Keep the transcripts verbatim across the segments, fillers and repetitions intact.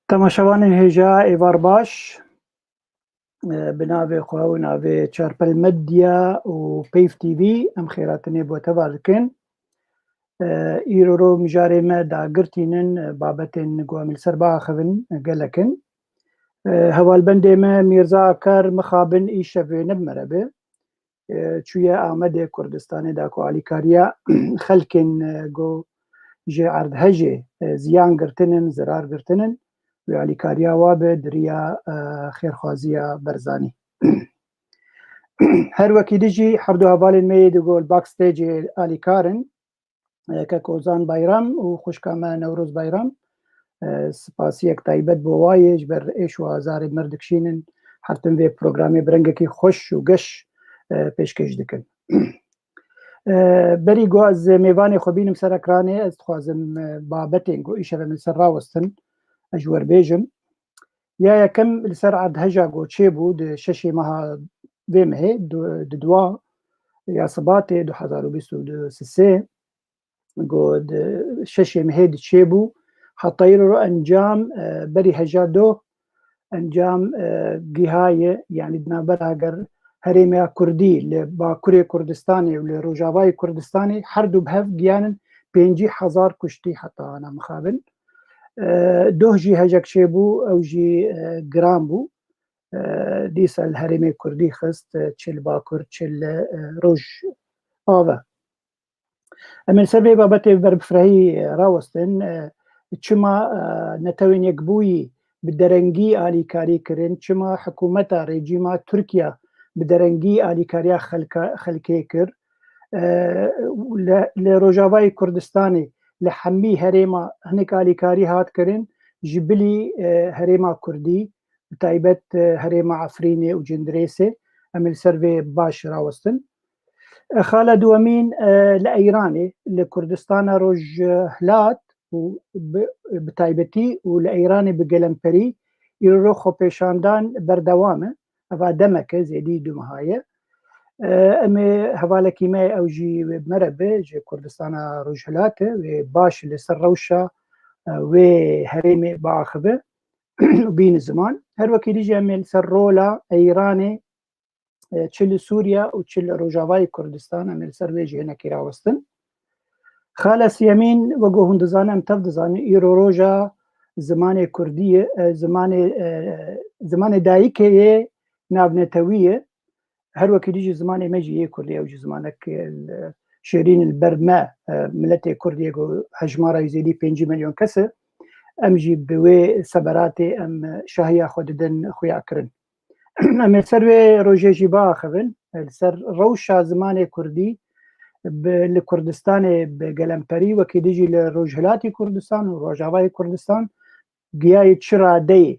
Temaşevanên hêja êvar baş. Bi navê xwe û navê Çarpel Medya û Peyv T V em xêratinê bo teva dikin. Îro ro mijarê me dagirtînin, babetên ku em li ser biaxivin gelek in. Hevalbendê me Mîrza Akar mixabin îşev wê ne bi me re be. Çûye Amedê Kurdistanê da ku alîkariya xelkên ku ji erdhejê ziyan girtinin, zirar girtinin, wê alîkariya wa bi di riya xêrxwaziya Barzanî. Her wekî di jî hevdu hevalên me yê di ku li backstagê alîkar in, kek Ozan Bayram û xwişka me Newroz Bayram. Spasiyek taybet bo wa yê, ji ber êş û azarê mir dikişînin, her tim vê programê bi rengekî xweş û geş pêşkêş dikin. Berî ku ez mêvanê xwe bînim ser ekranê, ez dixwazim babetên ku îşev em li ser rawestin, ez ji we re bêjim. Ya yekem li ser erdheja ku çêbû di şeşê meha vê mehê, di dua ya Sibatê du hezar û bîst û sê, ku di şeşê mehê di çêbû, heta îro encam, e, berî heja doh encam, e, gihaye, yanî di navbera ger herêmê ya Kurdî li Bakurê Kurdistanê û li Rojavayê Kurdistanê her du bi hev gihanin pêncî hezar kuştî heta ana mixabin. E, doh jî hejek çêbû, ew jî, e, giran bû. E, dîsa li herêmê Kurdî xist, e, çi li Bakur, çi li, e, Rojava. Em ê li ser vê babetê bi ber bi firehî rawestin, e, çima, e, Netewên Yekbûyî bi derengî alîkarî kirin, çima hikûmeta rejîma Tirkiye bi derengî alîkariya xelka-, xelkê kir. E, li, li Rojavayê Kurdistanê li hemî herêma hinek alîkarî hat kirin, ji bilî, e, herêma Kurdî, bi taybet, e, herêma Efrînê û Cindirêsê. Em ê li ser vê baş rawestin. E, xala duwemîn, e, li Eyranê, li Kurdistana Rojhilat û bi, bi taybetî û li Eyranê bi gelemperî îro xwepêşandan berdewam e. Eva demek e, zêdî du meha ye. E, em ê hevalekî me, ew jî wê bi me re be, ji Kurdistana Rojhilat e, wê baş li ser rewşa, e, wê herêmê biaxive û bîne ziman. Her wekî dî jî em ê li ser rola Eyranê, e, çi li Sûriye û çi li Rojavayê Kurdistan, em ê li ser wê jî hinekî rawestin. Xala siyemîn, wek ku hûn dizanin, em tev dizanin, îro roja zimanê kurdî ye, e, zimanê, e, zimanê dayikê yê navnetewî ye. Her wekî dî jî zimanê me jî yê kurdî, ew jî zimanek, e, şêrîn li ber me, e, miletê kurdî ye ku hejmara wî zêdî pêncî milyon kes e. Em jî bi wê seberatê em, e, şahiya xwe didin xuyakirin. Em ê ser wê rojê jî biaxivin, e, li ser rewşa zimanê kurdî bi, li Kurdistanê bi gelemperî, wekî dî jî li Rojhilatî Kurdistan û Rojavayê Kurdistan giyayê çi radeyê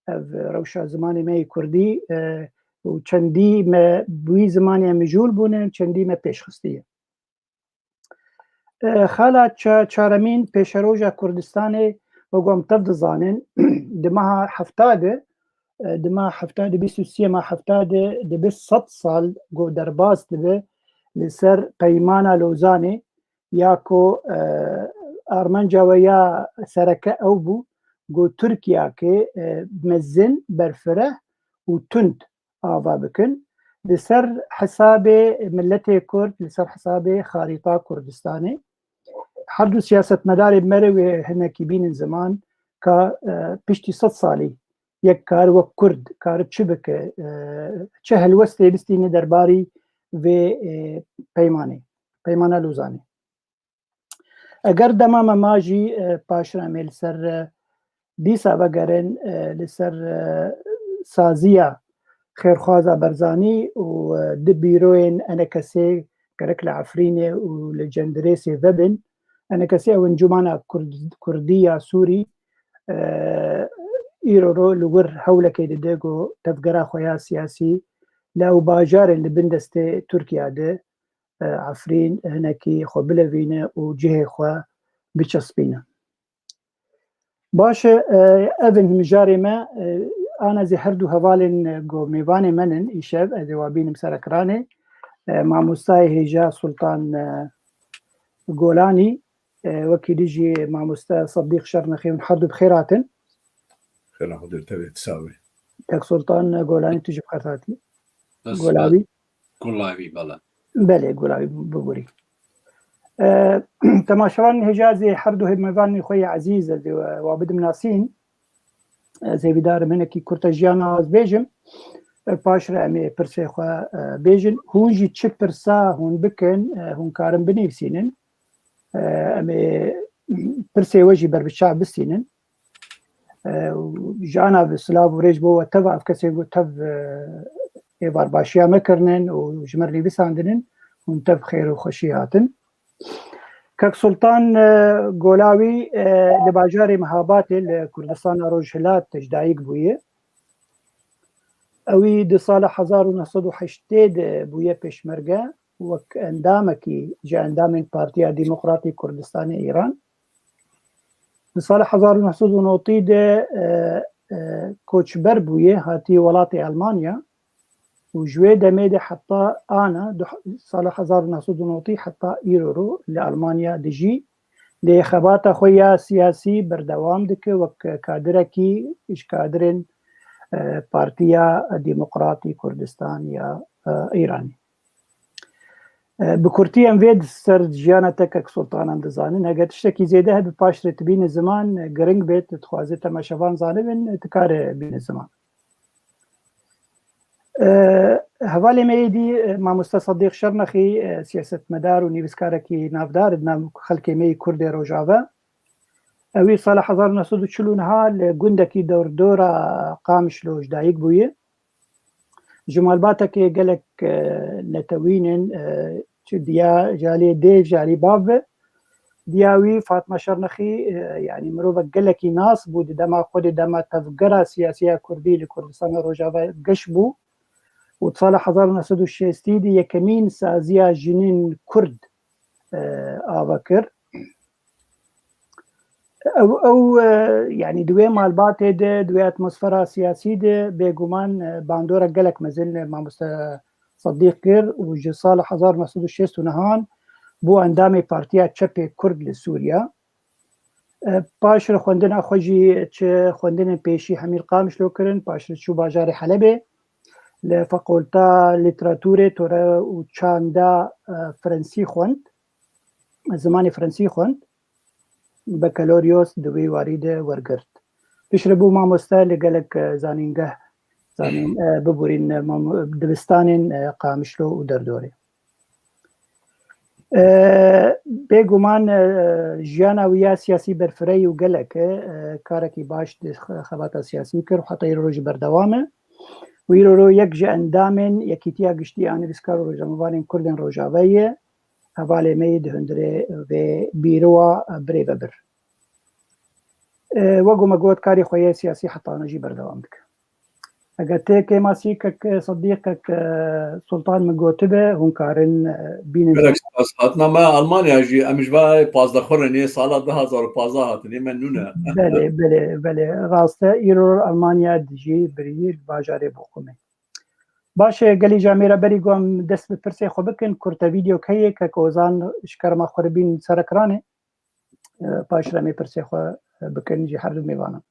ev rewşa zimanê me yê kurdî, e, û çendî me bi wî zimanê em mijûl bûne, çendî me pêş xistiye. E, xala ça-, çaremîn pêşeroja Kurdistanê, wek ku em tev dizanin, di meha hefta de, e, di meha hefta de, bîst û sê meha hefta de, dibe sed sal ku derbas dibe li ser Peymana Lozanê, ya ku, e, armanca we ya sereke ew bû, ku Tirkiyeke, e, mezin, berfireh û tund ava bikin. Li ser hesabê miletê Kurd, li ser hesabê xarîta Kurdistanê. Her du siyasetmedarê me re wê hinekî bînin ziman ka, e, piştî sed salî yek kar wek Kurd kar çi bike, e, çi helwestê bistîne derbarî vê, e, peymanê, Peymana Lozanê. Eger dema me ma jî, e, paşra em ê li ser, e, dîsa vegerin, e, li ser, e, saziya xêrxwaza Barzanî û, e, di bîroyên enekesê gerek li Efrînê û li Cendirêsê vebin. Enekesê ew encûmana Kurd-, Kurdî ya Sûrî, e, îro ro li wir hewlekê dide ku tevgera xwe ya siyasî li ew bajarên li bin destê Tirkiye de, e, Efrîn hinekî xwe bilevîne û cihê xwe biçespîne. Baş e, e, ev in mijarê me, e, ana zî her du hevalên, e, ku mêvanê me nin îşev, ez ê wa bînim ser ekranê. E, mamostayê hêja Sultan, e, Golanî, e, wekî dî jî mamoste Sedîq Şernexî, hûn her du bi xêr hatin. Pêra Xwedê li te bê, tu sax bî. Kek Sultan Golanî, tu jî bi xêr hatî. Golawî. Golawî, bela. Belê, Golawî bibûrî. E, temaşevanên hêja, ez ê her du mêvanên xwe yê ezîz ez ê wa bidim nasîn. Ez hêvîdar im hinekî kurte jiyana ez bêjim. E, paş re em ê pirsê xwe, e, bêjin. Hûn jî çi pirsa hûn bikin, e, hûn karin binivîsînin. E, em ê pirsê we jî ber bi çav bistînin. E, û jana bi silav û rêj bo we tev, ev kesên ku tev, e, êvarbaşiya me kirinin û ji me re nivîsandinin, hûn tev xêr û xweşî hatin. Kek Sultan, e, Golawî, e, li bajarê Mehabatê li Kurdistana Rojhilat ji dayik bûye. Ewî di sala hezar û neh sed û heştê de bûye pêşmerge, wek endamekî ji endamên Partiya Demokratî Kurdistanê Îran. Di sala hezar û neh sed û notî de, e, e, koçber bûye, hatiye welatê Almanya û ji wê demê de heta ana, du-, sala hezar û neh sed û notî heta îro ro li Almanya dijî. Lê xebata xwe ya siyasî berdewam dike wek kadirekî ji kadirên, e, Partiya Demokratî Kurdistan ya, e, Îranê. E, bi kurtî em vê di ser jiyana te Kek Sultanan dizanin. Heger tiştekî zêde hebe paş re tu bîne ziman, e, giring bê, tu dixwazê temaşevan zanibin, tu kare bîne ziman. E, hevalê me yê dî, e, mamoste Sedîq Şirnexî, e, siyasetmedar û nivîskarekî navdar di nav xelkê me yê Kurdê Rojava. Ewî sala hezar û neh sed û çil û neh li gundekî dordora Qamişlo ji dayik bûye. Ji malbateke gelek, e, netewîn in, e, çi diya ji alî dê, ji alî bav ve. Diya wî Fatma Şirnexî, e, yanî mirovek gelekî nas bû di dema xwe de, dema tevgera siyasî ya Kurdî li Kurdistana Rojava geş bû û di sala hezar û neh sed û şêstî de yekemîn saziya jinên Kurd, e, ava kir. Ew, ew, e, yanî di wê malbatê de, di wê atmosfera siyasî de bêguman, e, bandorek gelek mezin li mamoste Sedîq kir û ji sala hezar neh sed û şêst û nehan bû endamê Partiya Çepê Kurd li Sûriya. E, paş re xwendina xwe jî çi xwendinên pêşî hemî li Qamişlo kirin, paş re çû bajarê Helebê. Li Fakulta Lîteraturê, Tore û Çanda, e, Frensî xwend. Zimanê Frensî xwend. Bakaloryoz di wî warî de wergirt. Piştre bû mamoste li gelek, e, zanîngeh, zanîn, e, biborîn, e, mam-, dibistanên, e, Qamişlo û derdorê. E, bêguman, e, jiyana wî ya siyasî berfireh û gelek e, e, karekî baş di xe-, xebata siyasî kir û heta îro jî berdewam e. Û îro ro yek ji endamên Yekîtiya Giştî ya Nivîskar û Rojnamevanên Kurdên Rojavayê ye. Hevalê me yê di hundirê vê bîrowa birêve bir. E, wek ku me got, karê xwe yê siyasî heta ana jî berdewam dike. Eger tê kêmasî kek Sedîq, kek, e, Sultan min gotibe, hûn karin, e, bînin. Gelek spas. Hatina me Almanya jî, em ji va pazdeh xwe re nê sala du hazar û pazdeh hatin, ê me nû ne. Belê, belê, belê. Rast e, îro Almanya dijî birî li bajarê Bochumê. Baş e, gelî camêra berî ku em dest bi pirsê xwe bikin, kurte vîdeok heye, kek Ozan ji kerema xwe re bîn ser ekranê. E, paş re em ê pirsê xwe bikin ji her du mêvanan.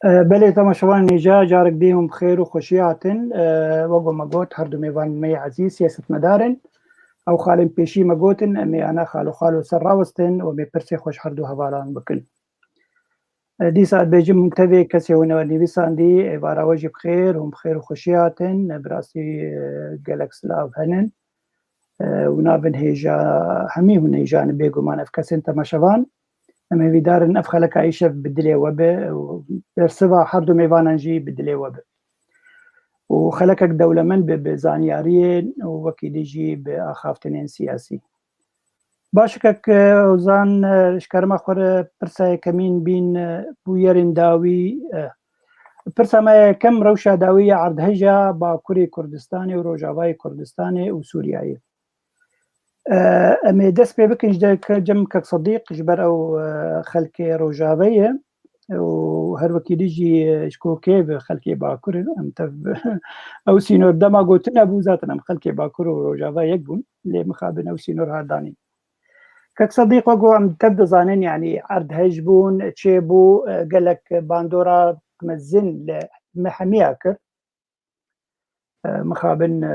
E, belê, temaşevanên hêja, carek dî hûn bi xêr û xweşî hatin. E, wek ku me got, her du mêvanên me yê ezîz siyasetmedar in. Ew xalên pêşî me gotin, em ê ana xalo xalo ser rawestin û em ê pirsê xwe ji her du hevalan bikin. E, dîsa dibêjim hûn tevê kesê hûn ew nivîsandî, êvara we jî bi xêr, hûn bi xêr û xweşî hatin. E, bi rastî, e, gelek silav henin. E, û navin hêja, hemî hûn hêja ne bêguman ev kesên temaşevan. Em hêvîdar in ev xeleka îşev bi dilê we be û bersiva her du mêvanan jî bi dilê we be. Û xelekek dewlemend be bi zanyariyên û wekî dî jî bi axaftinên siyasî. Baş e kek, e, Ozan, e, ji kerema xwe re pirsa yekemîn bîn, e, bûyerên dawî, e, pirsa me yekem rewşa dawî ya erdheja Bakurê Kurdistanê û Rojavayê Kurdistanê û Sûriyeyê. E, em ê dest pê bikin ji de ke-, cem kek Sedîq ji ber ew, e, xelkê Rojavê ye. Û her wekî dî jî, e, ji kokê ve xelkê Bakur in. Em tev ew sînor dema gotin hebû zaten em xelkê Bakur û Rojava yek bûn. Lê mixabin ew sînor har danîn. Kek Sedîq, wek em tev dizanin, yanî erdhej bûn, çê bû, e, gelek bandora mezin li me hemiya kir. E, mixabin, e,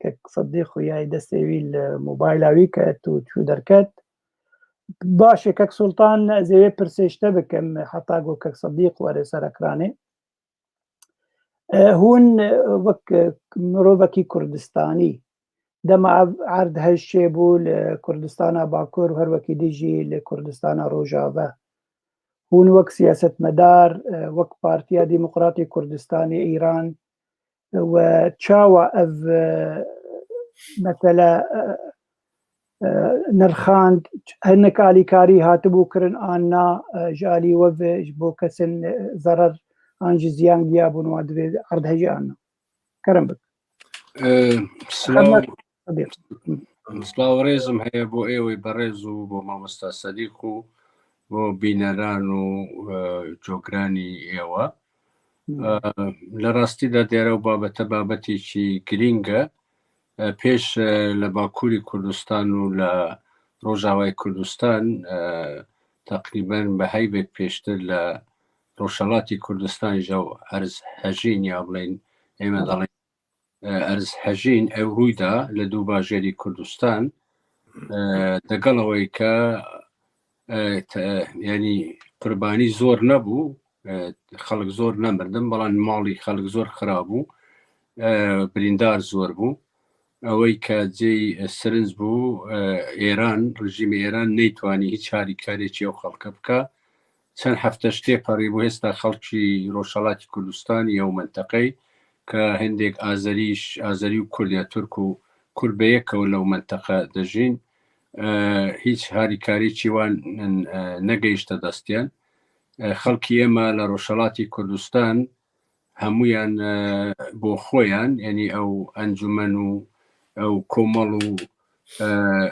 kek Sedîq xuyayê destê wî li mobayla wî ket û çû derket. Baş e, kek Sultan, ez ê wê pirsê ji te bikim, heta ku kek Sedîq were ser ekranê. E, hûn, e, wek, e, mirovekî Kurdistanî, dema ev erdhej çêbû li Kurdistana Bakur û her wekî dî jî li Kurdistana Rojave, hûn wek siyasetmedar, e, wek Partiya Demokratê Kurdistanê Îran, e, we çawa ev, e, mesele, e, e, nirxand, hinek alîkarî hatibû kirin an na, e, ji alî we ve ji bo kesên, e, zerer an jî ziyan giyabûn wan divê erdhejî an na? Kerem bik. E, silav. Hemmet Sedîq. Silav û rêzim heye bo êwê berêz û bo mamosta Sedîq û bo bîneran û, e, cogranî êwe. Hmm. E, li rastî de dêre û babete babetêkî girîng e. E, pêş, e, li Bakurî Kurdistan û li Rojavayê Kurdistan, e, teqrîben bi heyvek pêştir li Rojhelatî Kurdistan jî ew erz hejîn ya bilên ême dalên, e, erz hejîn ew rûy da li dû bajêrî Kurdistan. E, degal ewê ke, e, te-, yanî qurbanî zor nebû, e, xelk zor nemirdin, belan malî xelk zor xira bû, e, birîndar zor bû. Ewê ke cêy, e, sirinc bû, e, Êran, rejîmê Êran neytwanî hiç harîkariyekî ew xelke bike. Çend hefte ji tê perî bû, hêsta xelkî Rojhelatî Kurdistanî ew menteqeyê ke hindêk Azerî, Azerî û Kurd ya Tirk û Kurd bi yek ew li ew menteqe dijîn, e, hîç harîkarî çî wan, e, negeyişte destiyan. E, xelkî ême li Rojhelatî Kurdistan hemûyan, e, bo xwe yan, yanî ew encûmen û ew komal û, e,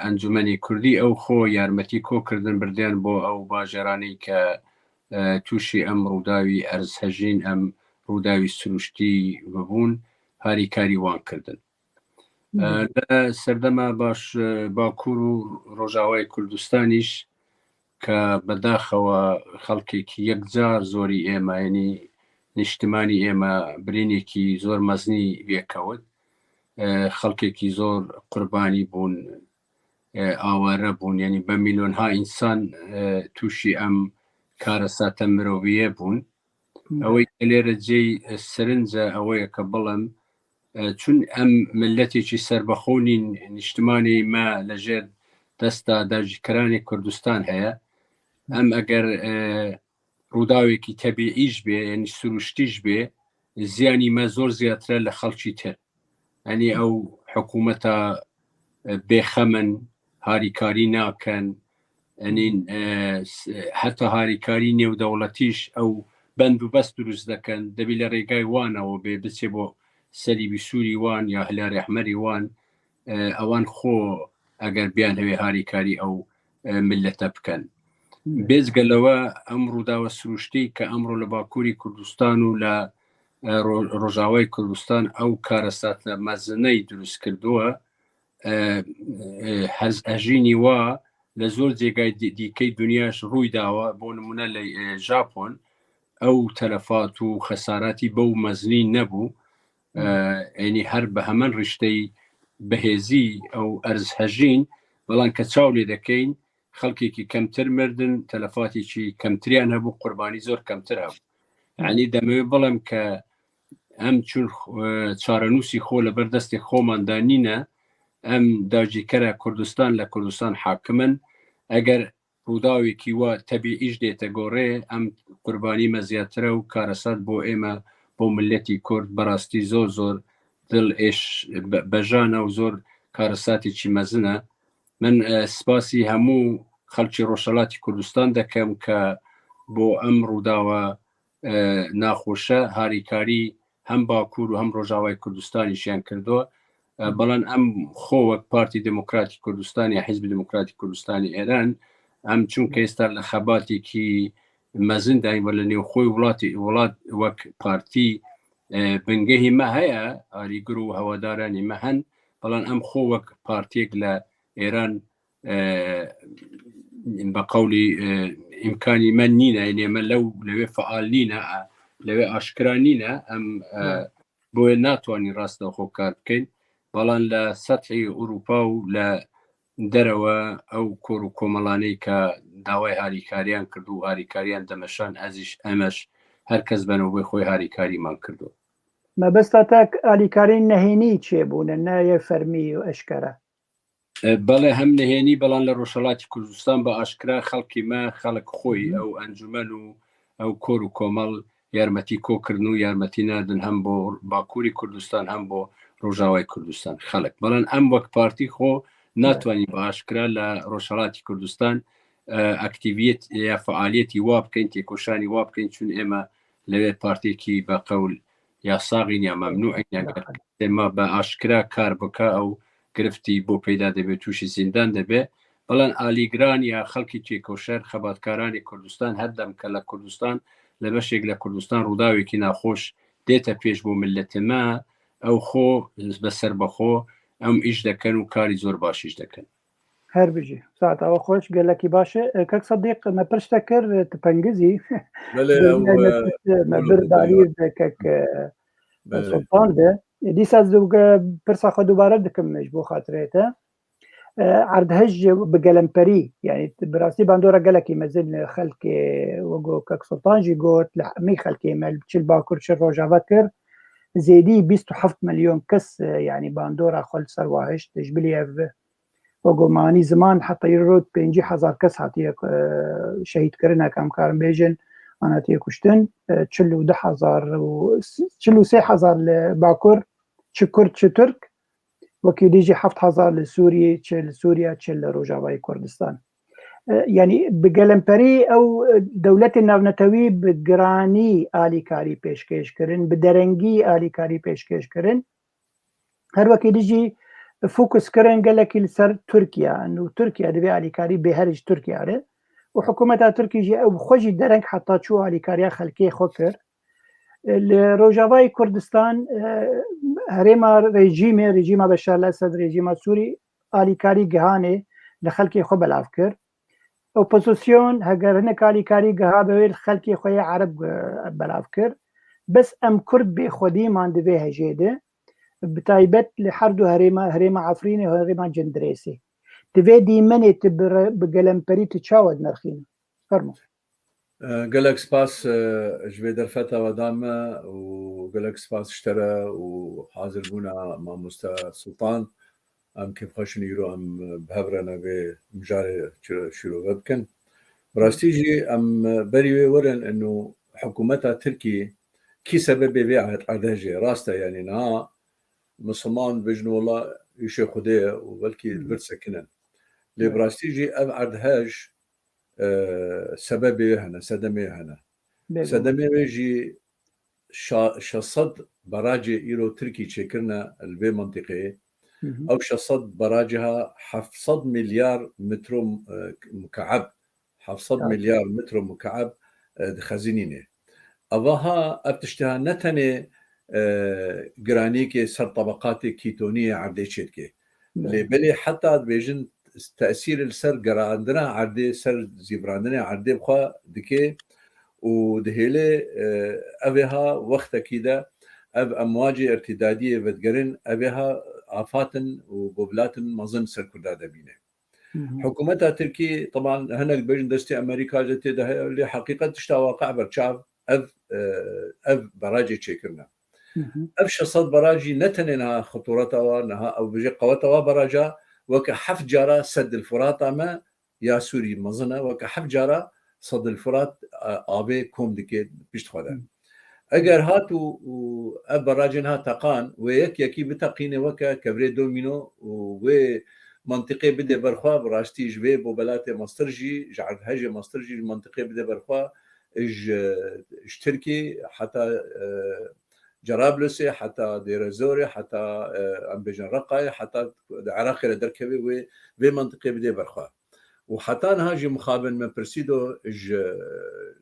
encûmenê Kurdî ew xwe yarmetî ko kirdin birdiyan bo ew bajaranê ke, e, tûşî em rûdawî erzhejîn, em rûdawî sirûştî bibûn, harîkarî wan kirdin. E, Hmm. Li serdema baş, e, Bakur û Rojavayê Kurdistanî jî ke bedaxewa xelkekî yekcar zorî ême, yanî niştimanî ême birînekî zor meznî vê kewt. E, xelkekî zor qurbanî bûn, e, aware bûn, yanî bi milyonha însan, e, tûşî em karesate mirovîye bûn. Hmm. Ewê ke lêre cêy, e, sirinc e, ewê ye ke bilim, e, çun em miletêkî serbexwe nîn, niştimanê me li jêr desta dagirkeranê Kurdistan heye. Hmm. Em eger, e, rûdawekî tebîî jî bê, yanî sirûştî jî bê, ziyanî me zor ziyadtir e li xelkî tir. Yanî ew hikûmeta, e, bêxem in, harîkarî nakin. Yanî, e, s-, heta harîkarî nêwdewletî jî ew bend û best dirust dikin. Dibî li rêgay wan ew bê, biçê bo Selîbî Sûrî wan ya Hilalê Ehmerî wan, e, ewan xwe eger biyan hevê harîkarî ew, e, milete bikin. Hmm. Bêzge lewe em rûdawe sirûştî ke emro li Bakurî Kurdistan û li, e, Ro-, Rojavayê Kurdistan ew karesate mezineyî dirust kirdowe. E, e, hez-, hejînî wa li zor cêgay dî-, dîkey dinya jî rûy dawe. Bo nimûne li, e, Japon ew telefat û xesaratî bew mezinî nebû. E, Hmm. Yanî her bi hemen rişteyî بەهێزی ئەو ئەرزهەژین، بەڵام کە چاو لێ دەکەین، خەڵکێکی کەمتر مردن، تەلەفاتێکی کەمتریان هەبوو، قوربانی زۆر کەمتر هەبوو. یعنی دەمەوێت بڵێم کە ئەم چون، ئە، چارەنووسی خۆ لەبەر دەستێک خۆماندا نینە، ئەم داگیرکەرە کوردستان لە کوردستان حاکمن. ئەگەر ڕووداوێکی وا تەبیعیش دێتە گۆڕێ، ئەم قوربانیمە زیاترە و کارەسات بۆ ئێمە، بۆ ملەتی کورد بەڕاستی زۆر زۆر دڵ ئێش بە-، بەژانە و زۆر کارەساتێکی مەزنە. من، ئە، سپاسی هەموو خەڵکی ڕۆژهەڵاتی کوردستان دەکەم کە بۆ ئەم ڕووداوە، ئە، ناخۆشە هاریکاری هەم باکوور و هەم ڕۆژاوای کوردستانیشیان کردووە. ئە، بەڵام ئەم خۆ وەک پارتی دموکراتی کوردستان یا حیزبی دموکراتی کوردستانی ئێران، ئەم چونکە ئێستا لە خەباتێکی مەزنداین و لە نێوخۆی وڵاتی، وڵات وەک پارتی، ئە، بنگەهی مە هەیە، ئاریگر و هەوادارانی مە هەن، بەڵام ئەم خۆ وەک پارتیەک لە ئێران، ئە، بە قەولی، ئە، ئیمکانی مە نینە، یعنی ئێمە لەو، لەوێ فعال نینە، ئە، لەوێ ئاشکرا نینە، ئەم، ئە، بۆیە ناتوانین ڕاستەوخۆ کار بکەین، بەڵام لە سەتحی ئوروپا و لە دەرەوە ئەو کۆر و کۆمەڵانەی کە داوای هاریکاریان کردو و هاریکاریان دەمەشان، ئەزیش ئەمەش هەر کەس بەنەوەی خۆی هاریکاریمان کردو. مەبەستا تاک ئالیکارین نەهێنی چێبوونە، نە یە فەرمی و ئەشکەرە؟ ئە، بەڵێ، هەم نەهێنی، بەڵام لە ڕۆژهەڵاتی کوردستان بە ئاشکرا خەڵکی مە، خەڵک خۆی، ئەو ئەنجومەن و ئەو کۆر و کۆمەڵ یارمەتی کۆکردن و یارمەتی ناردن هەم بۆ باکووری کوردستان، هەم بۆ ڕۆژاوای کوردستان خەڵک. بەڵام ئەم وەک پارتی خۆ ناتوانین بە ئاشکرا لە ڕۆژهەڵاتی کوردستان، ئە، ئەکتیڤیەت یا فعالیەتی وا بکەین، تێکۆشانی وا بکەین، چون ئێمە لەوێ پارتێکی بە قەول یا ساغین یا مەمنوعین، یا گەر ئێمە بە ئاشکرا کار بکە، ئەو گرفتی بۆ پەیدا دەبێت، تووشی زیندان دەبێت. بەڵام ئالیگران یا خەڵکی تێکۆشەر، خەباتکارانی کوردستان، هەردەم کە لە کوردستان، لە بەشێک لە کوردستان ڕووداوێکی ناخۆش دێتە پێش بۆ ملەتمە، ئەو خۆ بە سەربەخۆ ئەم ئیش دەکەن و کاری زۆر باشیش دەکەن. هەر بژی. ساعت ئەوە خۆش، گەلەکی باشە. ئە، کەک سەدیق، مە پرشتە کر، ئە، تپەنگزی. بەڵێ، ئەو، ئە، مە بر دالیر دە کەک، ئە، بەڵێ. سوڵتان دە. دیسا دوگە پرسا خۆ دووبارە دکم مێش بۆ خاطرێتە. ئە، عەردهەژ بە گەلەمپەری، یعنی بڕاستی باندۆرە گەلەکی مەزن خەلکێ وەگۆ کەک سوڵتان ژی گۆت لە هەمی خەلکێ مەل چل باکوور چل ڕۆژاوا کرد. زێدی بیست و هەفت ملیۆن کەس، ئە، یعنی باندۆرە خۆل سەر واهشت، ژ بلی ئەڤ وەگۆ مانی زمان حتا ئیرۆ پێنجی هەزار کەس هاتیە، ئە، شەهید کردن، ئەکەم کارم بێژن، ئانا تیە کوشتن، ئە، چل و دە هەزار و چل و سێ هەزار لە باکوور، چ کورد، چ تورک، وەکی دیژی هەفت هەزار لە سووریە، چ لە سووریە، چ لە ڕۆژاوای کوردستان. ئە، یعنی بە گەلەمپەری ئەو، ئە، دەولەتی ناونەتەوی بە گرانی ئالیکاری پێشکێش کردن، بە دەرەنگی ئالیکاری پێشکێش کردن. هەر وەکی دیژی فوکس کردن گەلەکی لەسەر تورکیا، ئەنو تورکیا دەبێ ئالیکاری بێ هەرج تورکیا رێ. و حکوومەتا تورکی ژی ئەو خۆشی دەرەنگ حتا چوو ئالیکاریا خەلکێ خۆ کرد. لە ڕۆژاوای کوردستان، ئە، هەرێما ڕێژیمێ، ڕێژیما بەشار لە سەد ڕێژیما سووری ئالیکاری گهانێ لە خەلکێ خۆ بەلاو کرد. ئۆپۆزیسیۆن هەگەر هەنێک ئالیکاری گەها بەوێ خەلکی خۆی عەرب، ئە، بەلاو کرد. بەس ئەم کورد بێ خودیمان دەبێ هەژێ دێ، بە تایبەت لە هەردوو هەرێما، هەرێما عەفرینێ، هەرێما جندرێسێ. دەبێ دیمەنێ تی بڕە-، بە گەلەمپەری تی چاوە نرخین. فەرمو. ئە، گەلەک سپاس، ئە، ژ بێ دەرفەتەوە دامە و گەلەک سپاس شتەرە و حاضر بوونا مامۆستا سوڵتان. ئەم کێ بخەشن ئیرۆ ئەم بهەڤرەنە بێ مژارێ چ-، شیرۆڤە بکەن. بڕاستی ژی ئەم بەری وێ وەرن ئەنو حکوومەتا ترکی کی سەبەبێ بێ عەد-، عەدەژێ. ڕاستە یعنی نها مسلمان بێژن وەڵا ئیشێ خودێ و بەلکی برد سەکنن. لێ بڕاستی ژی ئەم عەدهەژ، ئە، سەبەبێ هەنە، سەدەمێ هەنە. سەدەمێ وێ ژی شا-، شەش سەد بەراجێ ئیرۆ ترکی چێکردنە لە بێ منتیقەیە. ئەو شەش سەد بەراجها هەفت سەد ملیار مترۆ، ئە، مکعب، هەفت سەد ملیار مترۆ مکعب، ئە، دخەزینینێ. ئەوەها ئەف تشتها نەتەنێ، ئە، گرانیەکێ سەر طبقاتێ کیتۆنیە عەردێ چێتکێ. لێ بەلێ حتا دبێژن تەسیر لەسەر گەراندنا عەردێ، سەر زیڤراندنێ عەردێ بخوا دکێ و دهێلێ، ئە، ئەوێها وەختەکی دە ئەڤ ئەمواجێ ئەرتیدادیێ ڤەدگەرن ئەوێها afatin û bobilatin mezin ser Kurda de bîne. Hı hı. Hikûmeta Tirkî, teban hinek dibêjin destê Amerîka jî tê de heye, lê heqîqet tişta waqe ber çav ev, e, ev barajê çêkirine. Hı hı. Ev şeş sed baraj jî ne tenê niha xutureta wa, niha ew bêje qeweta wa baraja, weke heft cara Seddil Furata me ya Sûrî mezin e, weke heft cara Seddil Furat, e, avê kom dike pişt xwe de. Hı. Eger hat û, û ev barajên ha teqan, wê yek yekî biteqîne weke kevirê domîno û wê mentiqê bide ber xwe, bi rastî ji vê bobelatê mestir jî, ji erdhejê mestir jî, ji mentiqê bide ber xwe, ji, ji Tirkî heta, e, Cerablusê, heta Dêrezorê, heta, e, em bêjin Reqayê, heta di Iraqê re derkeve wê, vê mentiqê bide ber xwe. Û heta niha jî mixabin me pirsî do ji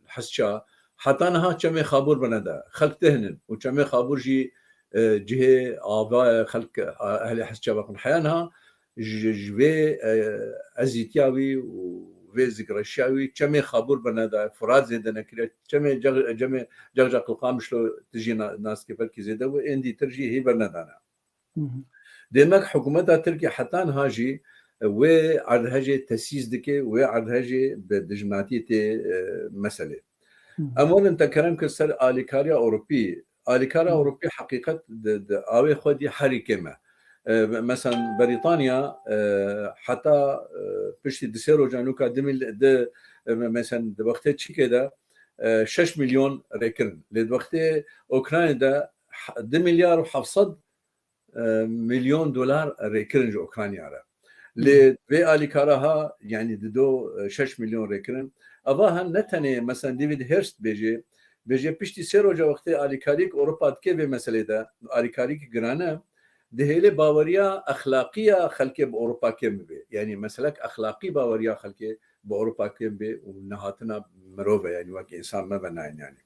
Hesça, heta niha çemê Xabûr bine de. Xelk tihnin û çemê Xabûr jî, e, cihê ava ye, xelk, e, ehlê Hesça vexin. Heya niha ji, ji vê, e, ezîtiya wî û vê zikreşiya wî çemê Xabûr bine de, Furat zêde nekiriye, çemê Ceg-, cemê Cexca Qilqamişlo tu jî na-, nas dike belkî zêde bû, êndî tir jî hî bernedane. Hı hı. Demek hikûmeta Tirkî heta niha jî wê erdhejê tesîs dike, wê erdhejê bi dijminatiyê tê, e, meselê. Hı hı. Em werin te kerem kir ser alîkariya Ewropî. Alîkara Hı. Ewropî heqîqet di, di awê xwe dî herî kêm e. E, me-, mesela Brîtanya, e, heta, e, piştî du sê roja nûka du mil-, di, e, me-, mesela di wextê çikê de, e, şeş milyon rêkirin. Lê di wextê Ukrayna de he-, du milyar û heft sed e, milyon dolar rêkirin ji Ukrayna re. Lê vê alîkara ha, yanî dido, e, şeş milyon rêkirin. Ava hem ne tenê, mesela David Hurst bêje, bêje piştî sê roja wextê alîkariyek Ewropa dike vê meselê de, alîkariyek giran e, dihêle baweriya exlaqî ya xelkê bi Ewropa kêm bibe. Yanî meselek exlaqî baweriya xelkê bi Ewropa kêm be û nehatina mirov e, yanî wek însan me ve nayên yanî.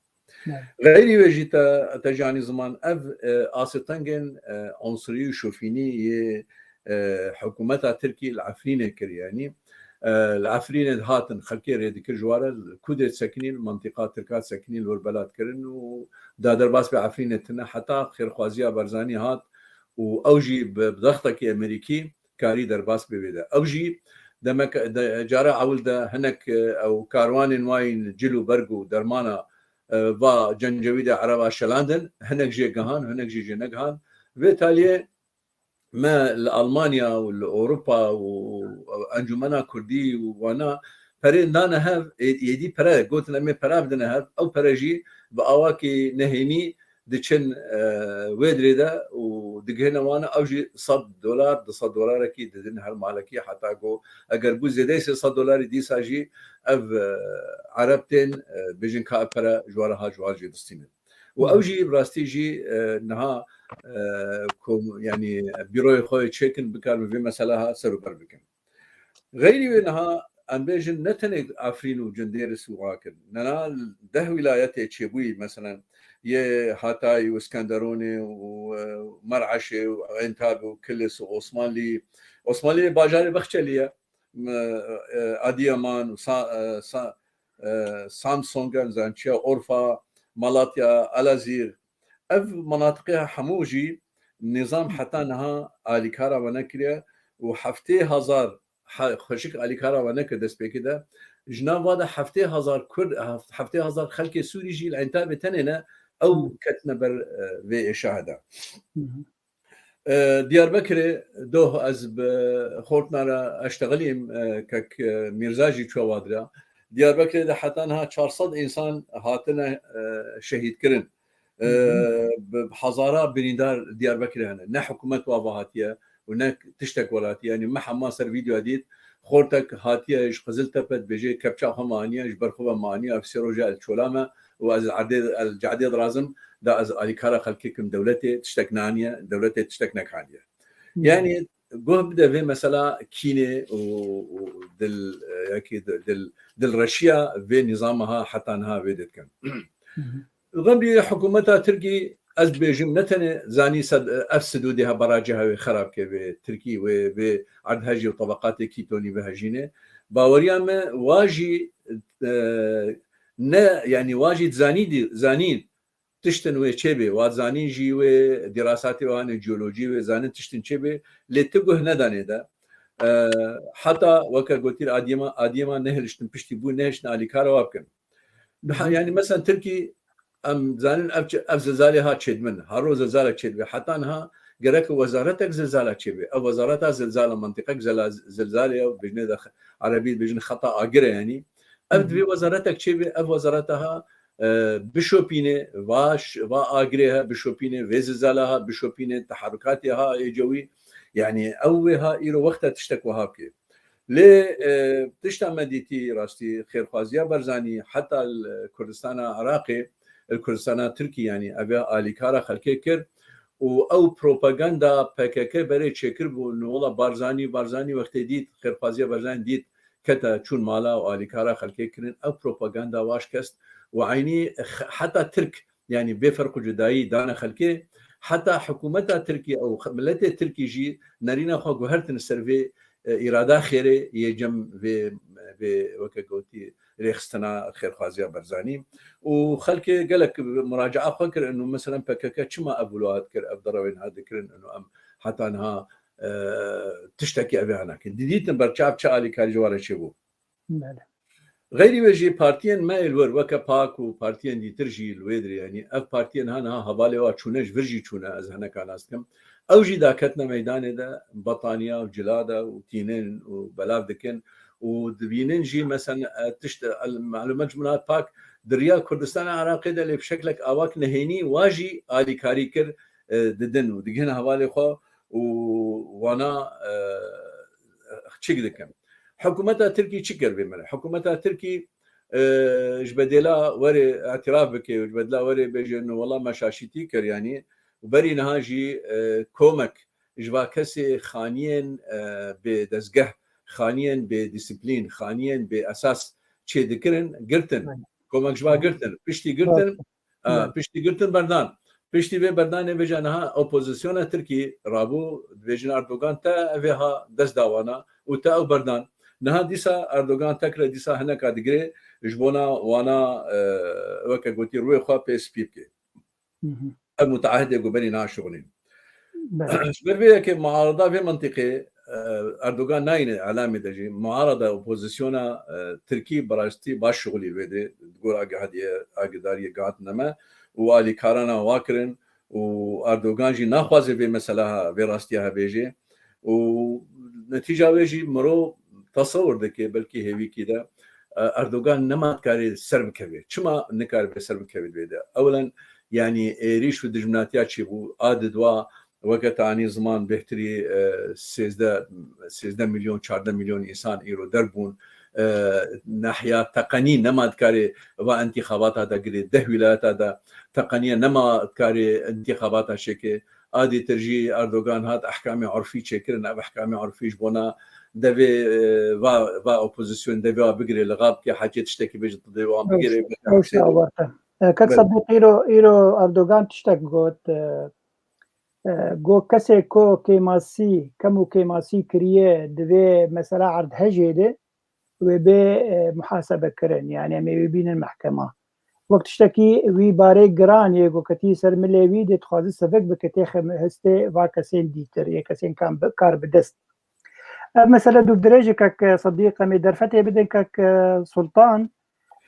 Evet. Xeyrî wê jî te, te jî anî ziman ev, e, asê tengên, e, onsurî û şofînî yê, e, hikûmeta Tirkî li Efrînê kir, yanî, e, li Efrînê dihatin xelkê rê dikir ji ware, ku dê sekinî li mentiqa Tirka sekinî li wir belat kirin û da derbas bi Efrînê tine heta xêrxwaziya Barzanî hat û ew jî bi, bi dextekî Amerîkî karî derbas bê vê de. Ew jî demek, de, cara ewil de hinek, e, ew karwanên wayîn cil û berg û dermana, e, va cencewî de ereba şelandin, hinek jê gihan, hinek jî jê negihan. Vê taliyê me li Almanya û li Ewropa û Encûmena Kurdî û wana perê dane hev, ê-, êdî pere, gotin em ê pere bidine hev, ew pere jî bi awakî nehênî diçin, e, wê dirê de û digihine wan, ew jî sed dolar, du sed dolarekî didin her malekî, heta ku eger bû zêdeyê sê sed dolarî dîsa jî ev, e, Ereb tên, e, bêjin ka ev pere ji we re ha ji wan jê distînin. Û ew jî bi rastî jî, e, niha, e, kom-, yanî bîroyê xwe yê çêkin bikarin vê mesela ha ser û ber bikin. Xeyrî wê niha em bêjin ne tenê Efrîn û Cindêris û Akin. Nena deh wîlayetê çêbûyî, meselen, yê Hatay û Iskenderûnê û, e, Mer'eşê û Entab û Kilis û Osmanlî. Osmanlî bajarê Bexçelî ye. M-, e, Adiyaman û Sa-, e, Sa-, e, Samsongen, zançiya Urfa, Malatya, Elazîr. Ev menatiqê hemû jî nîzam heta niha alîkara we nekiriye û heftê hezar he-, xweşik alîkara we nekir destpêkê de. Ji nav va de heftê hezar Kurd, heft-, heftê hezar xelkê Sûrî jî li Entabê tenê ne, ew Hı. ketine ber, e, vê êşahe de. Hı hı. E, Diyarbekirê doh ez bi xortina re eştexilîm, e, kek, e, Mîrza jî çûye wa dira. Diyarbekirê de heta niha çar sed însan hatine, e, şehîdkirin. E, Hı hı. bi, bi hezara birîndar Diyarbekirê hene. Ne hikûmet wa ve hatiye û ne tiştek welatî. Yanî me hema ser vîdyoya dît, xortek hatiye ji Qiziltepe dibêje, kepça xwe me aniye, ji ber xwe ve me aniye, ev sê roja el çola me û ez erdê, el cadê dirazim, da ez alîkara xelkê kim dewletê tiştek naniye, dewletê tiştek nekaniye. Hı. Yanî guh bide vê mesela kînê û, û dil, e, yekî di-, dil, dilreşiya vê nîzama ha heta niha vê dikin. Hı hı. Xemrî hikûmeta Tirkî, ez dibêjim, ne tenê zanî sed, ev sidûdê ha barajê ha wê xerab ke vê Tirkî, wê, vê erdhejê û tebeqatê kîtonî vehejîne. Baweriya me wa jî, e, ne, yanî wa jî zanî dî-, zanîn tiştin wê çêbê, wa zanîn jî wê dîrasatê wan ê ciyolojî wê zanîn tiştin çêbê, lê ti guh nedanê de. E, heta weke gotî adiyema, adiyema nehiliştin piştî bû, nehiştin alîkara wa bikin. Niha, yani mesela Tirkî, em zanin ev çi-, ev zilzalê ha çêdibin, ha ro zilzalek çêdibe. Heta niha gerek wezaretek zilzala çêbe. Ev wezareta zilzala, mentiqek zila-, zilzalê ya, bêjinê de x-, erebî bêjin xeta agire yani. Ev Hı hı. divê wezaretek çêbe, ev wezareta ha, e, bişopîne, va ş-, va agirê ha bişopîne, vê zilzala ha bişopîne, teherukatê ha ê cewî. Yani ew wê ha îro wexta tiştek wiha bike. Lê, e, tişta me dîtî rastî xêrxwaziya Barzanî heta li Kurdistana Iraqê, li Kurdistana Tirkî, yani ev ya alîkara xelkê kir û ew propaganda P K K berê çêkir bû, no wela Barzanî, Barzanî wextê dît, xêrxwaziya Barzanî dît, kete çûn mala û alîkara xelkê kirin, ew propaganda waş kest û eynî x-, heta Tirk yani bê ferq û cudayî dane xelkê, heta hikûmeta Tirkî ew x-, miletê Tirkî jî nerîna xwe guhertin ser vê, e, îrada xêrê yê cem vê, vê weke gotî rêxistina xêrxwaziya Barzanî. Û xelkê gelek muracaa xwe kir, inu meselen P K K çima ev wilo hat kir, ev derewên hat dikirin, inu em heta niha, e, tiştekî evê hana kin. Didîtin berçav çi alîkarî ji wan re çêbû. Belê. Xeyrî wê jî partiyên me ê li wir weke PAK û partiyên dîtir jî li wê dirê, yanî ev partiyên ha niha hevalê wa çûne, ji vir jî çûne, ez hineka nas dikim. Ew jî daketine meydanê de, betaniya û cila de û tînin û belav dikin û dibînin jî, mesela, e, tişt, el, malûmet ji min hat PAK di riya Kurdistana Iraqê de lê bi şeklek awak nehênî wa jî alîkarî kir, e, didin û digihine hevalê xwe û wana, e, çik dikin. Hikûmeta Tirkî çi kir vê me re? Hikûmeta Tirkî, e, ji bedêla were îtiraf bike û ji bedêla were bêje, no wela me şaşîtî kir, yanî, û berî niha jî, e, komek ji va kesê xaniyên, e, bê dezgeh, xaniyên bê disiplîn, xaniyên bê esas çê dikirin, girtin. Komek ji va girtin. Piştî girtin, Rast. A, Belê. Piştî girtin berdan. Piştî vê berdanê vêca niha opozisyona Tirkî rabû, dibêjin Erdogan te evê ha dest da wana û te ew berdan. Niha dîsa Erdogan tekre dîsa hineka digirê ji bona wana, e, weke gotî rûyê xwe pê spî bike. Hı hı. Ev muteahidê ku berî niha şixulîn. Belê. Ji ber vê yekê muarada vê mentiqê, e, Erdogan nayîne îlamê de jî. Muarada, opozisyona, e, Tirkî bi rastî baş şixulî vê de, di gor agahadiye, agedariyê gihatine me û alîkarana wa kirin û Erdogan jî naxwaze vê mesela, vê rastiya hebêje û netîca wê jî mirov tesewir dike belkî hêvîkî de, e, Erdogan nema dikarê ser bikeve. Çima nikaribe ser bikeve vê de? Ewlen, yanî êrîş û dijminatiya çêbû, a di dua weke te anî ziman bêhtirî, e, sêzdeh, sêzdeh milyon, çardeh milyon însan îro derbûn. E, nehiya teqenî nema dikarê va întîxabata de girê, deh wîlayeta de teqeniye nema dikarê întîxabata çêke. A dîtir jî Erdogan hat ehkamê urfî çêkirin, ev ehkamê urfî ji bona devê, e, va, va opozîsyon devê wa bigirê, lixa bike, hekê tiştekî bêje, tu devê wan bigirê. Ew şi awarte. E, kek Sedîq, îro, îro Erdogan tiştek got, e, e, got kesê ku kêmasî, kem û kêmasî kiriye, divê mesela erdhejê de wê bê, e, muhasebe kirin. Yani em ê wê bînin mehkema. Wek tiştekî wî barê giran yê ku ketî ser milê wî dê dixwaze sivik bike têxe histê va kesên dîtir, yê kesên kam bi, kar bi dest. Ev mesele dûvdirêj e kek Sedîq, em ê derfetê bidin kek, e, Sultan.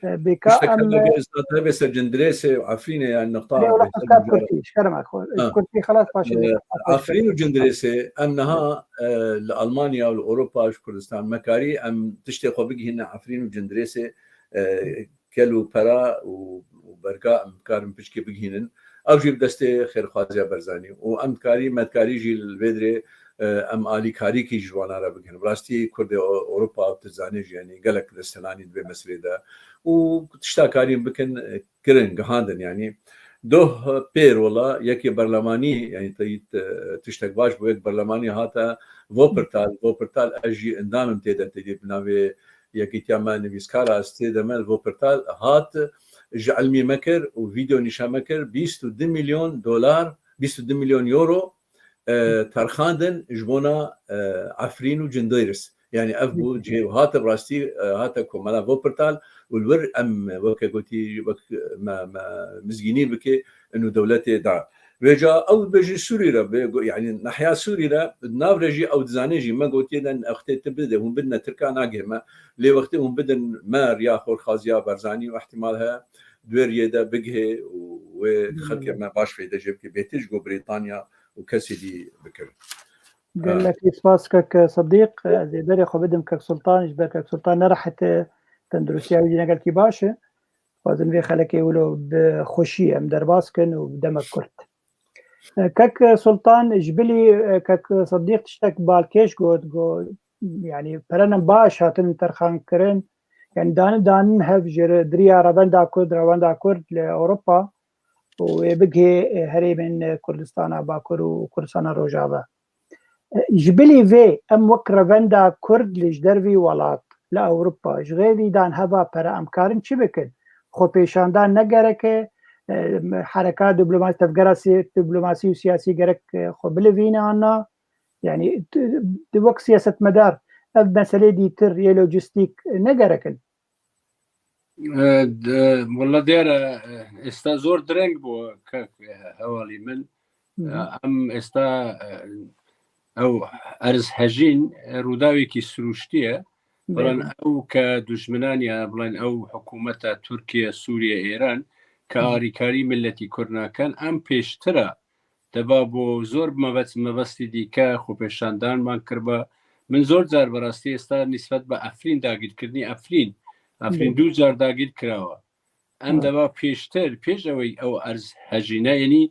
E, bêka Tiştek em, hebe e, gel, zat hebe ser Cindirêsê û Efrînê, yani nokta. Lê wela xwe kar Kurtî, ji kerema xwe. Ha. Kurtî xelas paşê. E, Efrîn û Cindirêsê, em niha, e, li Almanya û li Ewropa û ji Kurdistan me karî em tiştê xwe bigihîne Efrîn û Cindirêsê, e, kel û pera û, û berga em karin piçkê bigihînin. Ew jî bi destê xêrxwaziya Barzanî. Û em dikarî, me dikarî jî li vê dirê, e, em alîkarîkî ji wana re bikin. Bi rastî Kurdê O-, Ewropa û tu zanî jî, yanî gelek desthilanî di vê meselê de. Û tişta karîn bikin, e, kirin, gihandin, yanî. Doh pêr wela yekê berlemanî, yanî teyît, e, tiştek baş bû, yek berlemanî hate Wuppertal. Wuppertal ez jî endamim tê de, tê de bi navê Yekîtiya me nivîskar a, ez tê de me li Wuppertal hat, ji ilmî me kir û vîdeo nîşan me kir, bîst û du milyon dolar, bîst û du milyon euro, e, terxandin ji bona, e, Efrîn û Cindêris. Yani ev bû cihê hate bi rastî, e, hate Komela Wuppertal û li wir em weke gotî wek me, me mizgînî bike inu dewletê da. Vêca ew bêjî Sûrî re bê, go-, yani nahiya Sûrî re, nav re jî ew dizane jî me gotiye de wextê tu bide, hûn bidine Tirka nagê me. Lê wextê hûn bidin me riya xwe, xaziya Barzanî û ihtimal heye di wê riyê de bigihê û wê xelkê me baş feyde jê bike, bêtir ji go Brîtanya û kesê dî bikirin. Gelekî spas kek Sidîq. Ez ê berê xwe bidim kek Sultan, ji ber kek Sultan nerehet e, tenduristiya wî jî ne gelkî baş e. Xwazin vê xelekê wilo bi xweşî em derbas kin û bi demek kurt. Kek Sultan, ji bilî kek Sidîq tiştek balkêş got, got, yani perenin baş hatin terxan kirin, yani danin danin hev ji diriya revenda Kurd, revenda Kurd li Ewropa û wê bigihê herêmên Kurdistana Bakur û Kurdistana Rojava. Ji bilî vê em wek revenda Kurd li ji dervî welat, li Ewropa, ji xêrî dan heva pere em karin çi bikin? Xwepêşandan ne gerek e, e, hereka diplomasi, tevgera si-, diplomasî û siyasî gerek, e, xwe bilivîne an na? Yani tu, tu wek siyasetmedar ev meselê dîtir yê lojistîk ne gerek in? E, d-, wela diyar e, êsta zor direng bû kek, e, hevalî min. Hı hı. E, em êsta, e, ew erz hejîn, e, rûdawekî sirûştî ye. Belê. Bilan ew ke dujminan ya, bilan ew hikûmeta Tirkiye, Sûriye, Êran ke Hı hı. arîkarî miletî Kurd nakin, em pêştir e Deba bo zor mebet-, mebestî dîke xwepêşandanman kiriba. Min zor car bi rastî êsta nisbet bi Efrîn dagîrkirinî Efrîn. Efrîn Belê. du car dagîr kirawa. Em Belê. deba pêştir, pêş ew ew erz hejîne, yanî,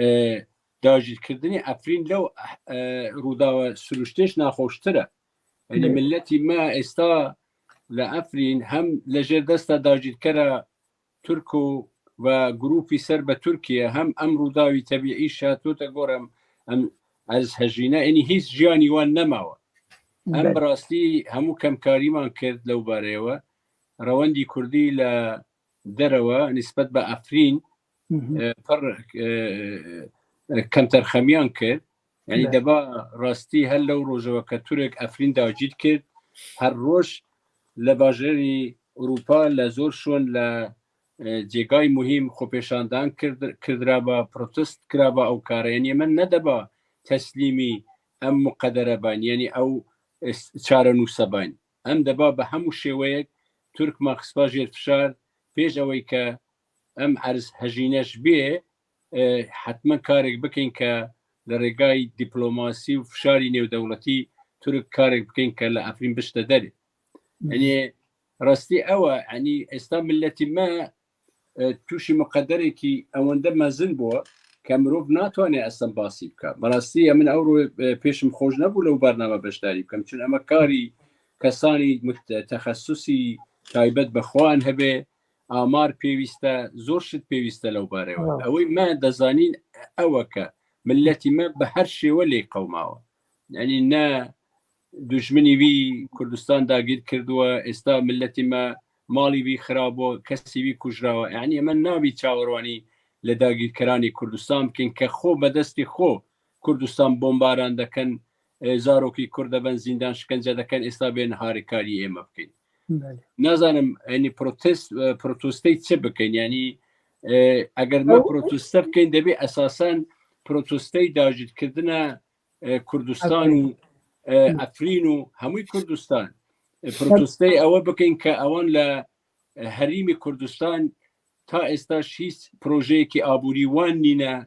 e, dagîrkirinî Efrîn lew, e, rûdawa sirûştê ji naxweştir e. Yanî Belê. miletî me êsta li Efrîn hem li jêr desta dagîrkera Tirk û ve grûpî ser bi Tirkiye hem em rûdawî tebîî şatote gorem em erz hejîne, enî hîs jiyanî wan nemawe. Em Belê. bi rastî hemû kemkarîman kir lewbarê we. Rewendî Kurdî li derewe nisbet bi Efrîn, Hı hı. e, pir, e, e, kemterxemiyan kir. Yanî Belê. deba rastî her lew rojeveke Tirk Efrîn dagîr kir, her roj li bajarê Ewropa li zor şûn li, e, cêgay muhîm xwepêşandan kird-, kirdiraba, protest kiraba ew kare. Yanî min ne deba teslîmî em muqedere bayn, yanî ew, e, çarenûse bayn. Em deba bi hemû şêweyek Tirk me xispa jêr fişar, pêş ewey ke em erz hejîne ji bê, e, hetmen karek bikin ke li rêgay dîplomasî û fişarî nêwdewletî Tirk karek bikin ke li Efrîn bişte derê. Hı. Yanî rastî ew e, yanî êsta miletî me, e, tûşî miqederekî ewende mezin bû ke mirov natwane eslen basî bike. Bi rastî ya min ewro, e, pêşim xweş nebû lew bername beşdarî bikim. Çun eme karî kesanî mut-, texesusî taybet bi xwe an hebe, amar pêwîst e, zor şit pêwîst e lewbarê we. Wow. Ewê me dezanîn ew e ke miletî me bi her şêwe lê qewmawe. Yanî ne dujminî wî Kurdistan dagîr kirdiwe, êsta miletî me malî wî xirab bû, kesî wî kujrawe. Yanî me nabî çawerwanî li dagîrkeranê Kurdistan bikin ke xwe be destê xwe Kurdistan bombaran dikin, e, zarokî Kurd dibin zîndan, şikence dikin, êsta bên harîkarî ême bikin. Belê. Nazanim, yanî protest, e, protestey çi bikin? Yanî, e, eger me Ew proteste bikin, debê esasen protestey dagîrkirina, e, Kurdistan û, Efrîn. e, Hı. Efrîn û hemû Kurdistan. E, Hı. protestey ewe bikin ke ewan li, e, herîmê Kurdistan ta êsta hîç projeyekî aborî wan nîne.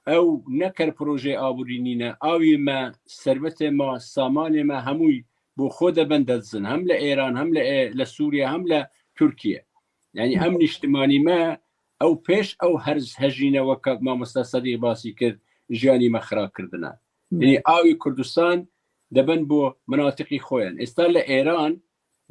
Ew ne ker projeyê aborî nîne. Awê me, servetê me, samanê me hemû bo xwe de bin derdizin. Hem li Êran, hem li, e, li Sûriye, hem li Tirkiye. Yanî em niştimanî me ew pêş ew herz hejîne weke mamosta Sedîq basî kir, jiyanî me xira kirdine. Yanî awê Kurdistan dibin bo minatiqî xwe yan. Êsta li Êran,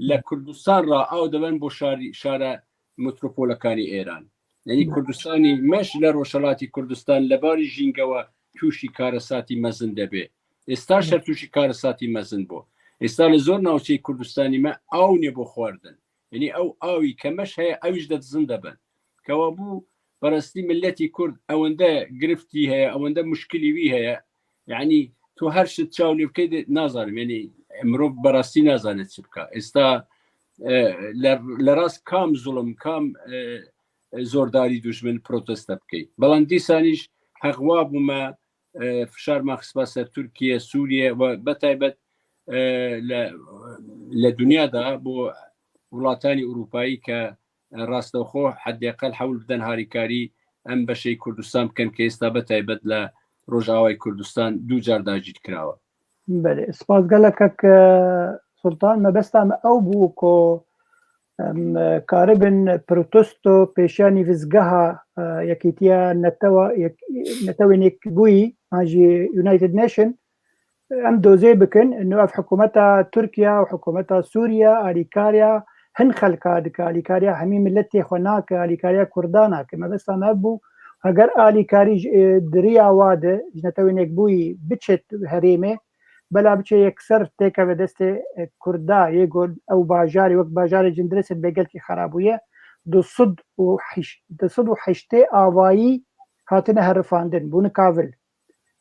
li Kurdistan re ew dibin bo şarî-, şare metropolekanî Êran. Yanî Kurdistanî me ji li Rojhelatî Kurdistan li barî jîngewe tûşî karesatî mezin debe. Êsta şer tûşî karesatî mezin bû. Êsta li zor navçeyê Kurdistanî me aw nêbo xwardin. Yanî ew awî ke meş heye, ew jî de dizin de bin. Kewa bû, berestî miletî Kurd ewende giriftî heye, ewende muşkilî wî heye. Yanî tu her şit çaw lê bikey de nazanim. Yanî Mirov berastî nazane çi bika. Êsta, e, li, li rast kam zulm, kam, e, zordarî dû ji min proteste bikey. Belam dîsanîş heq wa bû me, e, fişar me xistba ser Tirkiye, Sûriye ve betaybet, e, li, li dinya de bo welatanî Ewropayî ke, e, rastexwe heddeqel hewl biden harîkarî em beşê Kurdistan bikin ke êsta betaybet li Rojavayê Kurdistan du car dagîr kirawe. Belê, spas gelek kek, e, Sultan. Mebesta me ew bû ku em, e, karibin protesto pêşiya nîvizgeha, e, Yekîtiya Netewa, Yek-, Netewên Yekbûyî, an jî United Nation, em dozê bikin. Ino ev hikûmeta Tirkiye û hikûmeta Sûriye alîkariya hin xelka dike, alîkariya hemî miletê xwe nake, alîkariya Kurda nake. Mebesta me ev bû, heger alîkarî ji, e, di riya wa de ji Netewên Yekbûyî biçe herêmê, bela biçe yekser têkeve destê, e, Kurda, yê ku ew bajarê wek bajarê Cindirêsê bê gelkî xera bûye, du sed û heşt, du sed û heştê avayî hatine herifandin, bûne kavil.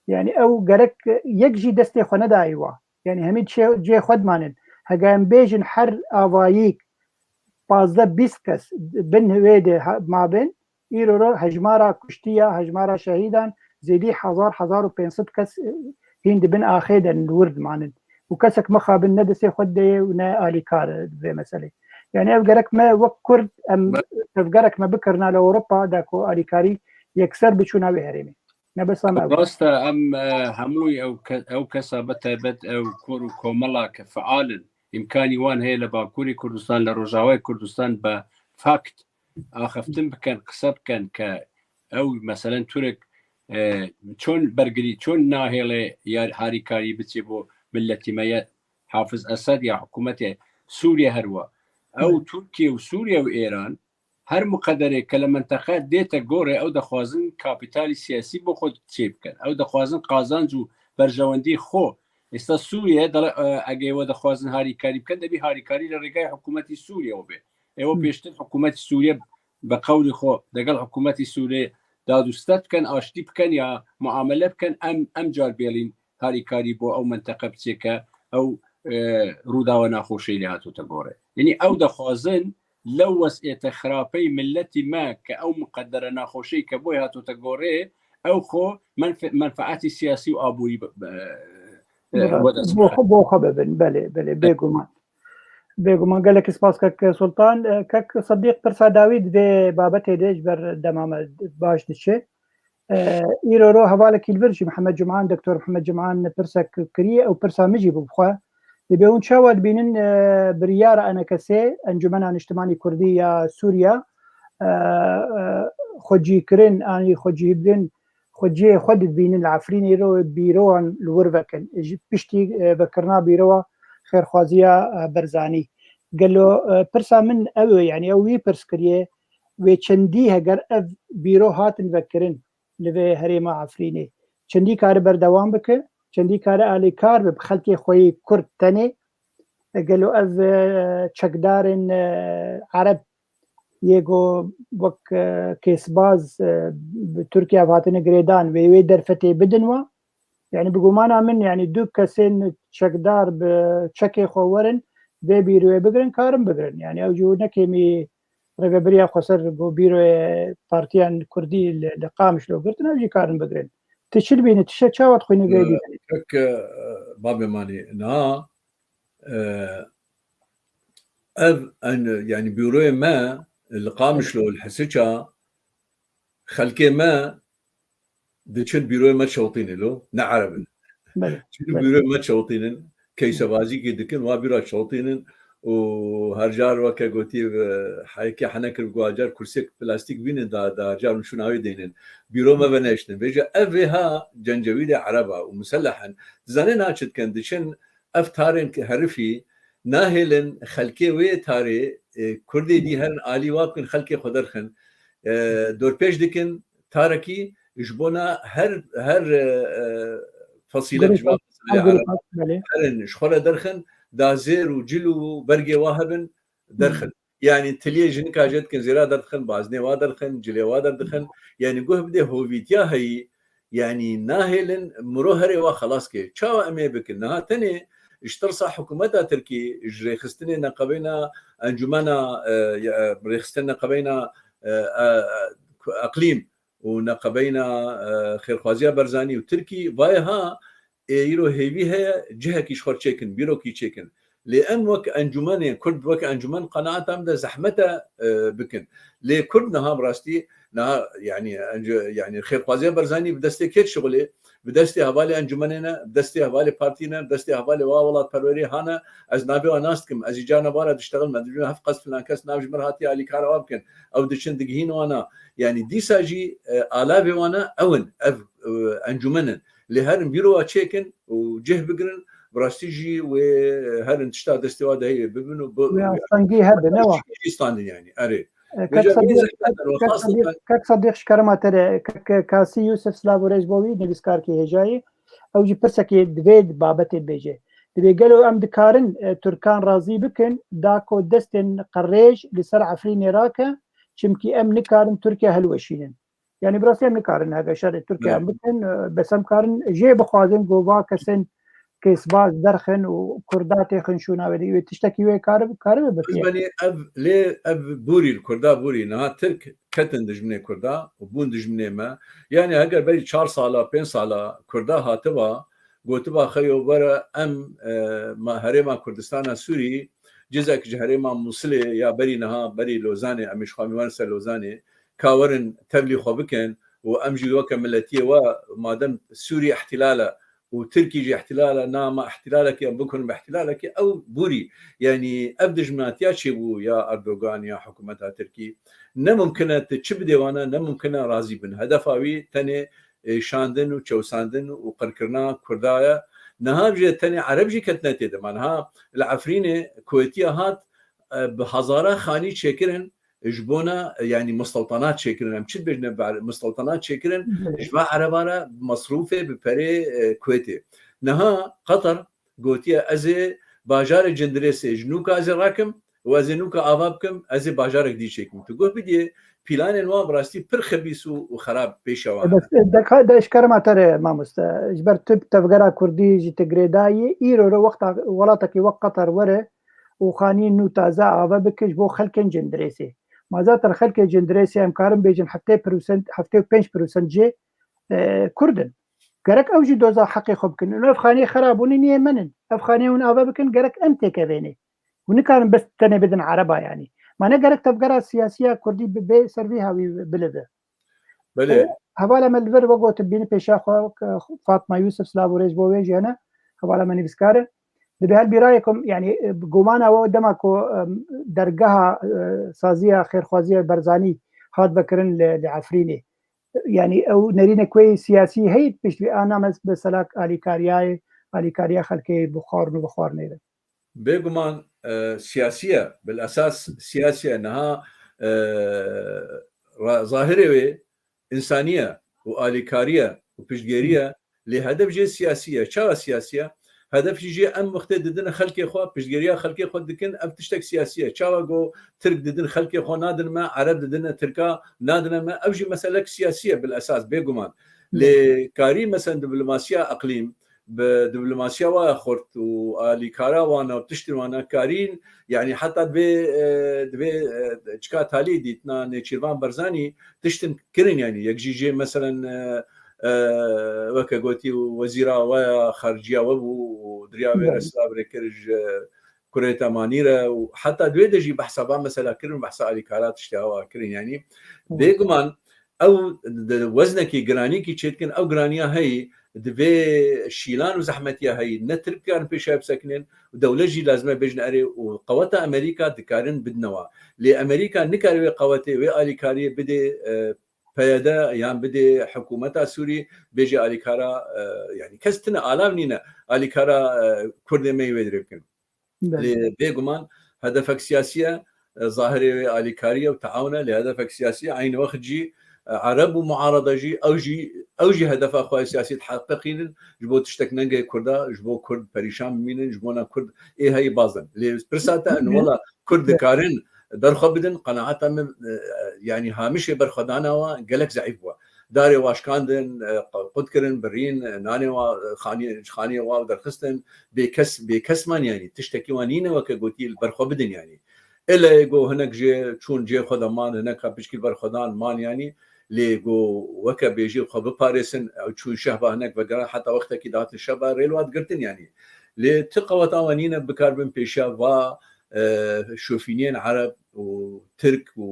Yani ew gerek yek jî destê xwe nedayî wa. Yani hemî çê-, cihê xwe dimanin. Hega em bêjin her avayîk pazdeh bîst kes bin wê de ha-, mabin, îro ro hejmara kuştiya, hejmara şehîdan zêdî hezar, hezar û pênc sed kes, e, hîn di bin axê de li wir dimanin. Û kesek mixabin ne destê xwe de ye û ne alîkar e vê meselê. Yani ev gerek me wek Kurd em, ev gerek me bikirina li Ewropa de ku alîkarî yekser biçûna wê herêmê. Mebesta me ew. Rast e, em, e, hemû ew ke-, ew kesa be taybet ew kor û komela ke feal in, îmkanî wan heye li Bakurê Kurdistan, li Rojavayê Kurdistan be fakt axiftin bikin, qise bikin ke ew meselen Turk, e, çon bergirî, çon nahêle ya harîkarî biçê bo miletî me ye Hafiz Esed ya hikûmetê Sûriye herwa. Ew Tirkiye û Sûriye û Êran her muqederê ke li menteqe dête gorê ew dixwazin kapîtalî siyasî bo xwe çêbikin. Ew dixwazin qazanc û berjewendî xwe. Êsta Sûriye, dele, e, ege we dixwazin harîkarî bikin, debî harîkarî li rêgay hikûmetî Sûriye we bê. Ê we Hmm. pêştir hikûmetî Sûriye bi qewlî xwe degel hikûmetî Sûriye dadûstet bikin, aştî bikin ya muamele bikin, em, em car bêlîn harîkarî bo ew menteqe biçêke, ew, e, rûdawa naxweşê lê hatote gore. Yanî ew dixwazin lew wes'ête xirapeyî miletî me ke ew miqedere naxweşeyî ke boy hatote gorê, ew xwe menfe-, menfeatî siyasî û aborî bi, bi, e, Bira, wede bo xwe, bo xwe bibin, belê, belê, bêguman. Bêguman, gelek spas kek Sultan. E, kek Sedîq, pirsa dawî di vê babetê de ji ber dema me baş diçe. E, îro ro hevalekî li vir jî Mihemed Cum'an, Doktor Mihemed Cum'an pirsek kiriye, ew pirsa min jî bû bi xwe. Dibê hûn çawa dibînin, e, biryara E N K S, Encûmena Niştimanî Kurdî ya Sûriya, e, e, xwecîkirin, anî xwecîkirin, xweciyê xwe dibînin li Efrînê ro bîrowan li wir vekin. Ji piştî, e, vekirina bîrowa xêrxwaziya, e, Berzanî. Gelo, e, pirsa min ew e, yanî ew wî pirs kiriye, wê çendî heger ev bîro hatin vekirin li vê herêma Efrînê, çendî kare berdewam bike, çendî kare alîkar be bi xelkê xwe yê Kurd tenê? E, gelo ev, e, çekdarên, e, Ereb yê ku wek, e, kêsbaz, e, bi Tirkiye ve hatine girêdan, wê wê derfetê bidin wa? Yani bi gumana min, yani du kesên çekdar bi çekê xwe werin, vê bîroyê bigirin, karin bigirin. Yani ew jî ne kêmî rêvebiriya xweser bo bîroyê partiyan kurdî li, li Qamişlo girtin, ew jî karin bigirin. Tu çi dibînî, tu şe çawa dixwînî vê Ee, dîmenê? Kek, e, babê manî, niha, e, ev, en, yani bîroyê me li Qamişlo, li Hisiça, xelkê me diçin bîroyê me çewtînin lo, ne Ereb in. Belê, Çin belê. Bîroyê me çewtînin, keysebazîkê dikin, wa bîra çewtînin û her car weke gotî, e, heyekê hene kir, guhacar kursiyek plastîk bînin da, da her car şûna wê deynin. Bîro me ve neştin. Vêca ev vê ha cencewîlê Ereba û muselleh in. Dizanê na çi dikin, diçin ev tarên herifî nahêlin xelkê wê tarê, e, Kurdê dî herin alî wa bikin xelkê xwe derxin. E, dorpêç dikin, tarekî ji bona her, her, e, e, fesîlek ji van fesilê Ereb herin ji xwe re derxin, da zêr û cil û bergê wa hebin derxin. Yani tiliyê jinika jê dikin, zêra derdixin, baznê wa derdixin, cilê wa derdixin. Yani guh bide hovîtiya heyî, yani nahêlin miro herê wa xelas ke. Çawa em ê bikin? Niha tenê Ji tirsa hikûmeta Tirkî, ji rêxistinê neqebeyna encûmena, e, ya, rêxistin neqebeyna, e, e, e, eqlîm û neqebeyna, e, xêrxwaziya Barzanî û Tirkî, vayê ha, ê, îro hêvî heye, cihekî ji xwe çêkin, bîrokî çêkin. Lê em wek encûmenê Kurd, wek encûmen qenaeta min de zehmet e, e, bikin. Lê Kurd niha bi rastî, niha, yanî, encû-, yanî xêrxwaziya Barzanî bi destê kê dişixulê? Bi destê hevalê encûmenê ne, bi destê hevalê partî ne, bi destê hevalê wa welatperwerê ha ne. Ez navê wan nas dikim. Ez jî carna wan re diştexilme. Dibêjim heft qas filan kes nav ji min re hatiye alîkara wa bikin. Ew diçin digihîn wana. Yanî dîsa jî, e, alavê wan e, ew in. Ev, e, encûmen in. Lê herin bîrowa çêkin û cih bigirin. Bi rastî jî wê, e, herin tişta destê wa de heye bibin û bi-, Wê astengî hebe, ne wa? Jî standin yanî. Erê. E, Vêca Kek bê Sedîq, zehmet Kek, o, Kek xas Sedîq, Kek Sedîq ji kerema te re, Kek, Kek Kasî Yûsif, silav û rêz bo wî, nivîskarkî hêjayî. Ew jî pirsekê divê babetê bêje. Dibê gelo em dikarin, e, Tirkan razî bikin, da ku destên qirêj li ser Efrînê rake, çimkî em nikarin Tirkiye hilweşînin. Yanî bi rastî em nikarin heve şerê Tirkiye Evet. em bikin, e, bes em karin jê bixwazin ku va kesên kêsbaz derxin û Kurda têxin şûna wê de. Wê tiştekî wê karibe, karibe Ez bitiye. benî ev, lê ev bûrî li Kurda bûrî. Niha Tirk ketin dijminê Kurda û bûn dijminê me. Yanî heger berî çar sala, pênc sala Kurda hatiba, gotiba xeyo were em, e, ma, herêma Kurdistana Sûrî, cizek ji herêma Mûsilê ya berî niha, berî Lozanê, em ê ji xwe em ê werin ser Lozanê, ka werin tevlî xwe bikin û em jî weke miletiyê we, madem Sûrî îhtîlal e û Tirkî jî îhtîlal e, na ma îhtîlalekê em bikurin bi îhtîlalekê, ew bûrî. Yanî ev dijminatiya çêbû ya Erdogan ya hikûmeta Tirkî. Ne mimkin e tu çi bidê wana, ne mimkin e razî bin. Hedefa wî tenê, e, şandin û çewsandin û qirkirina Kurda ye. Niha jî tenê Ereb jî ketine tê de. Ma niha li Efrînê Kuwêtiya hat, e, bi hezara xanî çêkirin, ji bona, e, yanî mistewtanat çêkirin. Em çi dibêjin, ber-, mistewtanat çêkirin, Evet. ji va Ereba re bi mesrûfê, bi perê, e, Kuwêtê. Niha Qatar gotiye, ez ê bajarê Cindirêsê ji nûka ez ê rakim û ez ê nûka ava bikim, ez ê bajarek dî çêkim. Tu guh bidiyê, planên wan bi rastî pir xebîs û, û xerab pêşa wan E, bes, hene. e, deka, de ji kerema te re, mamoste. Ji ber tu tevgera Kurdî jî tu girêdayî, îro re wexta welatekî wek Qatar were û xanî nû taze ava bike ji bo xelkên Cindirêsê. Ma zaten xelkê Cindirêsê em karin bêjin heftê prosent, heftê û pênc prosent jê, e, Kurd in. Gerek ew jî doza heqê xwe bikin. Û ev xaniyê xerabûnî niyê min in. Ev xaniyê hûn ava bikin, gerek em têkevênê. Hûn nikarin bes tenê bidin Ereba yanî. Ma ne gerek tevgera siyasiya Kurdî bi, bê ser vî hawî bilive. Belê. E, hevala me li vir vegot bîni pêşa xwe, ke Fatma Yusuf, silav û rêz bo wê jî hene. Hevala me nivîskar e. Dibê her bîrayê ku, yanî, e, gumana we dema ku, em, dergeha, e, saziya xêrxwaziya Barzanî hat vekirin li, li Efrînê. Yanî ew nerînek wê siyasî heyî pişt vê ana mes-, mesela alîkariyayê, alîkariya xelkê bi xwarin û bi xwarinê re. Bêguman, e, siyasî ye. Bil esas siyasî ye. Niha, e, ra-, zahirê wê însanî ye û alîkarî ye û piştgêrî ye. Lê hedef jê siyasî ye. Çawa siyasî ye? Hedef jî jê em wextê didin xelkê xwe, piştgêriya xelkê xwe dikin, ev tiştek siyasî ye. Çawa go Tirk didin xelkê xwe nadin me, Ereb didin Tirka nadine me, ev jî meselek siyasî ye bil esas, bêguman. Lê karî, mesela, diplomasiya eqlîm, bi diplomasiya wa xurt û alîkara wana û tiştên wana karîn, yanî heta divê, e, divê, e, çika talî dîtina Nêçîrvan Barzanî tiştin kirin, yanî yek jî jê, meselen, e, e, weke gotî wezîra we ya xarijiya we bû û diriya wê re Belê. silav rê kir ji kurê temanî re û heta divê de jî behsa van mesela kirin, behsa alîkara tiştê awa kirin, yanî Hı. bêguman ew di weznekî giranîkî çêdikin, ew giraniya heyî, di vê şîlan û zehmetiya heyî, ne Tirk dikarin pêşiya bisekinin û dewlet jî lazim e bêjin erê û qeweta Amerîka dikarin bidine wa. Lê Amerîka nikare wê qewetê, wê alîkariyê bidê, e, P Y D yan bidê hikûmeta Sûrî, bêjê alîkara, e, yanî kes tine alav nîne, alîkara, e, Kurdê me yê wê dirê bikin. Belê. Lê bêguman hedefek siyasî ye, e, zahirê wê alîkarî ye û teawun e, lê hedefek siyasî ye. Eynî wext jî, e, Ereb û muarada jî, ew jî, ew jî hedefa xwe ya siyasî diheqeqînin, ji bo tiştek nengê Kurda, ji bo Kurd perîşan bimînin, ji bona Kurd ê heyî bazin. Lê pirsa te in, Belê. wela Kurd Belê. dikarin derxwe bidin, qenaeta min, e, yanî hamişê berxwedana wan gelek zeîf bû. darê wa şikandin, e, qut kirin, birîn, e, nanê wa, e, xaniyê, ji xaniyê wa derxistin, bêkes, bêkes man yanî, tiştekî wan nîne weke gotî li ber xwe bidin yanî. Ê lê go hinek jê çûn cê xwe de man, hinek ha pişkî li ber xwe dan man yanî, lê go weke bêjî xwe biparêsin, ew çûn şehba hinek vegeran, heta wextekî dihatin şehba rê li wa digirtin yanî. Lê ti qeweta wan nîne bikaribin pêşiya va, e, şofîniyên Ereb û Tirk û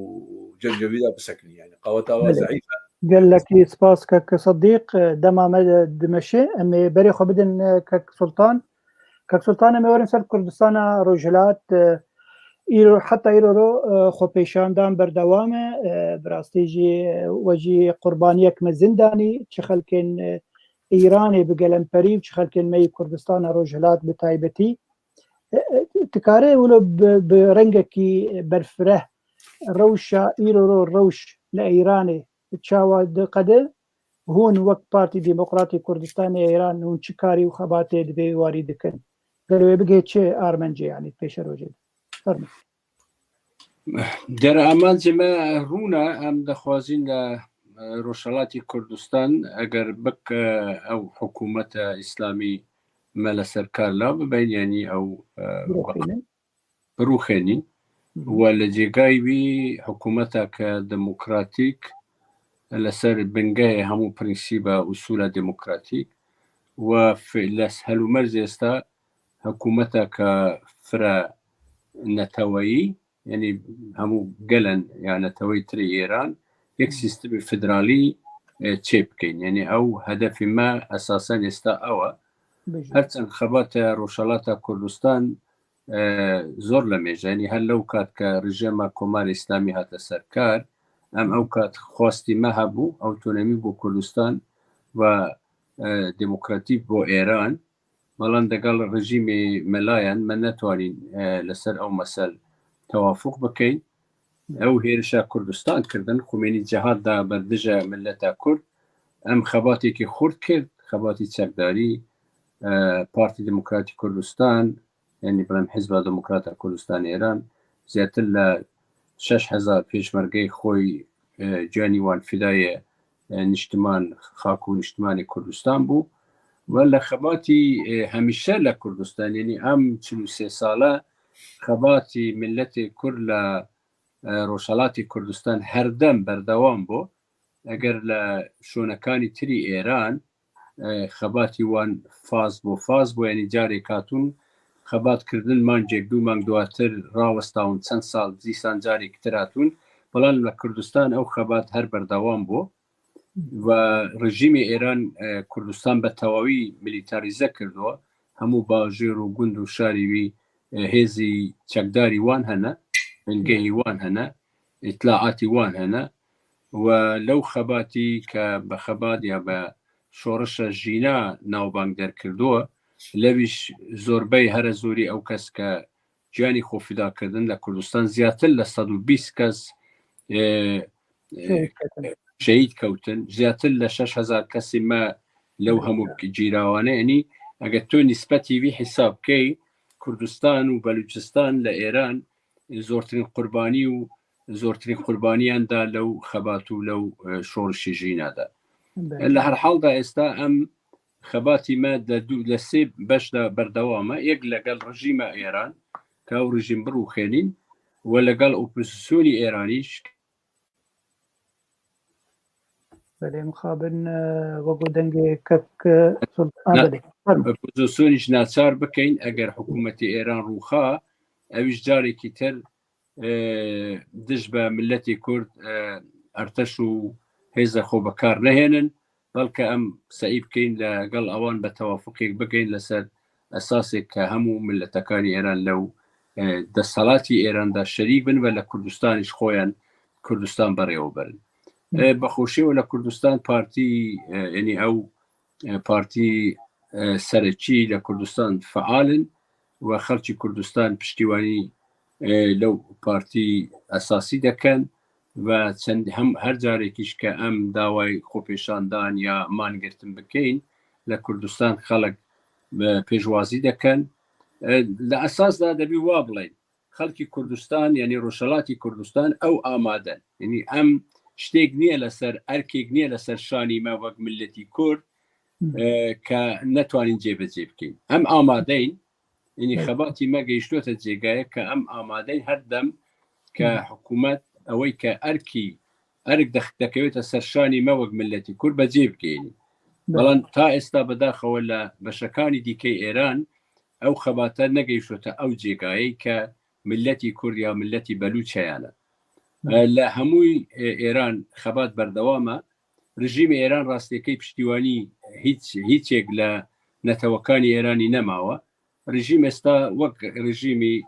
Cencevîda bisekinî yanî. Qeweta wa Belê. Zeîf e. Gelekî spas kek Sedîq, e, dema me de dimeşe. Em ê berê xwe bidin, e, kek Sultan. Kek Sultan, em ê werin ser Kurdistana Rojhilat, e, îro, heta îro ro, e, xwepêşandan berdewam e. E, bi rastî jî, e, we jî qurbaniyek mezin danî, çi xelkên, e, Îranê bi gelemperî û çi xelkên me yî Kurdistana Rojhilat bi taybetî. E, e, tu karê wilo bi, bi rengekî berfireh rewşa îro ro rewş li Îranê çawa diqede? Hûn wek Partî Demokratî Kurdistanê Îran hûn çi karî û xebatê di vê warî dikin? Gelo wê bigihê çi armencê, yanî pêşerojê de? Fermo. Deramacê me rûn e, em dixwazin li, e, Rojhelatê Kurdistan eger bik, e, ew hikûmeta Îslamî me li ser kar la bibin, yanî ew, e, Birûxînin. Birûxênî Hı hı. we li cêgayî wî hikûmeteke demokratîk li ser bingehê hemû prensîba, usûla demokratîk we fi-, li helûmercê esta hikûmeteke fire neteweyî, yanî hemû gelen ya neteweyî tirê Êran yek Hı. Sîstemê federalî, e, çêbikeyn. Yanî ew hedefê me esasen êsta ew e. Bijî. Her çend xebata Rojhelata Kurdistan, e, zor lemêj e. Yanî her lew kat ke rejîma Komarê Îslamî hate ser kar, em ew kat xwestî me hebû, otonomî bo Kurdistan ve, e, demokratî bo Êran. Belam degel rejîmê melayan me netwanîn, e, li ser ew mesel tewafuq bikeyn. Ew hêrişa Kurdistan kirdin, Xumênî cihad da ber dije mileta Kurd. Em xebatekî xurt kir, xebatî çekdarî, e, Partî Demokratîk Kurdistan, yanî bilim Hizba Demokrata Kurdistan Êran, zêdetir li şeş hezar pêşmergeyê xwe, e, canî wan fidaye, e, niştiman, xak û niştimanê Kurdistan bû. We li xebatî, e, hemîşe li Kurdistan, yanî em çil û sê sale xebatî milletê Kurd li, e, Rojhelatê Kurdistan herdem berdewam bû. Eger li şonekanî tirî Êran, e, xebatî wan faz bû, faz bû, yanî carek hatûn xebat kirdin, mangek, du mang duatir rawestawin, çend sal dîsan carek tir hatûn. Belam li Kurdistan ew xebat her berdewam bû. Ve rejîmê Êran, e, Kurdistan be tewawî milîtarîze kirdo. Hemû bajêr û gund û şarî wî, e, hêzî çekdarî wan hene, bingehî wan hene, îtlaatî wan hene. We lew xebatî ke be xebat ya be şoreşa jîna navbang derkirdo, lewîş zorbey here zorî ew kes ke ciyanî xwe fida kirdin li Kurdistan, zêdetir li sed û bîst kes, e, e, Şehîd ketin. Şehîd kewtin. Zêdetir li şeş hezar kesî me lew hemû cîrawane. Yanî eger tu nîsbetî vî hesab key, Kurdistan û Belûçistan li Êran, e, zortirîn qurbanî û zortirîn qurbaniyan da lew xebat û lew, e, şorişê jîna de. Belê. Li her hal de êsta em xebatî me de du, li sê beş de berdewam e. Yek legel rejîma Êran, ke ew rejîm birûxênîn, we legel opozîsyonî Êranî jî. Belê, mixabin, e, we got dengê kek, e, Sultan, ne, belê. Fermo. Opozîsyonî jî naçar bikeyn, eger hikûmetê Êran rûxa, ew jî carekî tir, e, dij be milletê Kurd, e, erteş û hêza xwe bi kar nehênin. Belke em seî bikeyn legel ewan be tewafuqek bigeyn li ser esasek ke hemû miletekanî Êran lew, e, desthilatî Êran de şerîk bin ve li Kurdistanî ji xwe yan Kurdistan berêwe berin. E, bi xweşî we li Kurdistan partî, e, yanî ew, e, partî, e, serekî li Kurdistan feal in we xelkî Kurdistan piştîwanî, e, lew partî esasî dekin ve çend hem her carekî jî ke em daway xwepêşandan ya mangirtin bikeyn, li Kurdistan xelk, e, pêşwazî dekin. E, li esas de debî wa bileyn. Xelkî Kurdistan, yanî Rojhelatî Kurdistan ew amade in. Yanî em Ştêk niye li ser, erkêk niye li ser şanî me wek miletî Kurd, e, ke netwanîn cêbecê bikîn. Em amadeyn, yanî xebatî me gehiştote cêgayê ke em amadeyn her dem ke hikûmet ewey ke erkî, erk dex-, dekewête ser şanî me wek miletî Kurd becê bikeyî. Belam ta êsta bidaxewe li beşekanî dîkey Êran ew xebate negehiştote ew cêgayê ke miletî Kurd ya miletî Belûç heyane. E, li hemûy, e, Êran xebat berdewam e. Rejîmê Êran rastiyekey piştîwanî hîç, hîçek li netewekanî Êranî nemawe. Rejîm êsta wek rejîmî,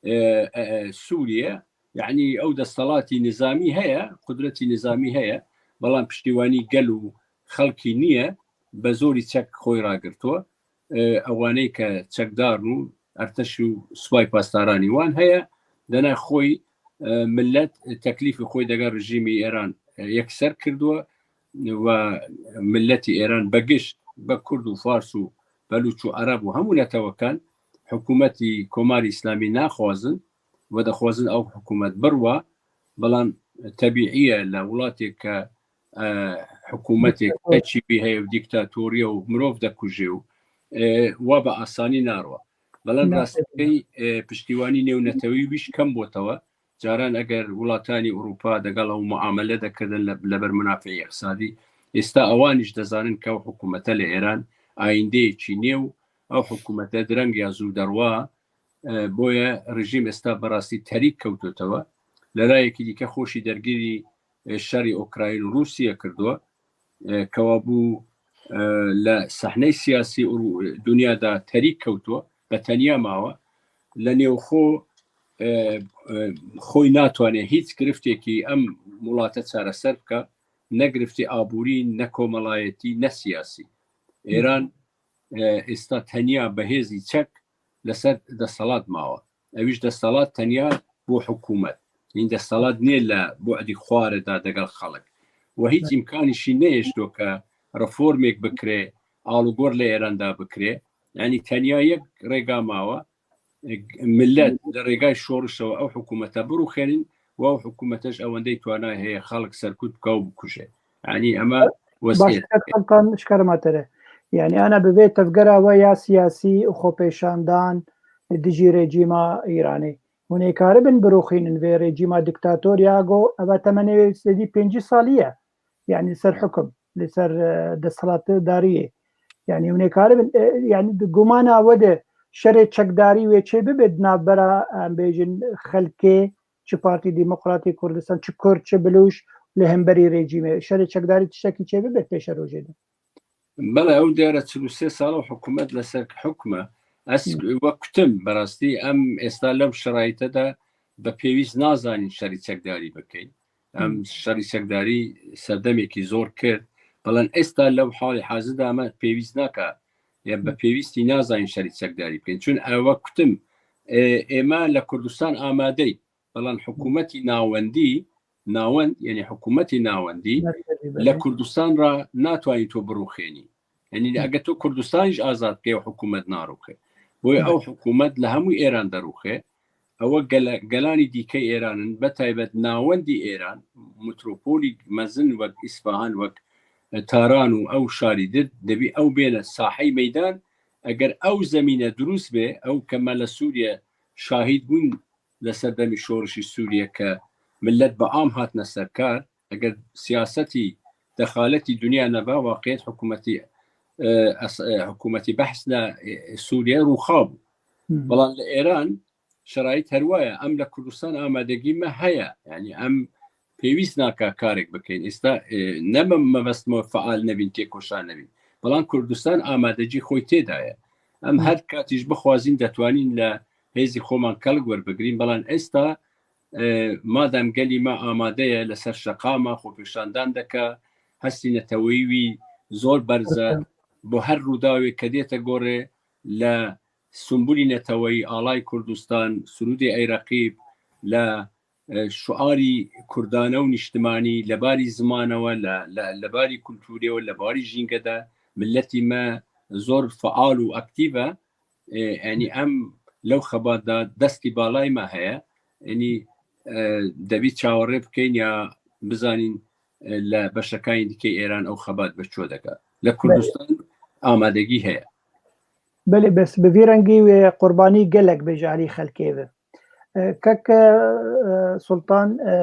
e, e, e, Sûriye, yanî ew destelatî nizamî heye, qudretî nizamî heye, belam piştîwanî gel û xelkî niye, be zorî çek xwê ragirtwe. E, ewaney ke çekdar û erteş û subay pasdaranî wan heye, dene xwê, e, millet, e, teklîfê xwê degel rejîmî Êran, e, yekser kirdiwe. Ve miletî Êran be gişt, be Kurd û Fars û Belûç û Ereb û hemû netewekan hikûmetî Komarî Îslamî naxwazin ve dixwazin ew hikûmet birwa, belam tebîî ye li welatê ke, e, hikûmetê keçî wî heye û dîktatorî ye û mirov dekuje û, e, wa bi asanî narwa. Belam rastî, e, piştîwanî nêwnetewî wî jî kem botewe. Caran eger welatanî Ewropa degel ew muamele dekirin li, li ber minafeyê îqtisadî, êsta ewan jî dezanin ke ew hikûmete li Êran ayîndeyê çînê û ew hikûmete direng ya zû derwa, e, boye rejîm êsta berastî terîk kewtotewe. Li rayekî dîke xweşî dergîrî, e, şerî Ukrayn û Rûsya kirdiwe. E, kewabû, e, li sehney siyasî û dinya de terîk kewto, be tenya mawe. Li nêwxwe, e, e, xwî natwane hîç giriftekî em welate çareser bike, ne giriftê aborî, ne komelayetî, ne siyasî. Êran, e, êsta tenya bi hêzî çek li ser destelat mawe. Ew jî destelat tenya bo hikûmet. Hîn destelat nê li bu'dî xwarê de degel xelk. Ve hîç îmkanî şî nehêşto ke reformêk bikirê, alûgor li Êran de bikirê. Yanî tenya yek rêga mawe, e, milet li rêgay şorişewe ew hikûmete birûxênin, ve ew hikûmete ji ewendey twanayê heye xelk serkut bike û bikuje. Yanî ema wesiyet. Başka xelkan ji kerema te re. Yanî ana bi vê tevgera we ya siyasî û xwepêşandan dijî rejîma Îranê. Hûn ê karibin birûxînin vê rejîma diktator ya go eva temenê wê sedî pêncî salî ye. Yanî li ser hukum, li ser, e, desthilatdariyê. Yanî hûn ê karibin, e, yanî di gumana we de şerê çekdarî wê çê bibe di navbera, em bêjin, xelkê, çi Partî Demokratî Kurdistan, çi Kurd, çi Bilûç, li hemberî rejîmê. Şerê çekdarî tiştekî çê bibe pêşerojê de. Bele, ew diyar e çil û sê sal e hikûmet li ser hukm e. Ez wek kutim, berastî em êsta lew şerayîte de bi pêwîst nazanîn şerî çekdarî bikeyn. Em şerî çekdarî serdemekî zor kir. Belam êsta lew halê hazir de me pêwîst naka. Em bi pêwîstî nazanîn şerî çekdarî bikeyn. Çun ew wek kutim, e, ême li Kurdistan amadeyn. Belam hikûmetî nawendî, nawend, yanî hikûmetî nawendî, li Kurdistan re natwanî tu birûxênî. Yanî eger tu Kurdistan jî azad bikey, ew hikûmet narûxe. Boye ew hikûmet li hemû Êran derûxe. Ew gele-, gelanî dîkey Êran in, be taybet nawendî Êran, metropolî mezin wek Îsfahan, wek, e, Taran û ew şarî dir, debî ew bêne sahey meydan. Eger ew zemîne dirûst be, ew ke me li Sûriye şahîd bûn, li ser demî şorişî Sûriye ke milet bi am hatine ser kar, eger siyasetî dexaletî dinya nebe, waqiyet hikûmetî, e, es-, e, hikûmetî behs ne, e, Sûriye rûxa bû. Belam li Êran şerayît her wa ye. Em li Kurdistan amadegî me heye. Yanî em pêwîst naka karek bikeyn. Êsta, e, ne me mebest me feal nebîn, têkoşan nebîn. Belam Kurdistan amadecî xwe tê daye. Em her katî jî bixwazîn detwanîn li hêzî xweman kelk werbigirîn. Belam êsta, e, madem gelî me amade ye li ser şeqama xwepêşandan deke, hestî neteweyî wî zor berz e. Bo her rûdawê ke dête gore li Sumbulî neteweyî, Alay Kurdistan, Surûdê Ey Reqîb, li, e, şiarî kurdane û nîştimanî, li barî zimanewe, li, li, li barî kultûrê we, li barî jînge de miletî me zor feal û aktîf e. E, yanî em lew xebat de destî balay me heye. Yanî, e, debî çawerê bikeyn ya bizanîn e, لە بەشەکانی دیکەی ئێران ئەو خەبات بە چۆ دەکا. لە کوردستان ئامادەگی هەیە. Belê, bes bi vî rengî wê qurbanî gelek bê ji alî xelkê ve. E, kek, e, Sultan, e,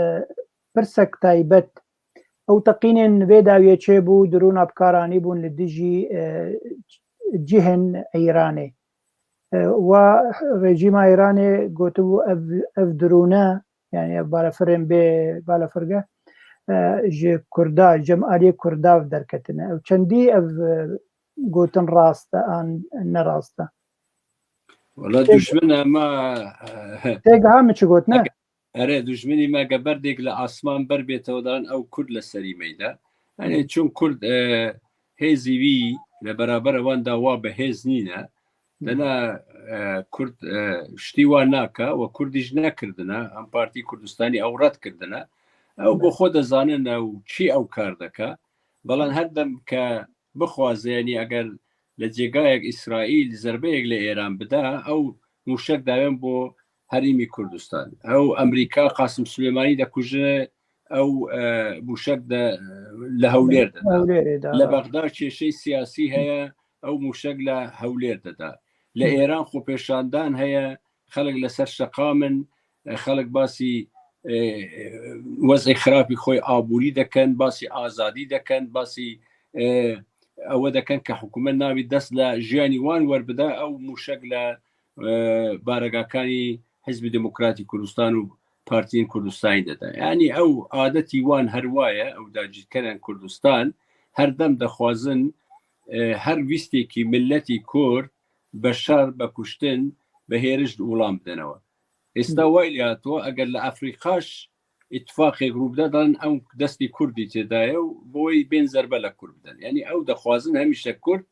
pirsek taybet, ew teqînên vê dawiyê çêbû, dirûna bi kar anîbûn li dijî, e, cihên Îranê. E, wa rejîma Îranê gotibû ev, ev dirûne, yani ev balafirên bê balafirgeh, e, ji Kurda, cem aliyê Kurda derketine. Ew çendî ev, e, gotin rast e an ne rast e? Wala Tê- duşmena ma, e, Tê giha min çi got, ne? Ere, dujminî me ge berdêk li asman ber bêtewe dan ew Kurd li serî meyda. Yani çun Kurd, e, hêzî wî li beraber wan da wa bi hêz nîne. Dena, e, Kurd, e, ştî wa naka we Kurdî ji nekirdine. Em Partî Kurdistanî ew red kirdine. Ew bi xwe de zanin ew çi ew kar deke. Belan her dem ke bixwaze, yanî eger li cêgayek Îsraîl zerbeyek li Êran bide, ew mûşek dawên bo Herêmî Kurdistan. Ew Amerîka Qasim Sulêmanî dekuje, ew, e, mûşek de, e, li Hewlêr de da. Hewlêrê da, Li ha. Bexda kêşeyê siyasî heye, ew mûşek li Hewlêr de da. Li Hı. Êran xwepêşandan heye, xelk li ser şeqam in, e, xelk basî, e, e, wezê xirapî xwe yê aborî dekin, basî azadî dekin, basî, e, ewe dekin ke hikûmet nabî dest li jiyanî wan werbide, ew mûşek li, e, baregakanî Hizbî Demokratî Kurdistan û Partiyên Kurdistanî de de. Yanî ew adetî wan her wa ye, ew dagirkerên Kurdistan her dem dixwazin, e, her wîstekî miletî Kurd be şer, be kuştin, be hêriş di olan bidenewe. Êsta Hı. wayli hatiye, eger li Efrîqaş îtifaqek rû bide, dan ew destî Kurdî tê daye û bo wê bên zerbe li Kurd bidin. Yanî ew dixwazin hemîşe Kurd,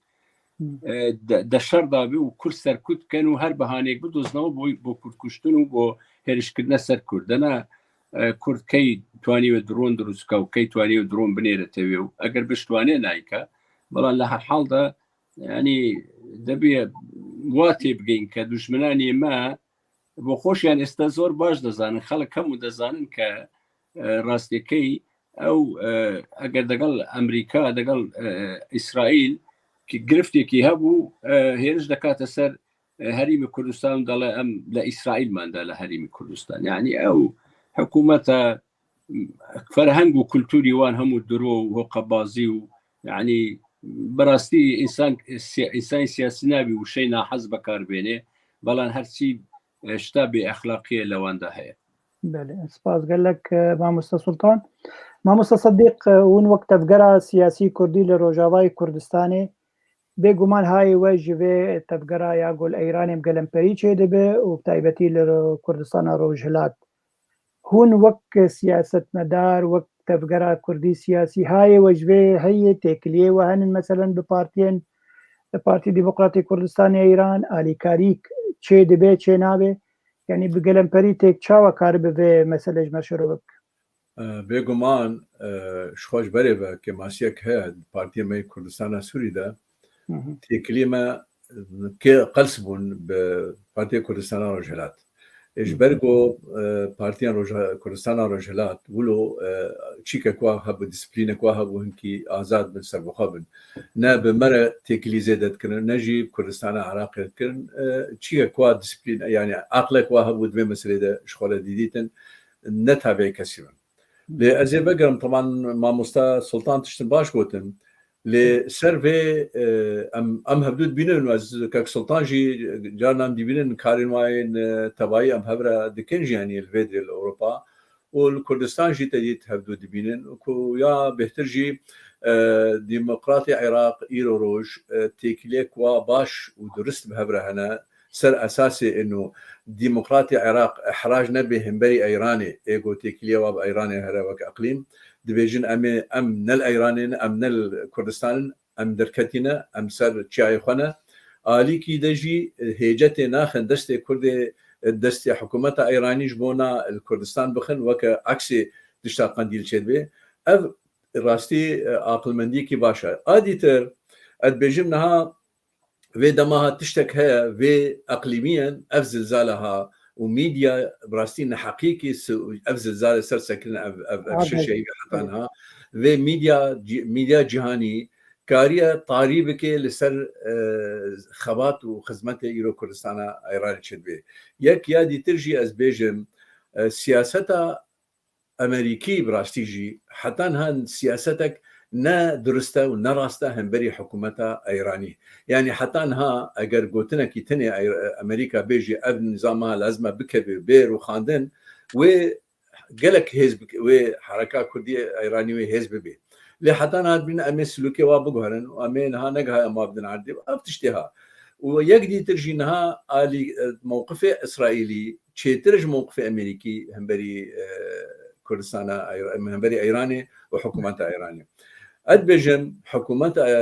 Hı. e, de, de şer dabî û Kurd serkut ken û her bihaneyek bidoznewe bo, bo Kurd kuştin û bo hêrişkirine ser Kurd. Dena, e, Kurd key twanî wê drone dirûst ka û key twanî wê drone binêre tevê û eger biştwane nayke. Belan li her hal de, yanî, debê wa tê bigeyîn ke dujminanê me, bo xweş, yan êsta zor baş dizanin, xelk hemû dizanin ke, e, rastîkey ew, e, eger degel Amerîka, degel, e, Îsraîl ki giriftekî hebû, e, hêriş dekate ser, e, Herêmê Kurdistan û dale em li Îsraîl manda li Herêmê Kurdistan. Yanî ew hikûmeta, ferheng û kulturî wan hemû diro û hoqebazî û, yanî, bi rastî însan, si-, însanê siyasî nabî wişeyê nahez bekar bêne, belan her çî, e, şta bêexlaqiyê li wan de heye. Belê, spas gelek, e, mamoste Sultan. Mamoste Sedîq, e, hûn wek tevgera siyasî kurdî li Rojavayê Kurdistanê, bêguman hayê we ji vê tevgera ya gol Eyranê bi gelemperî çêdibe û bi taybetî li Kurdistana Rojhilat. Hûn wek siyasetmedar, wek tevgera kurdî siyasî, hayê we ji vê heye, têkiliyê we henin, meselen bi partiyên, Partî Demokratê Kurdistanê Îran, alîkarî çê dibe, çê nabe? Yanî bi gelemperî têk çawa karibe vê mesele ji me şiro bike? E, bêguman, e, ji xwe ji berê ve kêmasiyek heye di Partiyê me yê Kurdistana Sûrî de. Hı hı. Têkiliyê me, e, ke qels bûn bi Partiya Kurdistana Rojhilat. E, ji Hı hı. ber ku, e, Partiya Roja-, Kurdistana Rojhilat wilo, e, çîkek wa hebû, disiplînek wa hebû, hinkî azad bin, serbixwe bin. Ne bi me re têkilî zêde dikirin, ne jî bi Kurdistana Iraqê dikirin. E, çîkek wa disiplîn, yanî aqlek wa hebû di vê meselê de ji xwe re didîtin, ne tabî kesî bin. Lê ez ê vegerim, teban mamosta Sultan tiştin baş gotin. Lê ser vê, e, em, em hevdû dibînin û ez kek Sultan jî carnan dibînin karên wayên, e, tevayî em hev re dikin jî, yanî li vê derê li Ewropa û li Kurdistan jî te dît hevdû dibînin ku ya bêhtir jî, e, demokratê Iraq îro roj, e, têkiliyek wa baş û durist bi hev re hene. Ser esasê ino demokratê Iraq ihrac nebe hemberî Eyranê, ê ku têkiliyê wa bi Eyranê here wek eqlîm, dibêjin em ê, em ne li Eyranê ne, em ne li Kurdistan in, em derketî ne, em ser çiyayê xwe ne. Alîkî de jî hêcetê naxin destê Kurdê, destê hikûmeta Eyranî ji bona li Kurdistan bixin, weke eksê tişta Qendîl çêdibe. Ev rastî, e, aqilmendiyekî baş e. A dîtir, ez dibêjim niha vê dema ha tiştek heye, vê eqlîmiyen, ev zilzala ha, û mîdya bi rastî neheqiyekî si-, ev zilzale ser sekirin, ev, ev, ev şişeyî heta niha. Vê mîdya, cî-, mîdya cîhanî kariye tarî bike li ser, e, xebat û xizmetê îro Kurdistana Îranê çêdibê. Yek ya dîtir jî ez bêjim, e, siyaseta Amerîkî bi rastî jî heta niha siyasetek ne durist e û ne rast e hemberî hikûmeta Îranî. Yanî heta niha eger gotinekî tenê Ey-, Amerîka bêjî ev nîzama lazim e bikeve bê rûxandin, wê gelek hêz bik-, wê hereka kurdî Îranî wê hêz bibê. Lê heta niha dibînin em ê silûkê wa biguherin û em ê niha negihaye maf din erdê. Ev tiştê ha. Û yek dîtir jî niha alî, e, mewqifê Îsraîlî çêtir ji mewqifê Amerîkî hemberî, e, Kurdistana, hemberî Îranê û hikûmeta Îranê. Ez dibêjim hikûmeta, e,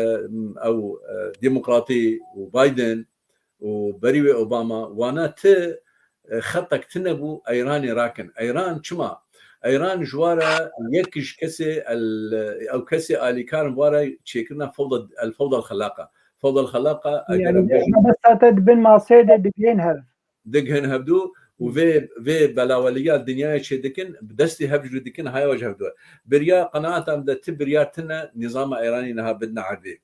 ew, e, demokratî û Biden û berî wê Obama, wana ti, e, xetek tune bû Îranê rakin. Îran çima? Îran ji wara yek ji kesê el, ew kesê alîkar in wara çêkirina fewda, el fewda el xelaqa. Fewda el xelaqa, eger Yani em bêjin, mebesta te di bin maseyê de digihên hev. Digihên hevdû û vê, vê belaweliya dinyayê çê dikin, bi destî hev jî dikin, haya ji hevdû. Birya qenaeta min de ti biryar tune nîzama Îranî niha bidine erdê.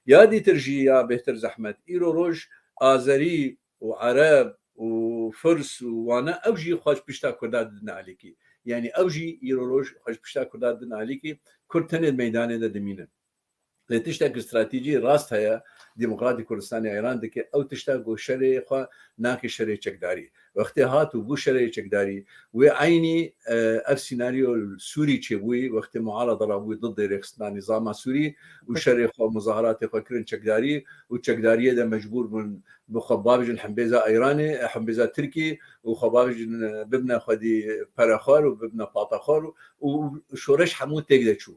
Ya dîtir jî ya bêhtir zehmet, îro roj Azerî û Ereb û Firs û wane ew jî xwe ji pişta Kurda didin alîkî. Yanî ew jî îro roj xwe ji pişta Kurda didin alîkî, Kurd tenê di meydanê de dimînin. Lê tiştek stratejî rast heye, Demokratî Kurdistanê Îran dike, ew tişta ku şerê xwe nake şerê çekdarî. Wextê hat û bû şerê çekdarî, wê eynî, e, ev sînaryo li Sûrî çêbûyî, wextê muarada rabûyî didê rêxistina nîzama Sûrî û şerê xwe, muzaharatê xwe kirin çekdarî û çekdariyê de mecbûr bûn bi xwe bavêjin hembêza Îranê, hembêza Tirkî û xwe bavêjin, e, bibine xwedî perexwar û bibine patexwar û, û şoreş hemû têk de çû.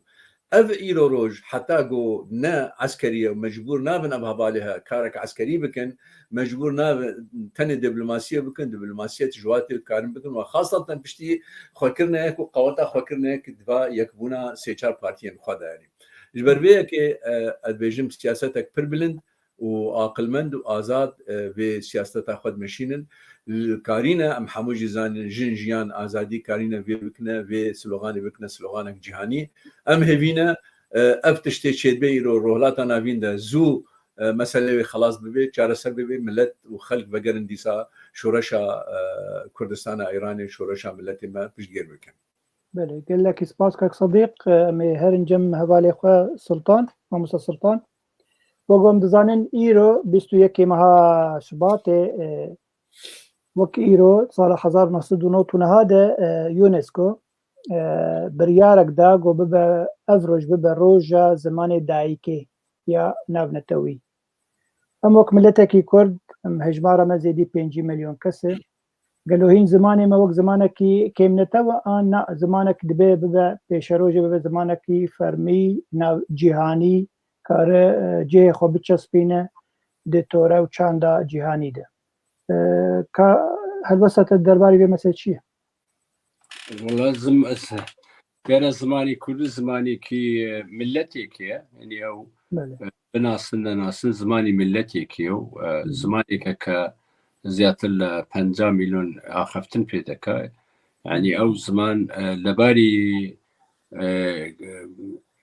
Ev îro roj heta ku ne eskerî ye û mecbûr nabin ev hevalê he karek eskerî bikin, mecbûr nabin tenê diplomasiyê bikin, diplomasiyê tijwatê dikarin bikin û xasatan piştî xwekirine yek û qeweta xwekirine yek diva yekbûna sê çar partiyên xwe de yanî. Ji ber vê yekê, e, ez dibêjim siyasetek pir bilind û aqilmend û azad, e, vê siyaseta xwe dimeşînin. Li karîne em hemû jî zanin, jin, jiyan, azadî karîne vê bikine, vê sloganê bikine sloganek cîhanî. Em hêvî ne, e, ev tiştê çêdibe îro Rojhilata Navîn de zû, e, meselê wê xelas bibe, çareser bibe, milet û xelk vegerin dîsa şoreşa, e, Kurdistana Îranê, şoreşa miletê me piştgir bikin. Belê, gelekî spas kak Sediq. Em ê herin cem hevalê xwe Sultan, Mamosta Sultan. Wek em dizanin, îro bîst û yekê meha Şibatê, e, wek îro sala hezar neh sed û nod û neh de, e, UNESCO, e, biryarek da ku bibe, ev roj bibe roja zimanê dayikê ya navnetewî. Em wek miletekî Kurd, em hejmara me zêdî pêncî milyon kes e. Gelo hîn zimanê me wek zimanekî kêmnetew e an na, zimanek dibe bibe pêşerojê, bibe zimanekî fermî, nav cîhanî, kare, e, cihê xwe biçespîne di tore û çanda cîhanî de. E, ka helbesta te derbarê vê meselê çi ye? Wala zim-, ez, gere zimanî kurdî zimanekî, e, miletêkê ye. Yanî ew, Belê. e, binasin nenasin zimanî miletêkê ye. E, Hı hı. Zimaneke ke zêdetir li penca milyon axaftin pê dike. Yanî ew ziman, e, lebarî, e,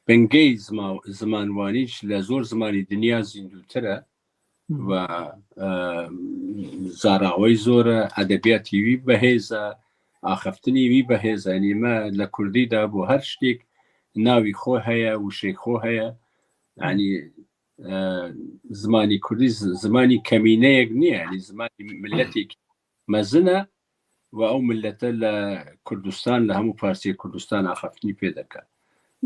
bingeyî zima-, zimanwanî ji le zor zimanî dinya zîndûtir e. Hı hı. Ve, e, zarawey zor e, edebiyatî wî behêz e, axaftinî wî behêz e. Yanî me li kurdî de bo her ştêk navî xwe heye, wişê xwe heye. Hı. Yanî, e, zimanî kurdî z-, zimanî kemîneyek niye, yanî zimanî miletêk mezin e. Ve ew milete li Kurdistan, li hemû parsê Kurdistan axaftinî pê dike.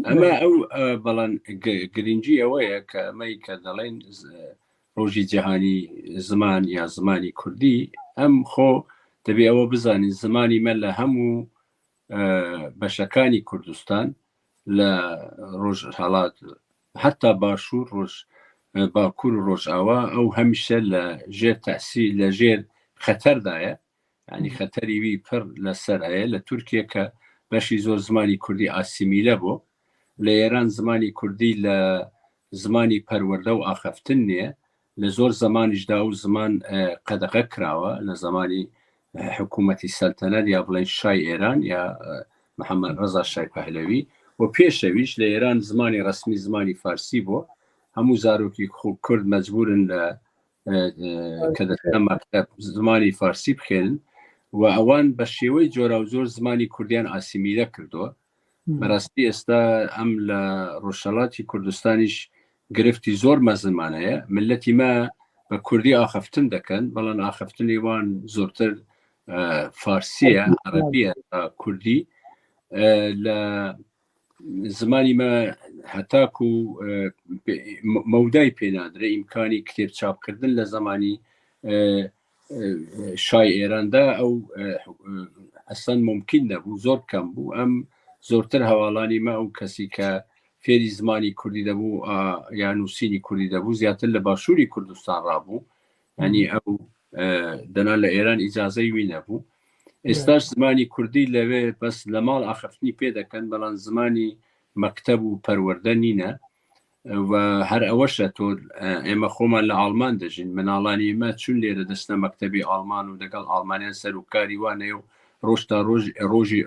Em e Belê. ew, e, belan gi-, girîngî ew e ke em ê ke delên z-, rojî cîhanî ziman ya zimanî kurdî, em xwe dibê ew bizanîn zimanî me li hemû, e, beşekanî Kurdistan, li Rojhilat, heta Başûr, Roj-, e, Bakur û Rojava, ew hemişe li jêr tesîr, li jêr xeter de ye. Yanî Hı. xeterî wî pir li ser heye. Li Tirkiye ke beşî zor zimanî kurdî asîmîle bû. Li Êran zimanî kurdî li zimanî perwerde û axaftin niye. Li zor zemanî ji da ew ziman, e, qedexe kirawe. Li zemanî e, hikûmetî seltenet ya, biڵێن, Şay Êran ya, e, Mihemed Reza Şay Pehlewî û pêşewîş لە ئێران زمانی ڕەسمی زمانی فارسی بوو. هەموو زارۆکی خو-، کورد مەجبورن لە، e, e, کە دەچنە مەکتەب زمانی فارسی بخێنن و ئەوان بە شێوەی جۆرا و جۆر زمانی کوردیان ئاسیمیلە کردووە. بەڕاستی ئێستا ئەم لە ڕۆژهەڵاتی کوردستانیش گرفتی زۆر مەزنمان هەیە. ملەتی مە بە کوردی ئاخەفتن دەکەن، بەڵام ئاخەفتنی وان زۆرتر، e, فارسیە، عەرەبیە تا کوردی. E, لە زمانی مە هەتاکو، e, پێ-، مە-، مەودای پێنادرێ، ئیمکانی کتێب چاپکردن لە زمانی، e, e, Şay Êran'da ئەو، e, e, ئەسەن ممکن نەبوو، زۆر کەم بوو. ئەم زۆرتر هەواڵانی مە ئەو کەسی کە فێری زمانی کوردی دەبوو، ئا، یا نووسینی کوردی دەبوو، زیاتر لە باشووری کوردستان ڕابوو. یعنی ئەو، e, دەنا لە ئێران ئیجازەی وی نەبوو. ئێستاش زمانی کوردی لەوێ بەس لە ماڵ ئاخەفتنی پێ دەکەن، بەڵام زمانی مەکتەب و پەروەردە نینە. و هەر ئەوەشە تۆ، e, ئێمە خۆمان لە ئاڵمان دەژین، مناڵانی ئێمە چون لێرە دەچنە مەکتەبی ئاڵمان و دەگەڵ ئاڵمانیان سەر و کاری وانەیە و ڕۆژ تا ڕۆژ، ڕۆژی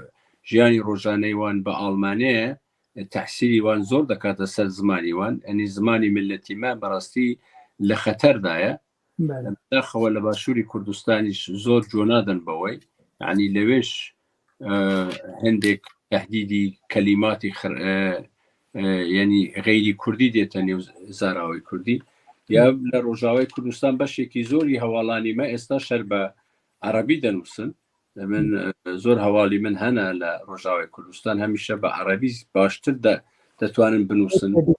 ژیانی ڕۆژانەی وان بە ئاڵمانەیە، تەحسیری وان زۆر دەکاتە سەر زمانی وان. یعنی زمانی ملەتی مە بەڕاستی لە خەتەردایە. بەڵێ. داخەوە لە باشووری کوردستانیش زۆر جۆ نادەن بەوەی، یعنی لەوێش، e, هەندێک تەهدیدی کەلیماتی خر-، e, e, یعنی غەیری کوردی دێتە نێو زاراوەی کوردی. یا لە ڕۆژاوای کوردستان بەشێکی زۆری هەواڵانی مە ئێستا شەر بە عەرەبی دەنووسن. من، e, زۆر هەواڵی من هەنە لە ڕۆژاوای کوردستان هەمیشە بە عەرەبی باشتر دە-، دەتوانن بنووسن. بەڵێ.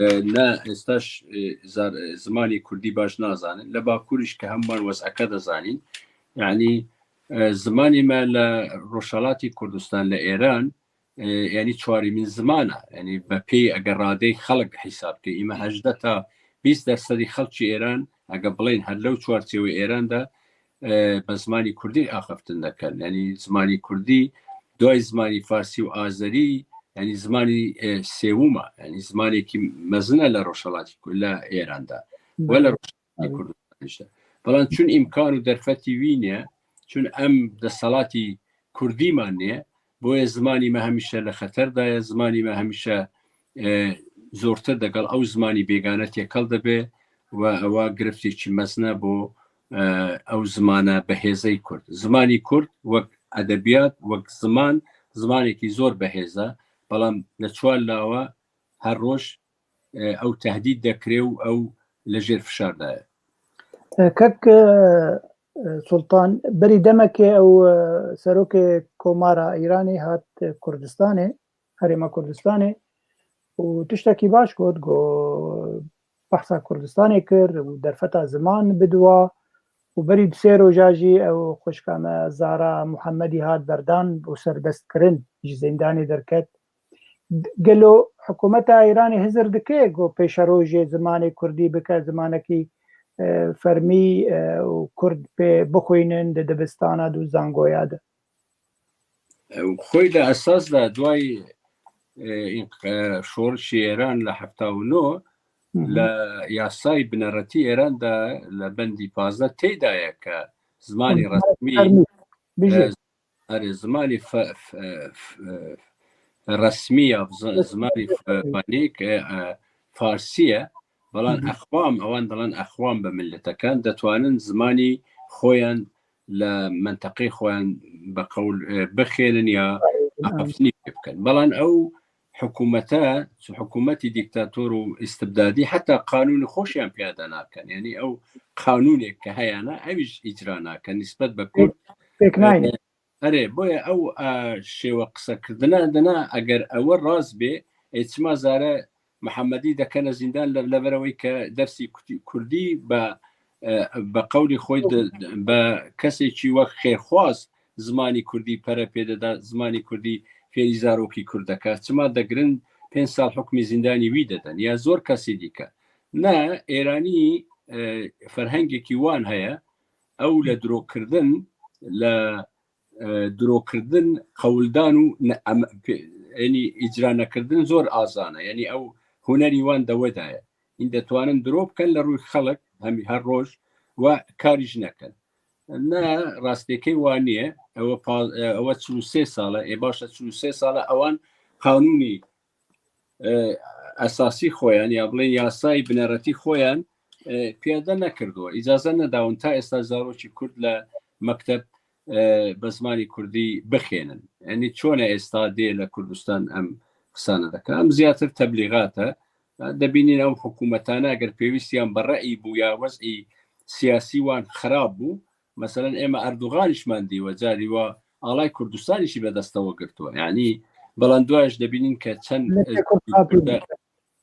E, نە ئێستاش، e, زار-، e, زمانی کوردی باش نازانن. لە باکووریش کە هەمووان وەزعەکە دەزانین. یعنی، e, زمانی مە لە ڕۆژهەڵاتی کوردستان لە ئێران، e, یعنی چوارمین زمانە. یعنی بە پێی ئەگەر ڕادەی خەڵک حیساب بکەی، ئیمە هەژدە تا بیست دەرسەدی خەڵکی ئێران، ئەگە بڵێن هەر لەو چوارچێوەی ئێراندا، e, بە زمانی کوردی ئاخەفتن دەکەن. یعنی زمانی کوردی دوای زمانی فارسی و ئازەری، یعنی زمانی، e, سێومە، یعنی زمانێکی مەزنە لە ڕۆژهەڵاتی کو-، لە ئێراندا و لە بەڵێ. ڕۆژهەڵاتی بەڵێ. کوردستانیشدا. بەڵام چون ئیمکان و دەرفەتی وی نیە، چون ئەم دەسەڵاتی کوردیمان نیە، بۆیە زمانی مە هەمیشە لە خەتەردایە، زمانی مە هەمیشە، e, زۆرتر دەگەڵ ئەو زمانی بێگانە تێکەڵ دەبێ و ئەوە گرفتێکی مەزنە بۆ، e, ئەو زمانە بەهێزەی کورد. زمانی کورد وەک ئەدەبیات، وەک زمان، زمانێکی زۆر بەهێزە، بەڵام لە چوار لاوە هەر ڕۆژ، e, ئەو تەهدید دەکرێ و ئەو لە ژێر فشاردایە. کەک، e, e, سوڵتان، بەری دەمەکێ ئەو، e, سەرۆکێ کۆمارە ئیرانی هات کوردستانێ، هەرێمە کوردستانێ، و تشتێکی باش گوت، گو بەحسا کوردستانێ کرد و دەرفەتا زمان بدوا، و بەری سێ ڕۆژا ژی ئەو خوشکامە زارا محەممەدی هات بەردان بۆ سەربەستکردن، ji zîndanê derket. Gelo hikûmeta Îranê hizir dike ku pêşerojê zimanê kurdî bike zimanekî, e, fermî, e, û kurd pê bixwînin di dibistana de û zangoya de? Xwê li esas de duayî, e, înq-, e, şorişê Êran li hefta û neh Hı hı. li yasayê bineretî Êran de li bendî pazdeh tê de ye ke zimanê Hı hı. resmî, Fermî. Bijî. e, erê, zimanê fe-, fe-, fe-, resmî ya, zi-, Resmî zimanê ya. fe-, fanêk, e, e, farsî ye. Belan Hı hı. exwam, ewan dilan exwam bi miletekan, detwanin zimanî xwe yan li menteqê xwe yan bi qewl, e, bixênin ya Aynen. axaftinî pê bikin. Belan ew hikûmete, hikûmetî dîktator û îstibdadî heta qanûnê xweş yan piyade nakin. Yanî ew qanûnê ke heyana, ew jî îcra nakin. Nisbet bi Kurd, Pêk nayne. e, Erê, boye ew, e, şêwe qisekirine dina, eger ewe rast bê, ê çima zare Mihemedî dekene zîndan li, li vir ewê ke dersî kutî-, kurdî be, e, be qewlî xwe de, be kesekî wek xêrxwaz zimanî kurdî pere pê dida, zimanî kurdî fêrî zarokî kurd deke. Çima degirin pênc sal hukmî zîndanî wî dedin? Ya zor kesî dîke. Ne, êranî, e, ferhengekî wan heye, ew li dirokirtin, li e, dirokirtin, qewldan û ne-, em-, pe-, yanî îcra nekirtin zor azan e. Yanî ew hunerî wan de we de ye. Hîn detwanin diro bikin li rûy xelk, hemî her roj, we karî jî nekin. Ne, rastiyekê wa niye. Ewe pa-, e, ewe çil û sê sal e. Ê baş e, çil û sê sal e ewan qanûnî, e, esasî xwe yan, ya bilên yasayî bineretî xwe yan, e, piyade nekirdiwe. Îcaze nedawin ta êsta zarokî kurd le mekteb, e, bi zimanî kurdî bixênin. Yanî çone êsta dê le Kurdistan em qisane dikin. Em ziyatir teblîxat e. Debînin ew hikûmetane eger pêwîstiyan bi re'î bû ya wez'î siyasî wan xirab bû, meselen ême Erdogan jî me dîwe, carî wa alay Kurdistanî jî be destewa girtiwe. Yanî belanduwa ji debînin ke çend Milletê Kurd hatî Kurda,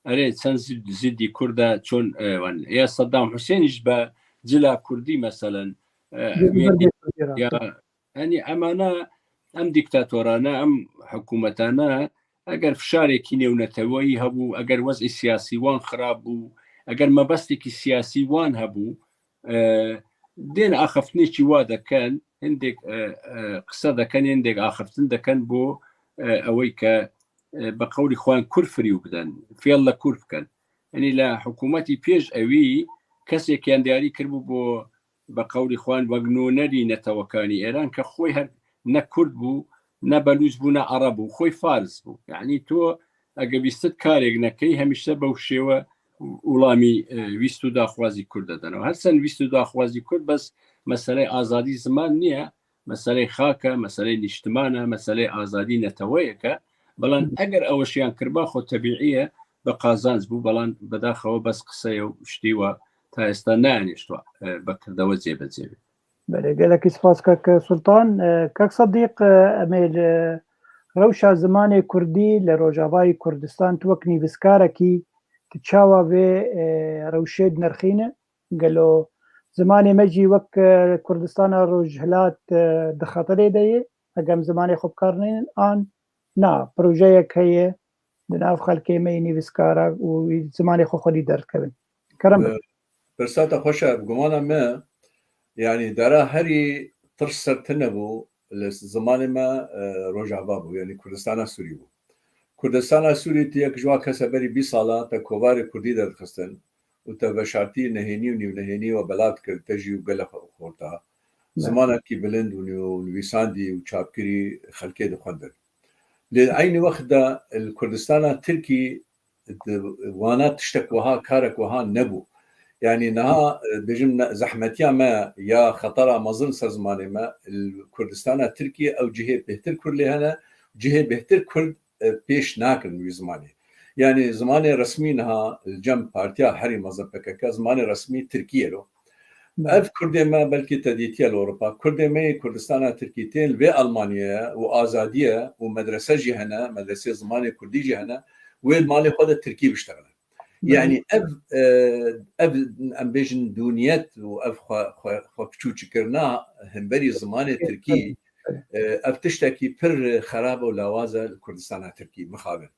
erê çend zid-, zidî Kurda çon, e, wan. Ya Saddam Hussein jî be cila Kurdî meselen, e, Cila wê Kurdî ya, rastî. Yanî emane, em dîktatorane, em hikûmetane, eger fişarekî nêwneteweyî hebû, eger wez'î siyasî wan xirab bû, eger mebestekî siyasî wan hebû, e, dên axiftinekî wa deken, hindek, e, e, qise deken, hindek axiftin deken bo, e, ewey ke, e, bi qewlî xwe kurd firîw biden, fiyella kurd bikin. Yanî le hikûmetî pêş ewî kesêkiyan diyarî kiribû bo, bi qewlî xwe, wek nûnerî netewekanî Êran ke xwe her ne kurd bû, ne belûç bû, ne ereb bû, xwe fars bû. Yanî tu ege wîstit karek nekey, hemîşte bew şêwe ulamî, e, wîst û daxwazî kurd dedin. Her sen wîst û daxwazî kurd bes meseleyê azadî ziman niye, meseleyê xak e, meseleyê nîştiman e, meseleyê azadî neteweyek e. Belan eger ew şiyan kirba xwe tebîî ye, bi qazanc bû, belan bedaxewe bes qiseye û ştî wa ta êsta neanêştwa, e, be kirdewe cêbecê be. Belê, gelekî spas kek Sultan. E, kek Sedîq, e, em ê li rewşa zimanê kurdî li Rojavayê Kurdistan tu wek nivîskarekî tu çawa vê, e, rewşê dinirxîne? Gelo zimanê me jî wek, e, Kurdistana Rojhilat, e, di xeterê de ye? Eger em zimanê xwe bi kar neynin an na projeyek heye di nav xelkê me yê nivîskara û zimanê xwe xwedî derdikevin? Kerem bike. E, pirsa te xweş e. Bi gumana me, yanî dera herî tirs ser tune bû li zimanê me, e, Rojava bû, yanî Kurdistana Sûrî bû. Kurdistana Sûrî tu yek ji wan kese berî bîst sala te kovarê kurdî derdixistin û te veşartî nehênî û nîvnehênî we belav dikir, te jî û gelek xorta. Belê. Zimanekî bilind û nî-, û nivîsandî û çapkirî xelkê dixwendin. Lê eynî wext de li Kurdistana Tirkî di wana tiştek wiha, karek wiha nebû. Yanî niha, e, bêjim ne, zehmetiya me ya xetara mezin ser zimanê me, li Kurdistana Tirkî ew cihê bêhtir kurd lê hene, cihê bêhtir kurd, e, pêş nakin wî zimanê. Yanî zimanê resmî niha li cem partiya herî mezin P K K zimanê resmî Tirkî ye lo. Belê. Ev kurdê me belkî te dîtiye li Ewropa. Kurdê me yê Kurdistana Tirkî tên li vê Almanyaya û azadî ye û medrese jî hene, medresê zimanê kurdî jî hene, wê di malê xwe de tirkî biştexilin. Belê. Yanî ev, e, ev em bêjin dûniyet û ev xwe, xwe, xwe piçûçikirina hemberî zimanê tirkî, e, ev tiştekî pir xerab û lawaz e li Kurdistana Tirkî, mixabin.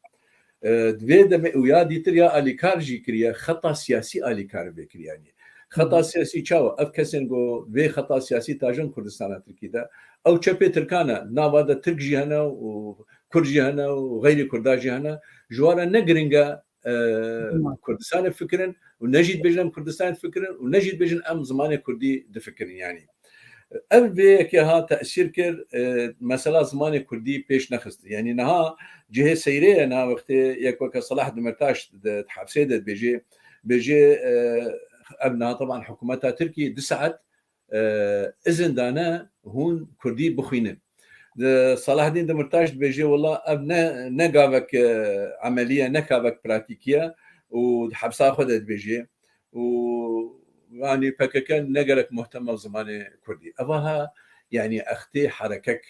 E, di vê demê û ya dîtir ya alîkar jî kiriye, xeta siyasî alîkar vê kiriye. Yanî xeta Hı hı. siyasî çawa? Ev kesên ku vê xeta siyasî tajin Kurdistana Tirkî de, ew çepê Tirkan e, nava de Tirk jî hene û Kurd jî hene û xeyrî Kurda jî hene. Ji wan re ne giring e, e, Hı. Kurdistanê fikirin û ne jî dibêjin em Kurdistanê difikirin û ne jî dibêjin em zimanê Kurdî difikirin. Yanî ev vê yekê ha tesîr kir, e, mesela zimanê kurdî pêş nexist. Yanî niha cihê seyrê ye, niha wextê yek weke Selah Demirtaş di, di hepsê de dibêjê, bêjê, e, ev niha teban hikûmeta Tirkî du saet, e, izin dane hûn kurdî bixwînin. Di Selahaddîn Demirtaş dibêjê, wela ev ne, ne gavek, e, emelî ye, ne gavek pratîkî ye û di hepsa xwe de dibêjê. û, yanî, P K K ne gerek muhtemel zimanê kurdî. Eva ha, yanî, extê herekek,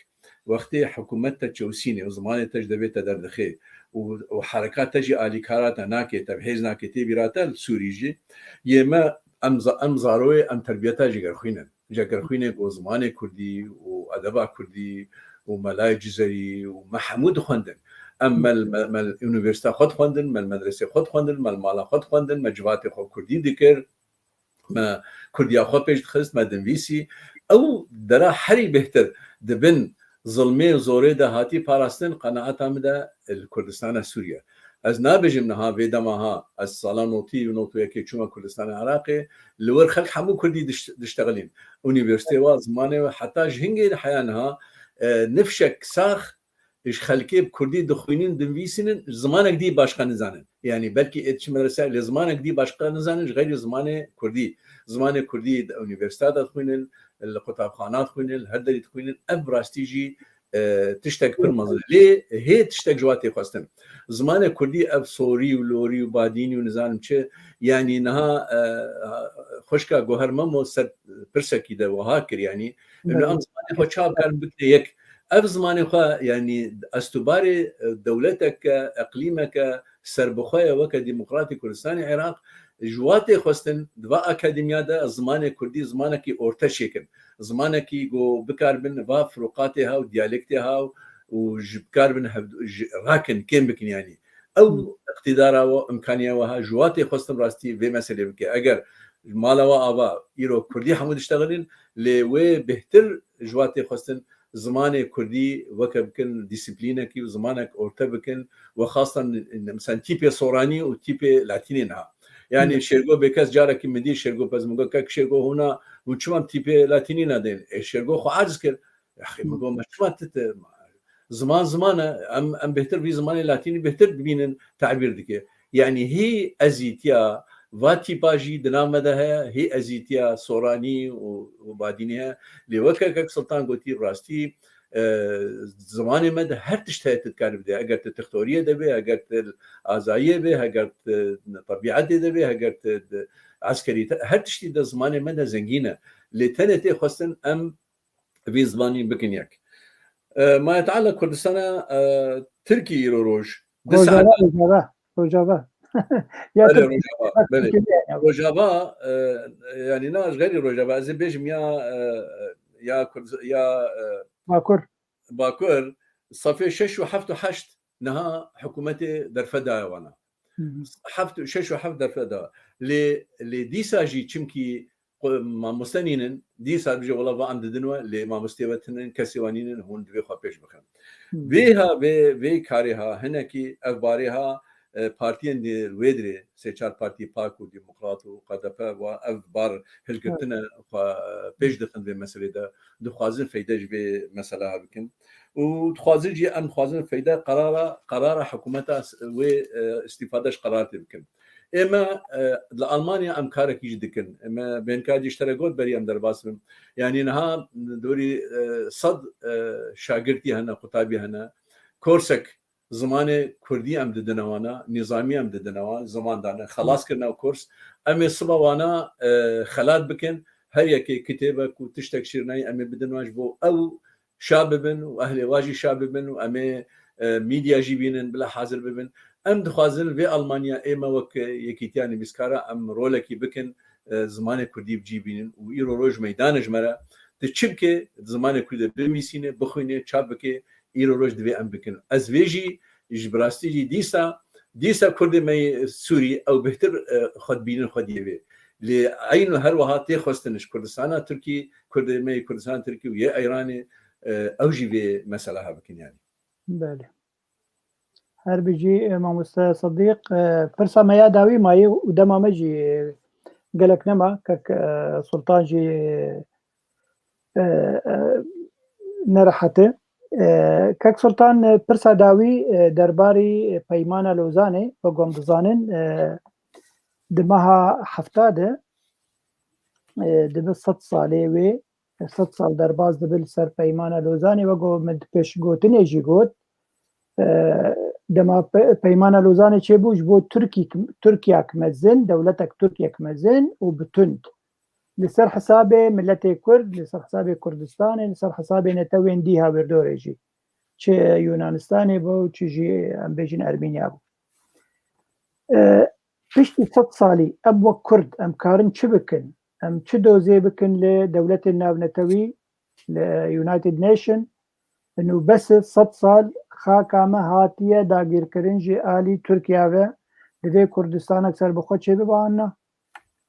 wextê hikûmet te çewsînê û zimanê te ji devê te derdixê û, û hereka te jî alîkara te nake, te bi hêz nake, tê bîra te li Sûrî jî, yê me em za-, em zaroyê, em terbiyeta jêgerxwîn in. Jêgerxwînê ku zimanê kurdî û edeba kurdî û melayê Cizerî û me hemû dixwendin. Em me, me, me unîversîta xwe dixwendin, me medresê xwe dixwendin, me mala xwe dixwendin, me civatê xwe kurdî dikir, me kurdiya xwe pêş dixist, me dinivîsî. Ew dera herî bêhtir di bin zilmê û zorê de hatî parastin, qenaeta min de li Kurdistana Sûriye. Ez nabêjim niha vê dema ha, ez sala notî û notî yekê çûme Kurdistanê Iraqê, li wir xelk hemû kurdî diş-, diştexilîn. Unîversîteyê wa, zimanê we, heta ji hingê heya niha, e, nifşek sax ji xelkê bi kurdî dixwînin, dinivîsînin, zimanek dî başqa nizanin. Yanî belkî ê diçin medrese, lê zimanek dî başqa nizanin, ji xeyrî zimanê kurdî. Zimanê kurdî di unîversîta de dixwînin, li qutabxana dixwînin, li her derî dixwînin. Ev bi rastî jî, e, tiştek pir mezin e. Lê hê tiştek ji wa tê xwestin. Zimanê kurdî ev sorî û lorî û badînî û nizanim çi, yanî niha, e, xwişka Goher Memo ser pirsekî de wiha kir, yanî, ino em zimanê xwe çawa bikarin bikine yek? Ev zimanê xwe, yanî, estûbarê, e, dewleteke, eqlîmeke serbixwe ye weke Demokratî Kurdistanê Iraq, ji wa tê xwestin, di va akademiya de zimanê kurdî zimanekî orte çêkin. Zimanekî ku bikaribin va firûqatê ha û diyalektê ha û ji bikaribin hev-, ji rakin, kêm bikin, yanî. Ew iqtîdara we, imkaniya we ha, ji wa tê xwestin rastî vê meselê bike. Eger mala we ava, îro kurdî hemû diştexilin, lê wê bêhtir ji wa tê xwestin zimanê kurdî weke bikin dîsîplînekî û zimanek orte bikin, we xastan, mesela, tîpê soranî û tîpê latînê niha. Yanî Şêrgo Bêkes, carekî min dî Şêrgo Pez, min got, kek Şêrgo, hûna hûn çima tîpê latînî nadên? Ê, Şêrgo xwe aciz kir. Yaxî, min got, me çima ti, ti, ziman ziman e, em, em bêhtir vî zimanê latînî bêhtir dibînin, tabîr dike. Yanî hî ezîtiya va tîpa jî di nav me de heye, hî ezîtiya soranî û, û badînî heye. Lê weke kek Sultan gotî, bi rastî, e, zimanê me de her tişt heye tu dikarî bidê. Eger tu tixtoriyê de bê, eger tu azayiyê bê, eger tu tebîetê de bê, eger tu di eskerî te, her tiştî de zimanê me de zengîn e. Lê tenê tê xwestin em vî zimanî bikin yek. E, Maye Teala Kurdistana, e, Tirkî îro roj. Di Rojava, saet Rojava, Rojava. Ya Belê, Tirkî, Rojava, ya belê. Tirkî, ya. Rojava, e, yanî na ji xeyrî Rojava, ez ê bêjim ya, e, ya Kurd-, ya, e, Bakur. Bakur, sefê şeş û heft û heşt niha hikûmetê derfet daye wana. Hı hı. Heft, şeş û heft derfet da. Lê, lê dîsa jî çimkî qu-, mamoste nînin, dîsa bije wela va em didin we, lê mamosteyê we tinin, kesê we nînin, hûn divê xwe pêş bixin. Hı. Vê ha, vê, vê karê ha, hinekî ev barê ha, e, partiyên di wê dirê, sê çar partî, PAK û Demokrat û K D P, wa ev bar hilgirtine xwe, e, pêş dixin vê meselê de, dixwazin feyde ji vê mesela bikin. Û dixwazin jî, em dixwazin feyde qerara, qerara hikûmeta s-, wê, e, îstîfade ji qerar tê bikin. Ê me, e, li Almanya em karekî jî dikin. Ê me bênkar jî ji te re got berî em derbas bin. Yanî niha dorî, e, sed, e, şagirtî hene, qutabî hene. Korsek zimanê kurdî em didine wana, nîzamî em didine wan, ziman dane, xelas kirine kurs. Em ê siba wana, e, xelat bikin, her yekê kitêbek û tiştek şîrnayî em ê bidin wan ji bo ew şa bibin û ehlê wa jî şa bibin û em ê, e, medya jî bînin, bila hazir bibin. Em dixwazin vê Almanya ê me wek Yekîtiya Nivîskara em rolekî bikin, e, zimanê kurdî bi cî bînin û îro roj meydan e ji me re. Tu çi bike, zimanê kurdî binivîsîne, bixwîne, çap bike, îro roj divê em bikin. Ez vê jî, ji bi rastî jî dîsa, dîsa kurdê me yê Sûrî ew bêhtir, e, xwe dibînin xwediyê vê. Lê eyno her wiha tê xwestin ji Kurdistana Tirkî, kurdê me yê Kurdistana Tirkî û yê Eyranê, e, ew jî vê mesela hev bikin yanî. Belê. Her bijî, e, mamoste Sedîq, e, pirsa me ya dawî mayî û dema me jî, e, gelek nema. Kek, e, Sultan jî, e, e, e, nerehet e. E, Kek Sultan, e, pirsa dawî, e, derbarî, e, Peymana Lozanê, wek em dizanin, e, di meha hefta de, e, dibe sed salê wê, sed sal derbas dibe li ser Peymana Lozanê, wek min di pêşgotinê jî got, e, dema pe-, Peymana Lozanê çêbû ji bo Tirkî-, Tirkiyek mezin, dewletek Tirkiyek mezin û bi tund. Li ser hesabê miletê Kurd, li ser hesabê Kurdistanê, li ser hesabê netewên dî hawirdorê jî. Çi Yunanistanê bû, çi jî em bêjin Ermeniya bû. E, Piştî sed salî em wek Kurd em karin çi bikin? Em çi dozê bikin li dewletên navnetewî, li United Nation? Ino bes e, sed sal xaka me hatiye dagîrkirin ji alî Tirkiye ve, divê Kurdistanek serbixwe çêbibe an na?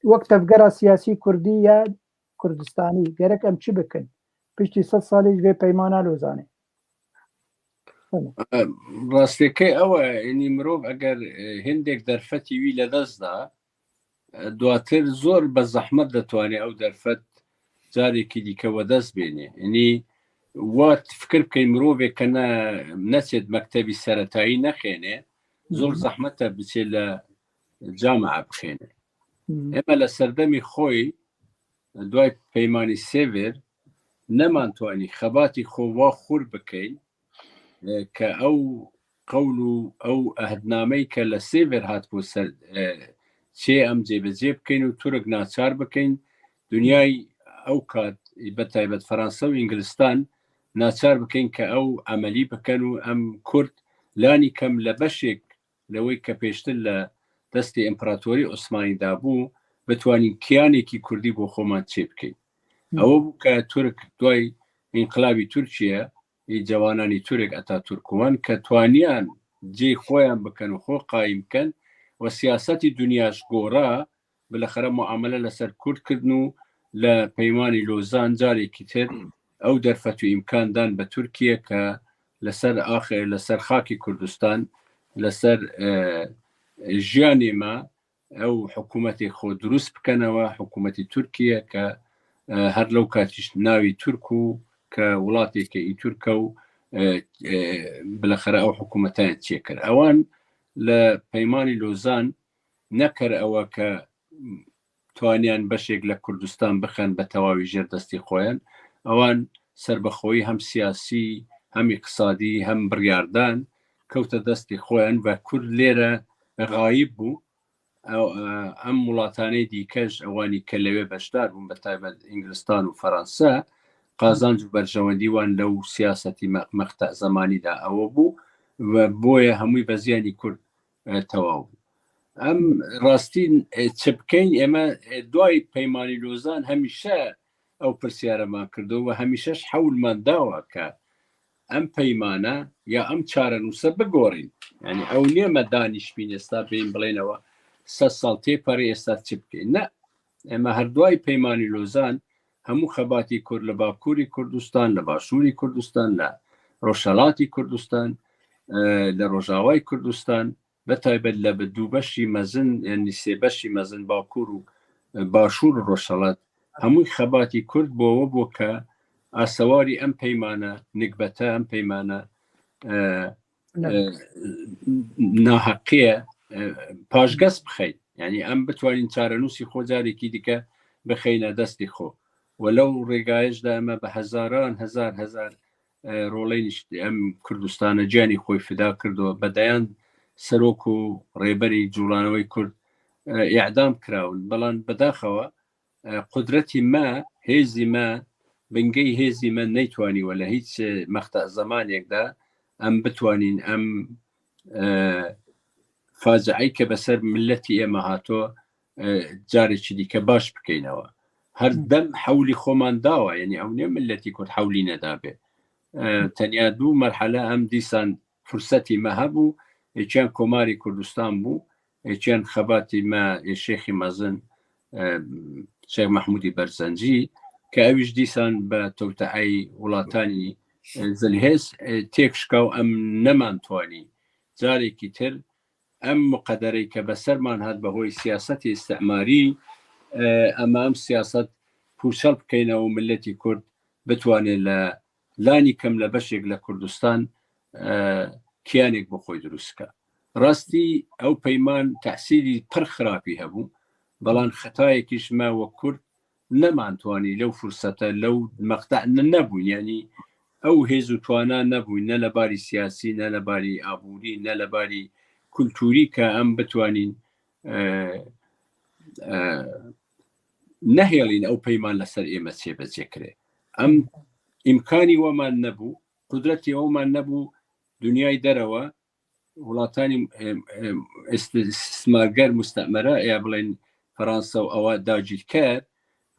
Wek tevgera siyasî Kurdî ya Kurdistanî gerek em çi bikin? Piştî sed salî ji vê Peymana Lozanê. Rastiyekê ew e, yanî mirov eger, e, hindek derfetî wî li dest da, e, duatir zor bi zehmet detwanê ew derfet carekî dîke we dest bênê. Yanî we fikir bikeyn mirovê ke ne, neçêt mektebî seretayî nexênê, zor zehmet e biçê li camia bixêne. Eme li serdemî xwe, duay peymanî Sêvêr, neman twanî xebatî xwe wa xûr bikeyn, e, ke ew qewl û ew ehdnameyî ke li Sêvêr hatibû ser, e, çê em cêbecê bikeyn û Turk naçar bikeyn. Dinyay ew kat, bi taybet Fransa û Îngilistan naçar bikeyn ke ew emelî bikin û em Kurd lanî kem li beşek li wê ke pêştir li destê Împaratorî Osmanî de bû, bitwanîn kiyanekî Kurdî bo xweman çê bikeyn. Ew bû ke Turk duay înqilabî Tirkiye, ê cewananî Turk, Atatürk û wan ke twaniyan cê xweyan bikin û xwe qayîm bikin û siyasetî dinya ji gora, bilexere muamele li ser Kurd kirin û li peymanî Lozan carekî tir ew derfet û îmkan dan bi Tirkiye ke li ser ax-, li ser xakê Kurdistan, li ser, e, jiyanê me ew hikûmetê xwe dirust bikenewe, hikûmetî Tirkiye ke, e, her lew katî ji navî Tirk û ke welateke î Tirk e û, e, e, bilexere ew hikûmetayan çêkir. Ewan li peymanî Lozan ne ker ew e ke twaniyan beşek li Kurdistan bixin bi tewawî jêr destê xweyan. Ewan serbixweyî hem siyasî, hem îqtisadî, hem biryardan kewte destê xweyan ve Kurd lêre xayib bû. Ew, e, em welatanê dîke ji ewanî ke lewê beşdar bûn, bi taybet Îngilistan û Fransa, qazanc û berjewendî wan lew siyasetî me-, mexte zemanî de ew bû ve boye hemû veziyanî Kurd, e, tewaw bû. Em rastî, e, çi bikeyn? Ême, e, duay peymanî Lozan hemîşe ew pirsyare man kirdo ve hemîşe ji hewlman dawa ke em peymane ya em çarenûse bigorîn. Yanî ew niye me danîşbîn êsta bêyin bilênewe sed sal tê perê êsta çi bikeyn. Ne. Ême her duay peymanî Lozan hemû xebatî Kurd li Bakurî Kurdistan, li Başûrî Kurdistan, li Rojhelatî Kurdistan, e, li Rojavayî Kurdistan, bi taybet li bi du beşî mezin, yanî sê beşî mezin Bakur û, e, Başûr û Rojhelat, hemû xebatî Kurd bo we bû ke asewarî em peymane, nikbete em peymane, e, e, naheqiye, e, paşges bixeyn. Yanî em bitwanîn çarenûsî xwe carekî dike bixeyne destê xwe. Welew rêgayê ji de eme bi hezaran, hezar, hezar, e, rolên îşte em Kurdistana ciyanî xwe fida kirdo. Bi deyan serok û rêberî Cûlanewey Kurd, e, îdam kirawin. Belan bidaxewa, e, qudretî me, hêzî me, bingeyî hêzî me neytwanî wele hîç, e, mexta zemanêk de em bitwanîn, em, e, faciayê ke be ser miletî ême hato, e, carekî dîke baş bikeyneve. Her dem hewlî xweman dawa, yanî ew ne miletî Kurd hewlî nedabe. E, tenya du merhele em dîsan fursetî me hebû, ê çiyan Komarê Kurdistan bû, ê çiyan xebatî me ê Şêxî Mezin, e, Şêx Mehmûdî Berzencî, ke ew jî dîsan bi tewteeyî welatanî, e, zilhêz, e, têk şika û em neman twanî carekî tir em miqedereyê ke be serman hat bi hoyê siyasetê îstîmarî, e, em em siyaset pûçel bikeyne û miletî Kurd bitwane li lanî kem li beşek li Kurdistan, e, kiyanek bi xwe dirust ke. Rastî ew peyman tesîrî pir xirapî hebû, belan xetayekî ji me wek Kurd neman twanî lew fursete, lew meqte ne-, nebûn. Yanî ew hêz û twana nebûn, ne li barî siyasî, ne li barî aborî, ne li barî kulturî ke em bitwanîn, e, e, nehêlîn ew peyman li ser ême çêbecê kirê. Em îmkanî weman nebû, qudretî weman nebû, dinyayê derewe, welatanî, em, em, îsti-, îstîmarger, mustemere, ya bilên Fransa û ewa dagîrker,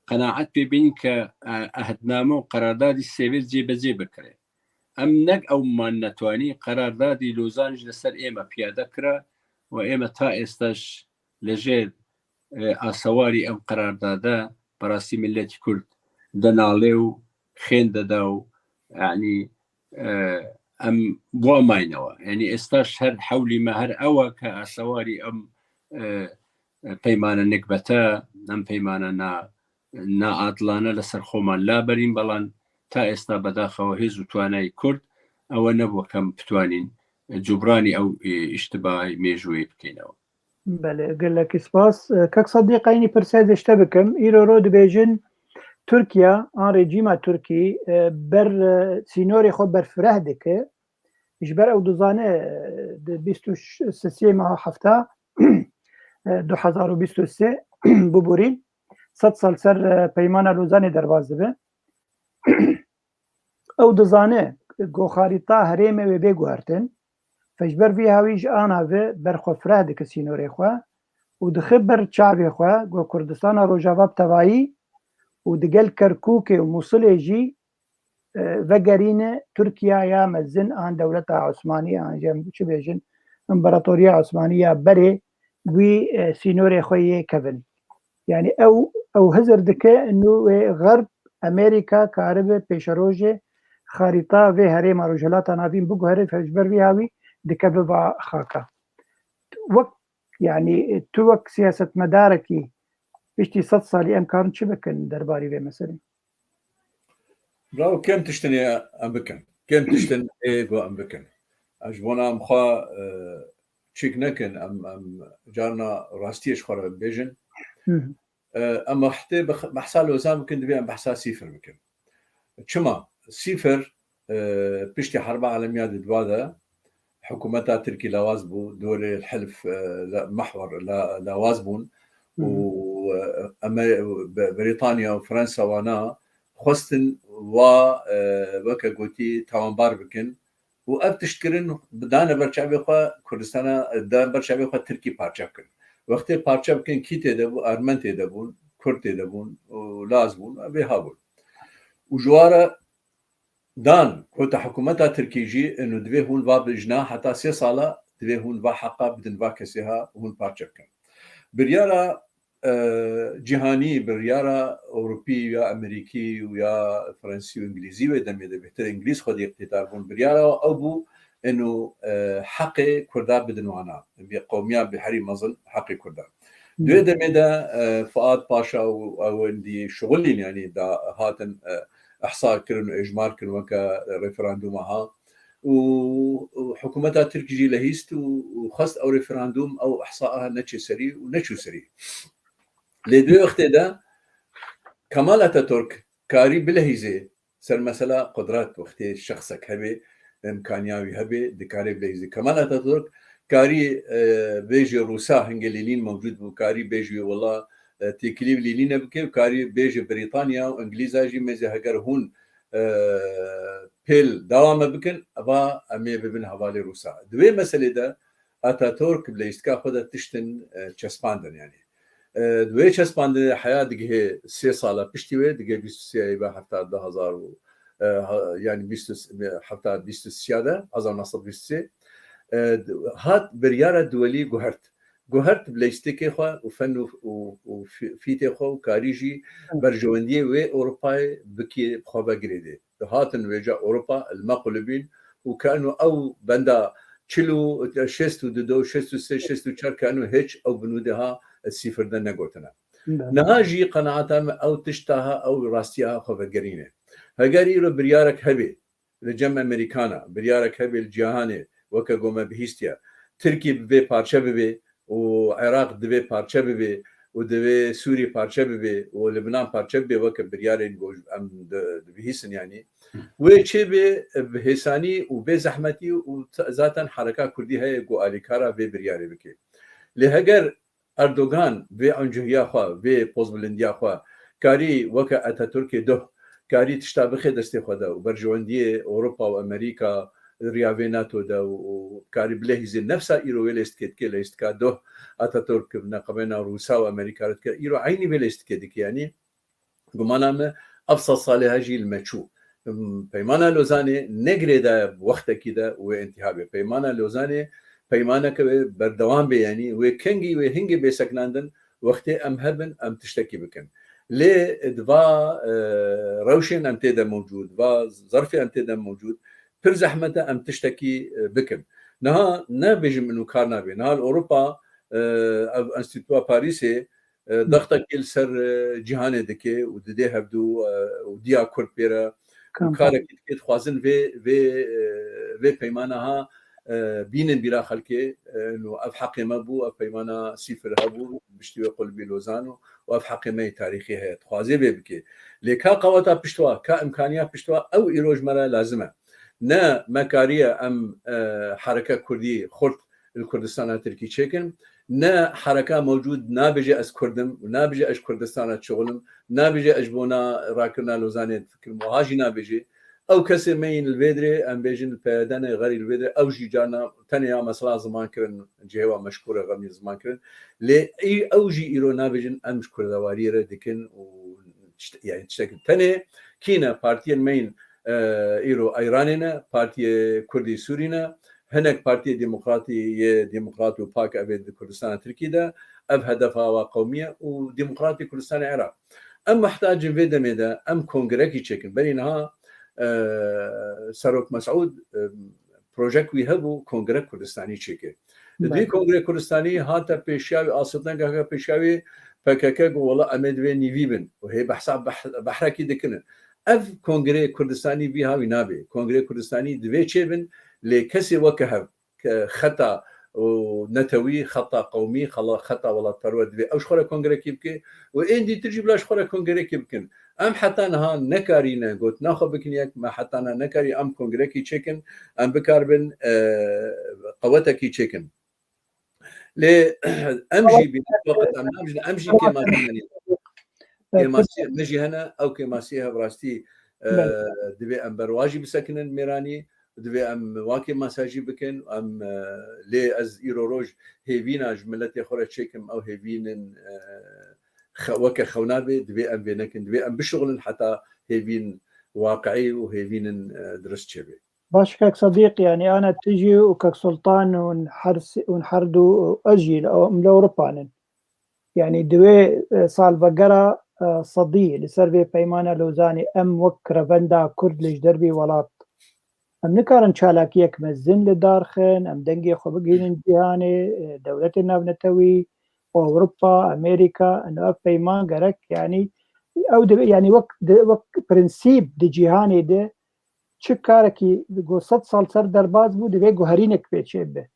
qenaet pê bînin ke, e, ehdname û qerardadî Sêvêr cêbecê bikire. Em nek ew man netwanî, qerardadî Lozan jî li ser ême piyade kira û ême ta êsta jî li jêr, e, asewarî ew qerardade, bi rastî miletî Kurd dinale û xêndede û, yanî, e, ئەم بۆ ئەماینەوە. یعنی ئێستاش هەر حەولی مە هەر ئەوە کە ئاسەواری ئەم، ئە، پەیمانە نکبەتە، ئەم پەیمانە نا-، نائادڵانە لەسەر خۆمان لابەرین، بەڵام تا ئێستا بەداخەوە هێز و توانای کورد ئەوە نەبووە کەم بتوانین جوبرانی ئەو، ئێ، ئیشتبای مێژووی بکەینەوە. Belê, gelekî spas. E, kek Sedîq, eynî pirsê ez ji te bikim. Îro ro dibêjin Tirkiye, an rejîma Tirkî, e, ber, e, sînorê xwe berfireh dike. Ji ber ew dizane, e, di bîst û sê meha hefta, e, du hezar û bîst û sê biborîn, sed sal ser, e, Peymana Lozanê derbas dibe. Ew dizane ku xarîta herêmê wê bê guhertin, ji ber vî hawî ji ana ve berxwefireh dike sînorê xwe û dixe ber çavê xwe ku Kurdistana Rojava bi tevayî û digel Kerkûkê û Mûsilê jî, e, vegerîne Tirkiyeya mezin an dewleta Osmanî an jî em çi bêjin, împaratoriya Osmanî ya berê wî, e, sînorê xwe yê kevin. Yani ew, ew hizir dike nû wê Xerb, Amerîka karibe pêşerojê xarîta vê herêma Rojhilata Navîn biguhere, ji ber vî hawî dikeve va xaka. Wek, yani tu wek siyasetmedarekî piştî sed salî em karin çi bikin derbarî vê meselê? Bravo, kêm tiştin ê em bikin. Kêm tiştin ê ku em bikin. Ez ji bona em xwe, e, çîk nekin, em, em carna rastiyê ji xwe re bibêjin. Hı hı. E, em wextê bi, behsa Lozan bikin, divê em behsa Sîfir bikin. Çima? Sîfir, e, piştî Herba Alemiya di dwa de, hikûmeta Tirkî lawaz bû, dorê hilf, e, la-, mehwer la-, lawaz bûn û, e, Ame-, Be-, Brîtanya û Fransa wana xwestin wa, e, weke gotî tawanbar bikin û ev tişt kirin, dane ber çavê xwe Kurdistana, dane ber çavê xwe Tirkî parçe bikin. Wextê parçe bikin, kî tê de bû? Armen tê de bûn, Kurd tê de bûn û Laz bûn, vêha bûn. Û ji wa re dan, kota hikûmeta Tirkî jî, eno divê hûn va bijna heta sê sala, divê hûn va heqa bidin va kesê ha, hûn parçe bikin. Biryara, e, cîhanî, biryara Ewropî ya Amerîkî û ya Fransî û Îngilîzî wê demê de bêhtir Îngilîz xwedî îqtîdar bûn. Biryara ew bû, eno, e, heqê Kurda bidin wana. Bi qewmiya bi herî mezin heqê Kurda. Di wê demê de, e, Fuat Paşa û ew wendî şixulîn, yanî da hatin, e, ihsa kirin û êjmar kirin weke referandûma ha. Û, û hikûmeta Tirk jî lehîst û, û xwest ew referandûm, ew ihsa neçê serî û neçû serî. Lê di wê wextê de Kemal Ataturk karî bilehîzê ser mesela qudret, wextê şexsek hebe, îmkaniya wî hebe, dikare bilehîzê. Kemal Ataturk karî, e, bêje Rûsa, hingê Lênîn mewcûd bû, karî bêje wela, e, têkilî bi Lênîne bike, karî bêje Brîtanya û Îngilîza jî mêze heger hûn, e, pêl dewame bikin, eva em ê bibin hevalê Rûsa. Di wê meselê de Ataturk bi leyîstika xwe de tiştin, e, çespandin, yanî. E, di wê çespandinê de heya digihê sê sala piştî wê, digihê bîst û sê Eyba hefta du hezar û, e, ha-, yanî bîst û sê, hefta bîst û sê de, hezar neh sed bîst û sê, e, d-, hat biryara duwelî guhert. Guhert bi leyîstikê xwe û fen û, û, û fî-, fîtê xwe û karî jî berjewendiyê wê Ewropayê bikê bi xwe ve girêdê. Dihatin vêca Ewropa li me qulibîn û ke eno ew benda çil û şêst û du, şêst û sê, şêst û çar ke eno hiç ew binûdê ha sîfir de negotine. Niha jî qenaeta me ew tişta ha, ew rastiya ha xwe vegerîne. Heger îro biryarek hebe, li cem Amerîkana, biryarek hebe li cîhanê, weke ku me bihîstiye, Tirkî bi vê parçe bibe û Iraq divê parçe bibe û divê Sûrî parçe bibe û Libnan parçe bibe, weke biryarên ku em di-, dibihîsin, yanî. Wê çê bê bi hêsanî û bê zehmetî û t-, zaten hereka Kurdî heye ku alîkara vê biryarê bike. Lê heger Erdogan vê encihiya xwe, vê pozbilindiya xwe, karî weke Ataturkê duh, karî tişta bixê destê xwe de û berjewendiyê Ewropa û Amerîka riya vê nato de û, û karî bilehîzê nefsa îro wê lêstikê dike, lêstika duh Ataturk neqebêna Rûsa û Amerîka re dike, îro eynî vê lêstikê dike, yanî. Gumana me ev sed salê he jî li me çû. Peymana Lozanê ne girêdaye bi wextekî de wê întiha bê. Peymana Lozanê peymaneke wê berdewam bê, yanî wê kengî wê hingê bê sekinandin, wextê em hebin, em tiştekî bikin. Lê di va, e, rewşên em tê de mewcûd, va zerfê em tê de mewcûd, pir zehmet e em tiştekî, e, bikin. Niha nebêjim inu kar nabe. Niha li Ewropa, e, ev Enstîtuya Parîsê, e, dextekê li ser, e, cîhanê dike û didê hevdû, e, û diya Kurd pê re û karekî dike, dixwazin vê, vê, e, vê peymana ha, e, bînin bîra xelkê, e, û ev heqê me bû, ev peymana sîfir hebû, piştî wê qulbî Lozan û, û ev heqê me yê tarîxî heye, dixwazê vê bike. Lê ka qeweta piştwa, ka imkaniya piştwa, ew îro ji me re lazim e. Ne me kariye em, e, hereke kurdî xurt li Kurdistana Tirkî çêkin, ne hereka mewcûd nabêje ez Kurd im û nabêje ez ji Kurdistana dişixulim, nabêje ez ji bona rakirina Lozanê difikirim, wiha jî nabêje. Ew kesê me yên li vê dirê, em bêjin li P Y D ne, xerî li vê dirê, ew jî carna tenê ya mesela ziman kirin, cihê wa meşkûr e, xemî ziman kirin. Lê î-, ew jî îro nabêjin em ji kurdewariyê re dikin û tişt-, yani tiştek tenê kî ne partiyên me yên, e, îro Eyranê ne, Partiyê Kurdî Sûrî ne, hinek Partiyê Demokratî yê Demokrat û Pak ev ê di Kurdistana Tirkî de, ev hedefa wa qewmî ye û Demokratê Kurdistanê Iraq. Em muhtacin vê demê de em kongrekî çêkin. Berî niha, e, Serok Mesûd, e, projek wî hebû, Kongrek Kurdistanî çêke. Li Belê. Vî Kongrê Kurdistanî hate pêşiya wî, asildengeke pêşiya wî P K K got, wela em ê divê nîvî bin. Û hê behsa behr-, behrekî dikinin. Ev Kongrê Kurdistanî vî hawî nabe. Kongrê Kurdistanî divê çêbin, lê kesê weke hev, ke xeta û netewî, xeta qewmî, xela-, xeta welatperwer divê ew ji xwe re kongrekî bike û ên dîtir jî bila ji xwe re kongrekî bikin. Em heta niha nekarîne gotina xwe bikin yek, me heta niha nekarî em kongrekî çêkin, em bikaribin, e, qewetekî çêkin. Lê em jî bi waqt em nabijin, em jî kêmasî hene. Kêmasî me jî hene, ew kêmasî hevrastî, e, Belê. Divê em berwa jî bisekinin mêranî, divê em wa kêmasa jî bikin, em, e, lê ez îro roj hêvîna ji miletê xwe re çêkim, ew hêvînin, e, xe-, weke xewna bê, divê em vê nekin, divê em bişuxulin heta hêvîn waqiî û hêvînin, e, dirust çêbe. Baş kek Sedîq, yanî ana tu jî û kek Sultan û her s-, û her du û ez jî li, em li Ewropa nin. Yanî di wê, e, salvegera, e, sedî li ser vê peymana Lozanê em wek revenda Kurd li ji dervî welat, em nikarin çalakiyek mezin li dar xin, em dengê xwe bigihînin cîhanê, e, dewletên navnetewî, Ewropa, Amerîka, ino ev peyman gerek, yanî ew dibe, yanî wek di, wek prensîp di cîhanê de çi karekî ku sed sal ser derbas bû, divê guherînek pê çêbe.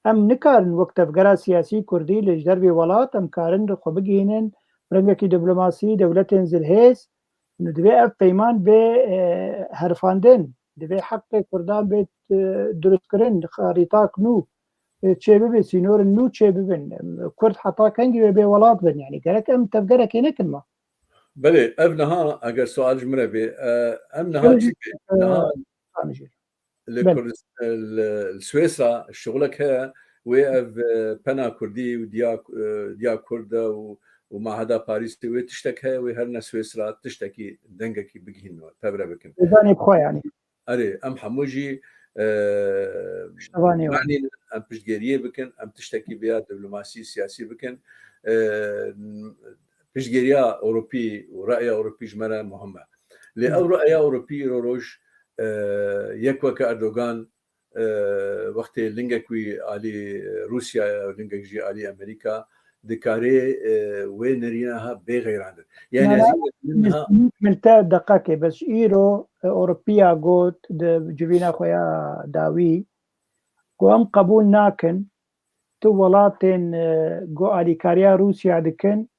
Em nikarin wek tevgera siyasî kurdî li ji dervê welat em karin xwe bigihînin rengekî diplomasî, dewletên zilhêz, û divê ev peyman bê, e, herifandin. Divê heqê kurdan bê, e, durustkirin, xarîtak nû, e, çêbibin, sînorên nû çêbibin. Kurd heta kengî wê bê welat bin? Yanî gerek em tevgerekê nekin ma? Belê, ev niha eger sual ji min re bê, e, em niha Belê, çi bê? E, Niha tanijê. Li Belê. Kurdist-, li, li Swêsra şixulek heye, wê ev, e, pena Kurdî û diya, e, diya Kurd de û, û Maheda Parîsê wê tiştek heye, wê herine Swêsra tiştekî dengekî bigihîn we, tevre bikin. Zanî bi xwe yanî. Erê, em hemû jî, e, Piştevanî wan. Yanî em piştgêriyê bikin, em tiştekî vêya diplomasî, siyasî bikin. E, piştgêriya Ewropî û reya Ewropî ji me re muhim e. Lê Hı. ew reya Ewropî îro roj, e, yek weke Erdogan, e, wextê lingek wî alî Rûsya ye, lingek jî alî Amerîka, dikarê, e, wê nerîna ha bê xeyrandin. Yani Na, ez na, ê min ha min te deqekê, bes îro, e, Ewropiya got, di civîna xwe ya dawî, ku em qebûl nakin, tu welatên, e, ku alîkariya Rûsya dikin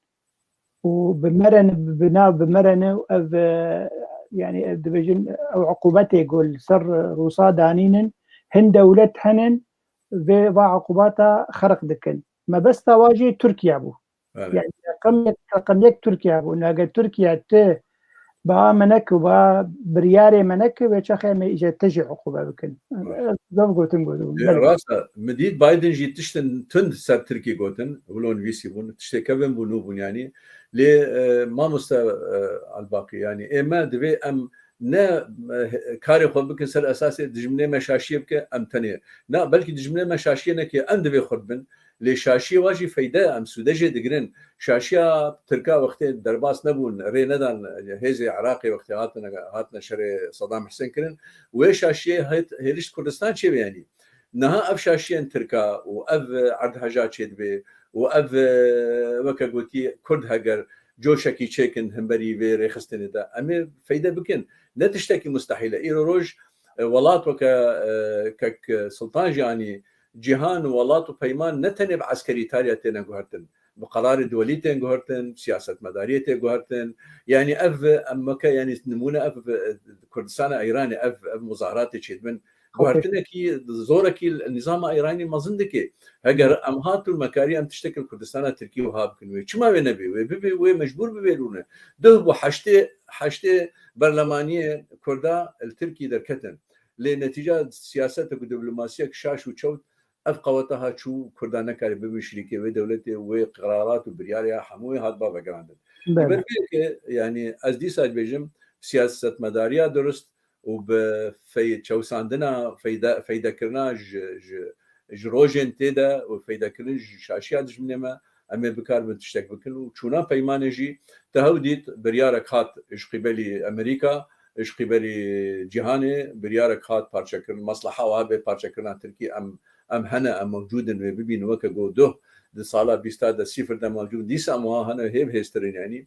û bi me re ne, bi nav bi me re ne, ev, e, yani ev dibêjin, ew uqubetê ku li ser Rûsa danînin, hin dewlet henin, vê va uqubata xerq dikin. Mebesta wa jî Tirkiye bû. Belê. Yani reqem yek, reqem yek Tirkiye bû. Nage Tirkiye ti ba me neke, ba biryarê me neke, wê çaxê me îje te jî uqube bikin. Baş. Ez zaf gotin gotin. Lê Belê. Rast e, min dît Biden jî tiştin tund ser Tirkî gotin, wilo nivîsî bûn, tiştê kevin bû, nû bûn yani. Lê, e, mamoste, e, Albaqî, yani ê me divê em ne, e, karê xwe bikin ser esasê dijminê me şaşiyê bike, em tenê. Na, belkî dijminê me şaşiyê neke, em divê xurt bin. Lê şaşiyê wa jî feyde, em sûde jê digirin. Şaşiya Tirka wextê derbas nebûn, rê nedan hêzê Iraqê wextê hatine, hatine şerê Saddam Husên kirin. Wê şaşiyê hêt-, hêlişt Kurdistan çêbe yanî. Niha ev şaşiyên Tirka û ev erdheja çêdibe û ev, e, weke gotî Kurd heger coşekî çêkin himberî vê rêxistinê de, em ê feyde bikin. Ne tiştekî mustehîl e. Îro roj, e, welat weke, e, kek Sultan jî anî, cîhan û welat û peyman ne tenê bi eskerî tariya têne guhertin. Bi qerarê dewlî tên guhertin, siyasetmedariyê tê guhertin. Yanî ev, em weke, yanî nimûne ev, e, Kurdistana Îranê, ev, ev muzaharatê çêdibin. Guhertinekî, zorekî li nîzama Îranî mezin dike. Heger em hatûn me karî em tiştekî li Kurdistana Tirkî wiha bikin wê. Çima wê nebê? Wê bibê, wê mecbûr bibê rûne. Duh bû heştê, heştê berlemaniyê Kurda li Tirkî derketin. Lê netîca siyasetek û diplomasiyek şaş û çewt ev qeweta ha çû Kurda nekarî bibin şirîkê wê dewletê, wê qerarat û biryarê ya hemûyê hat bavegirandin. Ji ber vê yekê, yanî ez dîsa dibêjim, siyasetmedariya durust û bi fey-, çewsandina feyde-, feydekirina ji, ji, ji rojên tê de û feydekirin ji şaşiya dijminê me, em ê bikaribin tiştek bikin û çûna peymanê jî te hew dît biryarek hat ji qîbelî Amerîka, ji qîbelî cîhanê biryarek hat parçekirin. Mesleha wa bê parçekirina Tirkî em, em hene, em mewcûd in wê bibînin weke go duh di sala bîsta de sîfir de mewcûd in. Dîsa em wiha hene hê bi hêztir in yanî.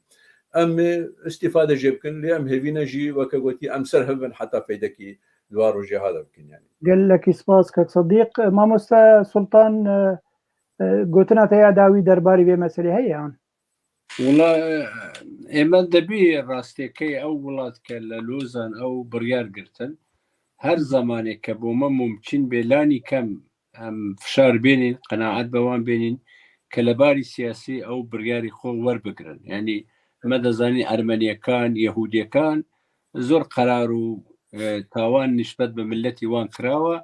Em ê îstîfade jê bikin, lê em hêvî ne jî weke gotî em ser hev bin heta feydekî di wa rojê ha de bikin yanî. Gelekî spas kek Sedîq. Mamoste Sultan, e, e, gotina te ya dawî derbarî vê meselê heye yan? Wela, e, ême dibî rastêkey ew welat ke li Lozan ew biryar girtin. Her zemanê ke bo me mumkîn bê lanî kem em fişar bênîn, qenaet bi wan bênîn ke li barî siyasî ew biryarî xwe werbigirin. Yanî me dizanîn Ermeniyekan, Yehûdiyekan zor qerar û, e, tawan nîşbet bi miletî wan kirawe.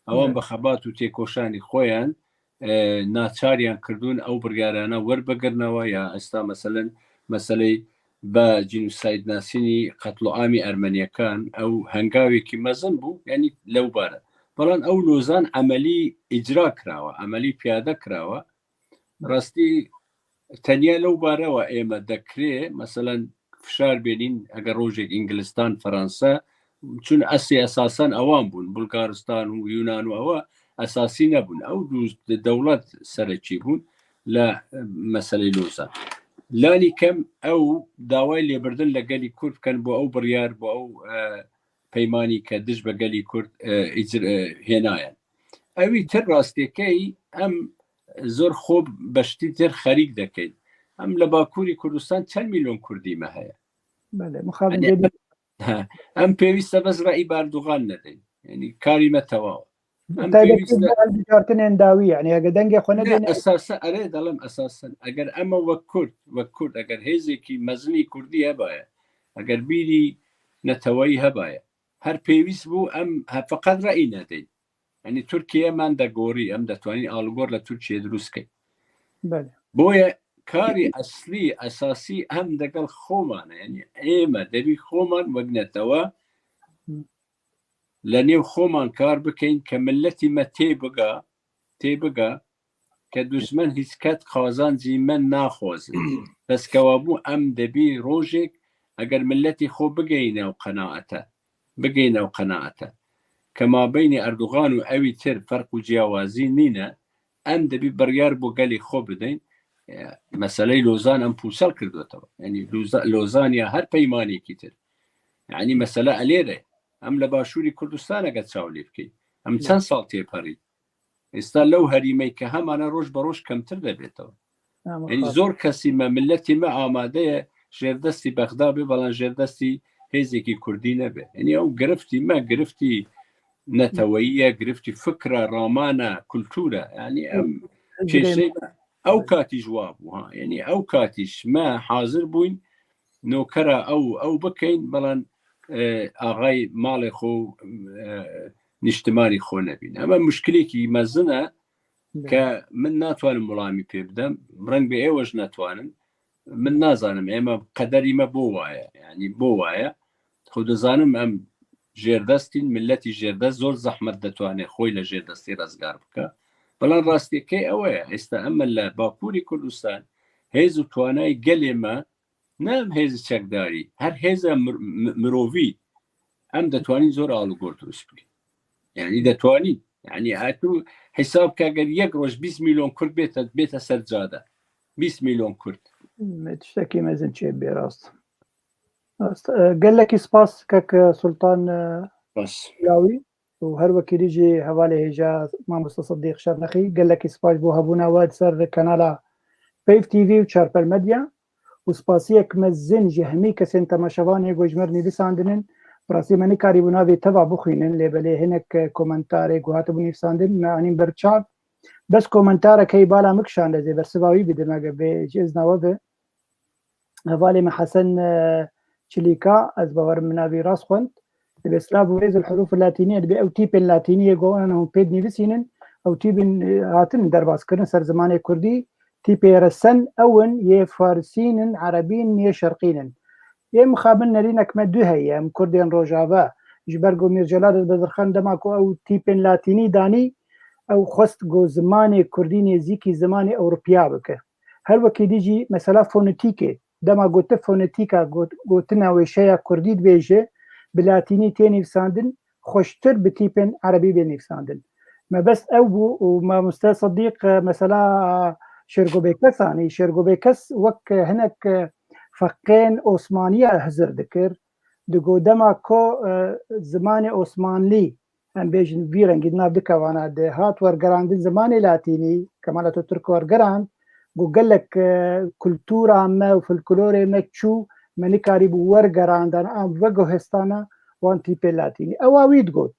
Ewan Evet. bi xebat û têkoşanî xwe yan, e, naçariyan kirdûn ew biryarana werbigirnewe ya esta meselen meseley be cînûsayd nasînî qetloamî Ermeniyekan ew hengawekî mezin bû, yanî lewbare. Belan ew Lozan emelî îcra kirawe, emelî piyade kirawe. Rastî tenya lew barewa ême dekirê, meselen fişar bênîn, eger rojek Îngilistan, Fransa, çun esê esasen ewan bûn, Bulgaristan û Yunan û ewa esasî nebûn. Ew du de-, dewlet serekî bûn le meselê Lozan. Lanî kem ew daway lêbirdin le gelî Kurd ken bo ew biryar, bo ew, e, peymanî ke dij be gelî Kurd, e, îcr-, e, hênayen. Ewî tir rastêkey em zor xwe beştî tir xerîk dekeyn. Em li Bakurî Kurdistan çend milyon Kurdî me heye? Belê, mixabin Yanî, dê de- he, em pêwîst e bes reî bi Erdogan nedeyn. Yanî karî me tewaw. Em Taybet pêwîst e bi hilbijartinên dawî, yanî eger dengê xwe Ne, nedêne- esasa, erê, delim esasen. Eger em wek Kurd, wek Kurd, eger hêzekî mezinî Kurdî hebaye, eger bîrî neteweyî hebaye, her pêwîst bû em he feqet reî nedeyn. Yanî Tirkiye me de gorî, em detwanîn algor li Tirkiye dirust keyn. Belê. Boye karî eslî, esasî em degel xweman e. Yanî ême devî xweman wek netewe Hı. li nêv xweman kar bikeyn ke miletî me tê biga, tê biga ke duşmen hîç ket qazancî me naxwazin. Bes kewabû em debî rojek eger miletî xwe bigeyne ew qenaete, bigeyne ew qenaete ke mabeynî Erdogan û ewî tir ferq û ciyawazî nîne, em debî biryar bo gelê xwe bideyn. E, meseleyê Lozan em pûsel kirdotewe. Yanî Loza-, Lozan ya her peymanekî tir. Yanî mesele elêre. Em li Başûrî Kurdistan eger çav lê bikeyn. Em Ya. çend sal têperîn. Êsta lew herîmey ke hemane roj be roj kemtir debêtewe. Ya, Yanî mixabin. zor kesî me, miletî me amade ye jêrdestî Bexda be, belan jêrdestî hêzekî Kurdî nebe. Yanî ew giriftî me, giriftî neteweyî ye, giriftî fikra, ramana, kultura. Yanî em Ez kêşey girêdayî. me ew katî ji wa bû, ha. Yanî ew katî ji me hazir bûyn nokera ew, ew bikeyn, belan, e, axay malê xwe, e, niştimanî xwe nebîn. Ema muşkilekî mezin e Belê. ke min natwanim wilamî pê bidem, reng bê êwe ji netwanin. Min nazanim, ême qederî me bo waye, yanî bo waye. Xwe dizanim em jêrdestîn, miletî jêrdest zor zehmet detwane xwe le jêrdestî rezgar bike. Belan rastiyekê ew e, êsta em li Bakurê Kurdistan hêz û twanayê gelê me, ne em hêz çekdarî, her hêza mir-, mi-, mirovî, em detwanîn zor alûgor dirust bikin. Yanî detwanîn. Yanî, e, tu hesab ke eger yek roj bîst milyon Kurd bête, bête ser cade. Bîst milyon Kurd. Me tiştekî mezin çê bê rast. Rast. E, gelekî spas kek Sultan, e, Spas. Lawî. û her wekî dî jî hevalê hêja mamoste Sidîq Şernexî, gelekî spas bo hebûna we di ser kanala Peyv T V û Çarpel Medya û spasiyek mezin ji hemî kesên temaşevanê ku ji me re nivîsandinin. Bi rastî me nikarîbû navê teva bixwînin, lê belê hinek komentarê ku hatibû nivîsandin me anîn ber çav. Bes komentarek hey bala min kişand, ez ê bersiva wî bidim, eger bê ji izna we be. Hevalê me Hesen, e, Çilîka, ez bawerim min navî rast xwend. Dibê silav û rêz û hurûf latînî, dibê ew tîpên latînî yê ku hûn pê dinivîsînin, ew tîpên, e, hatin derbas kirin ser zimanê kurdî, tîpê resen ew in, yê farisîn in, erebîn, yê şerqîn in. Yê mixabin nerînek me du heye, em kurdên rojava, ji ber ku Mîr Celal Bedirxan dema ku ew tîpên latînî danî, ew xwest ku zimanê kurdî nêzîkî zimanê ewropiya bike. Her wekî dî jî mesela fonetîkê. Dema gote fonetîka, got-, gotina wêşeya kurdî dibêje, bi latînî tê nivîsandin, xweştir bi tîpên erebî bê nivîsandin. Mebest ew bû û mamoste Sidîq, e, mesela Şêrgo Bêkes anî. Şêrgo Bêkes wek, e, hinek, e, feqên Osmaniya hizir dikir. Digot dema ku, e, zimanê Osmanlî, em bêjin, vî rengî di nav du kevana de hat wergerandin zimanê latînî, Kemal Atatürk wergerand, got gelek, e, kultura me û folklorê me çû, me nikarîbû wergerandan an veguhestana wan tîpê latînî. Ewa wî digot.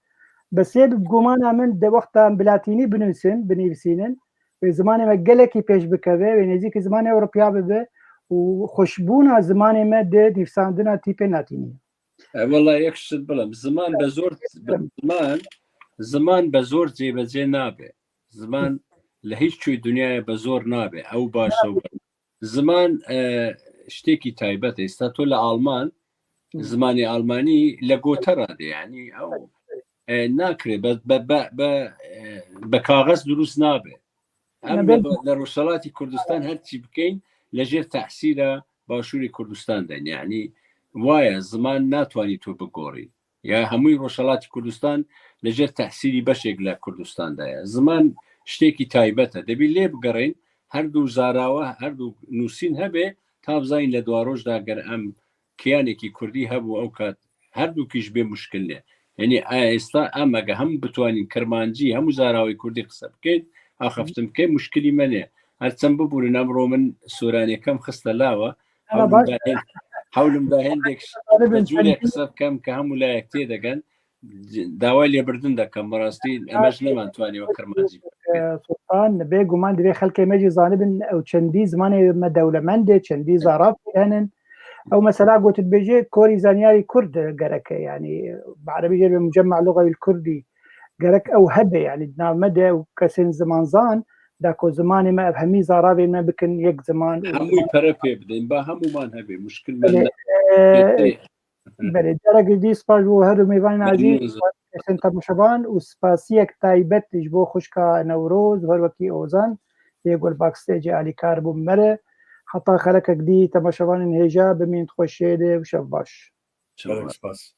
Bes yê bi gumana min de wexta em bi latînî binivîsin, binivîsînin, wê zimanê me gelekî pêş bikeve, wê nêzîkî zimanê Ewropiya bibe û xweşbûna zimanê me di nivîsandina tîpên latînî. E, wela yek şit bilim. Ziman be zor, ziman, ziman be zor cêbecê nabe. Ziman li hiç çûyî dinyayê be zor nabe. Ew baş, ew baş. Ziman, e, ştêkî taybet e. Êsta tu li Alman, Hı. zimanê Almanî li gote radê. Yanî ew, e, nakire. Be, be, be, be, e, be kaxez dirust nabe. Em Ne li, be- li Rojhelatî Kurdistan her çî bikeyn, li jêr tehsîla Başûrê Kurdistan de. Yanî, waye, ziman natwanî tu bigorî. Ya hemûyî Rojhelatî Kurdistan li jêr tehsîlî beşek li Kurdistan de ye. Ziman ştêkî taybet e. Dibî lê bigerên, her du zarawa, her du nûsîn hebe, ta bizanîn li dwaroj de ger em kiyanekî kurdî hebû, ew kat her dûkî ji bê muşkil ne. Yanî, e, êsta em ege hemû bitwanîn kirmancî, hemû zarawê kurdî qise bikeyn, axaftin bikeyn, muşkilî me ne. Her çend bibûrin, emro min soranê kem xiste lawa. Ama Hewlim baş. da hên-, hewlim da hêndek Hadi ben bi cûrê sen- qise bikem ke hemû layek tê degen. Daway lêbirdin dekem, bi rastî, em ji neman twanî wek kirmancî. E, Sultan, bê guman divê xelkê me jî zanibin, ew çendî zimanê me dewlemend e, çendî zaraf henin. Ew mesela got dibêje, korî zanyarî kurd gerek e, yanî, bi erebî jê dibê mucemma lugawîl kurdî. Gerek ew hebe, yanî, di nav me de ew kesên zimanzan, da ku zimanê me ev hemî zaravên me bikin yek ziman. Hemû pere pê bidin, ba hemûman hebe, muşkil me Belê, ne. e, Pê tê. Belê, careke dî spas bo her du mêvanên Memnûn azîz, spas kesên temaşevan û spasiyek taybet ji bo xwişka Newroz, her wekî Ozan, yê ku li backstageê alîkar bû me re. Heta xelekek dî temaşevanên hêja, bimînin di xweşiyê de û şev baş. Gelek spas.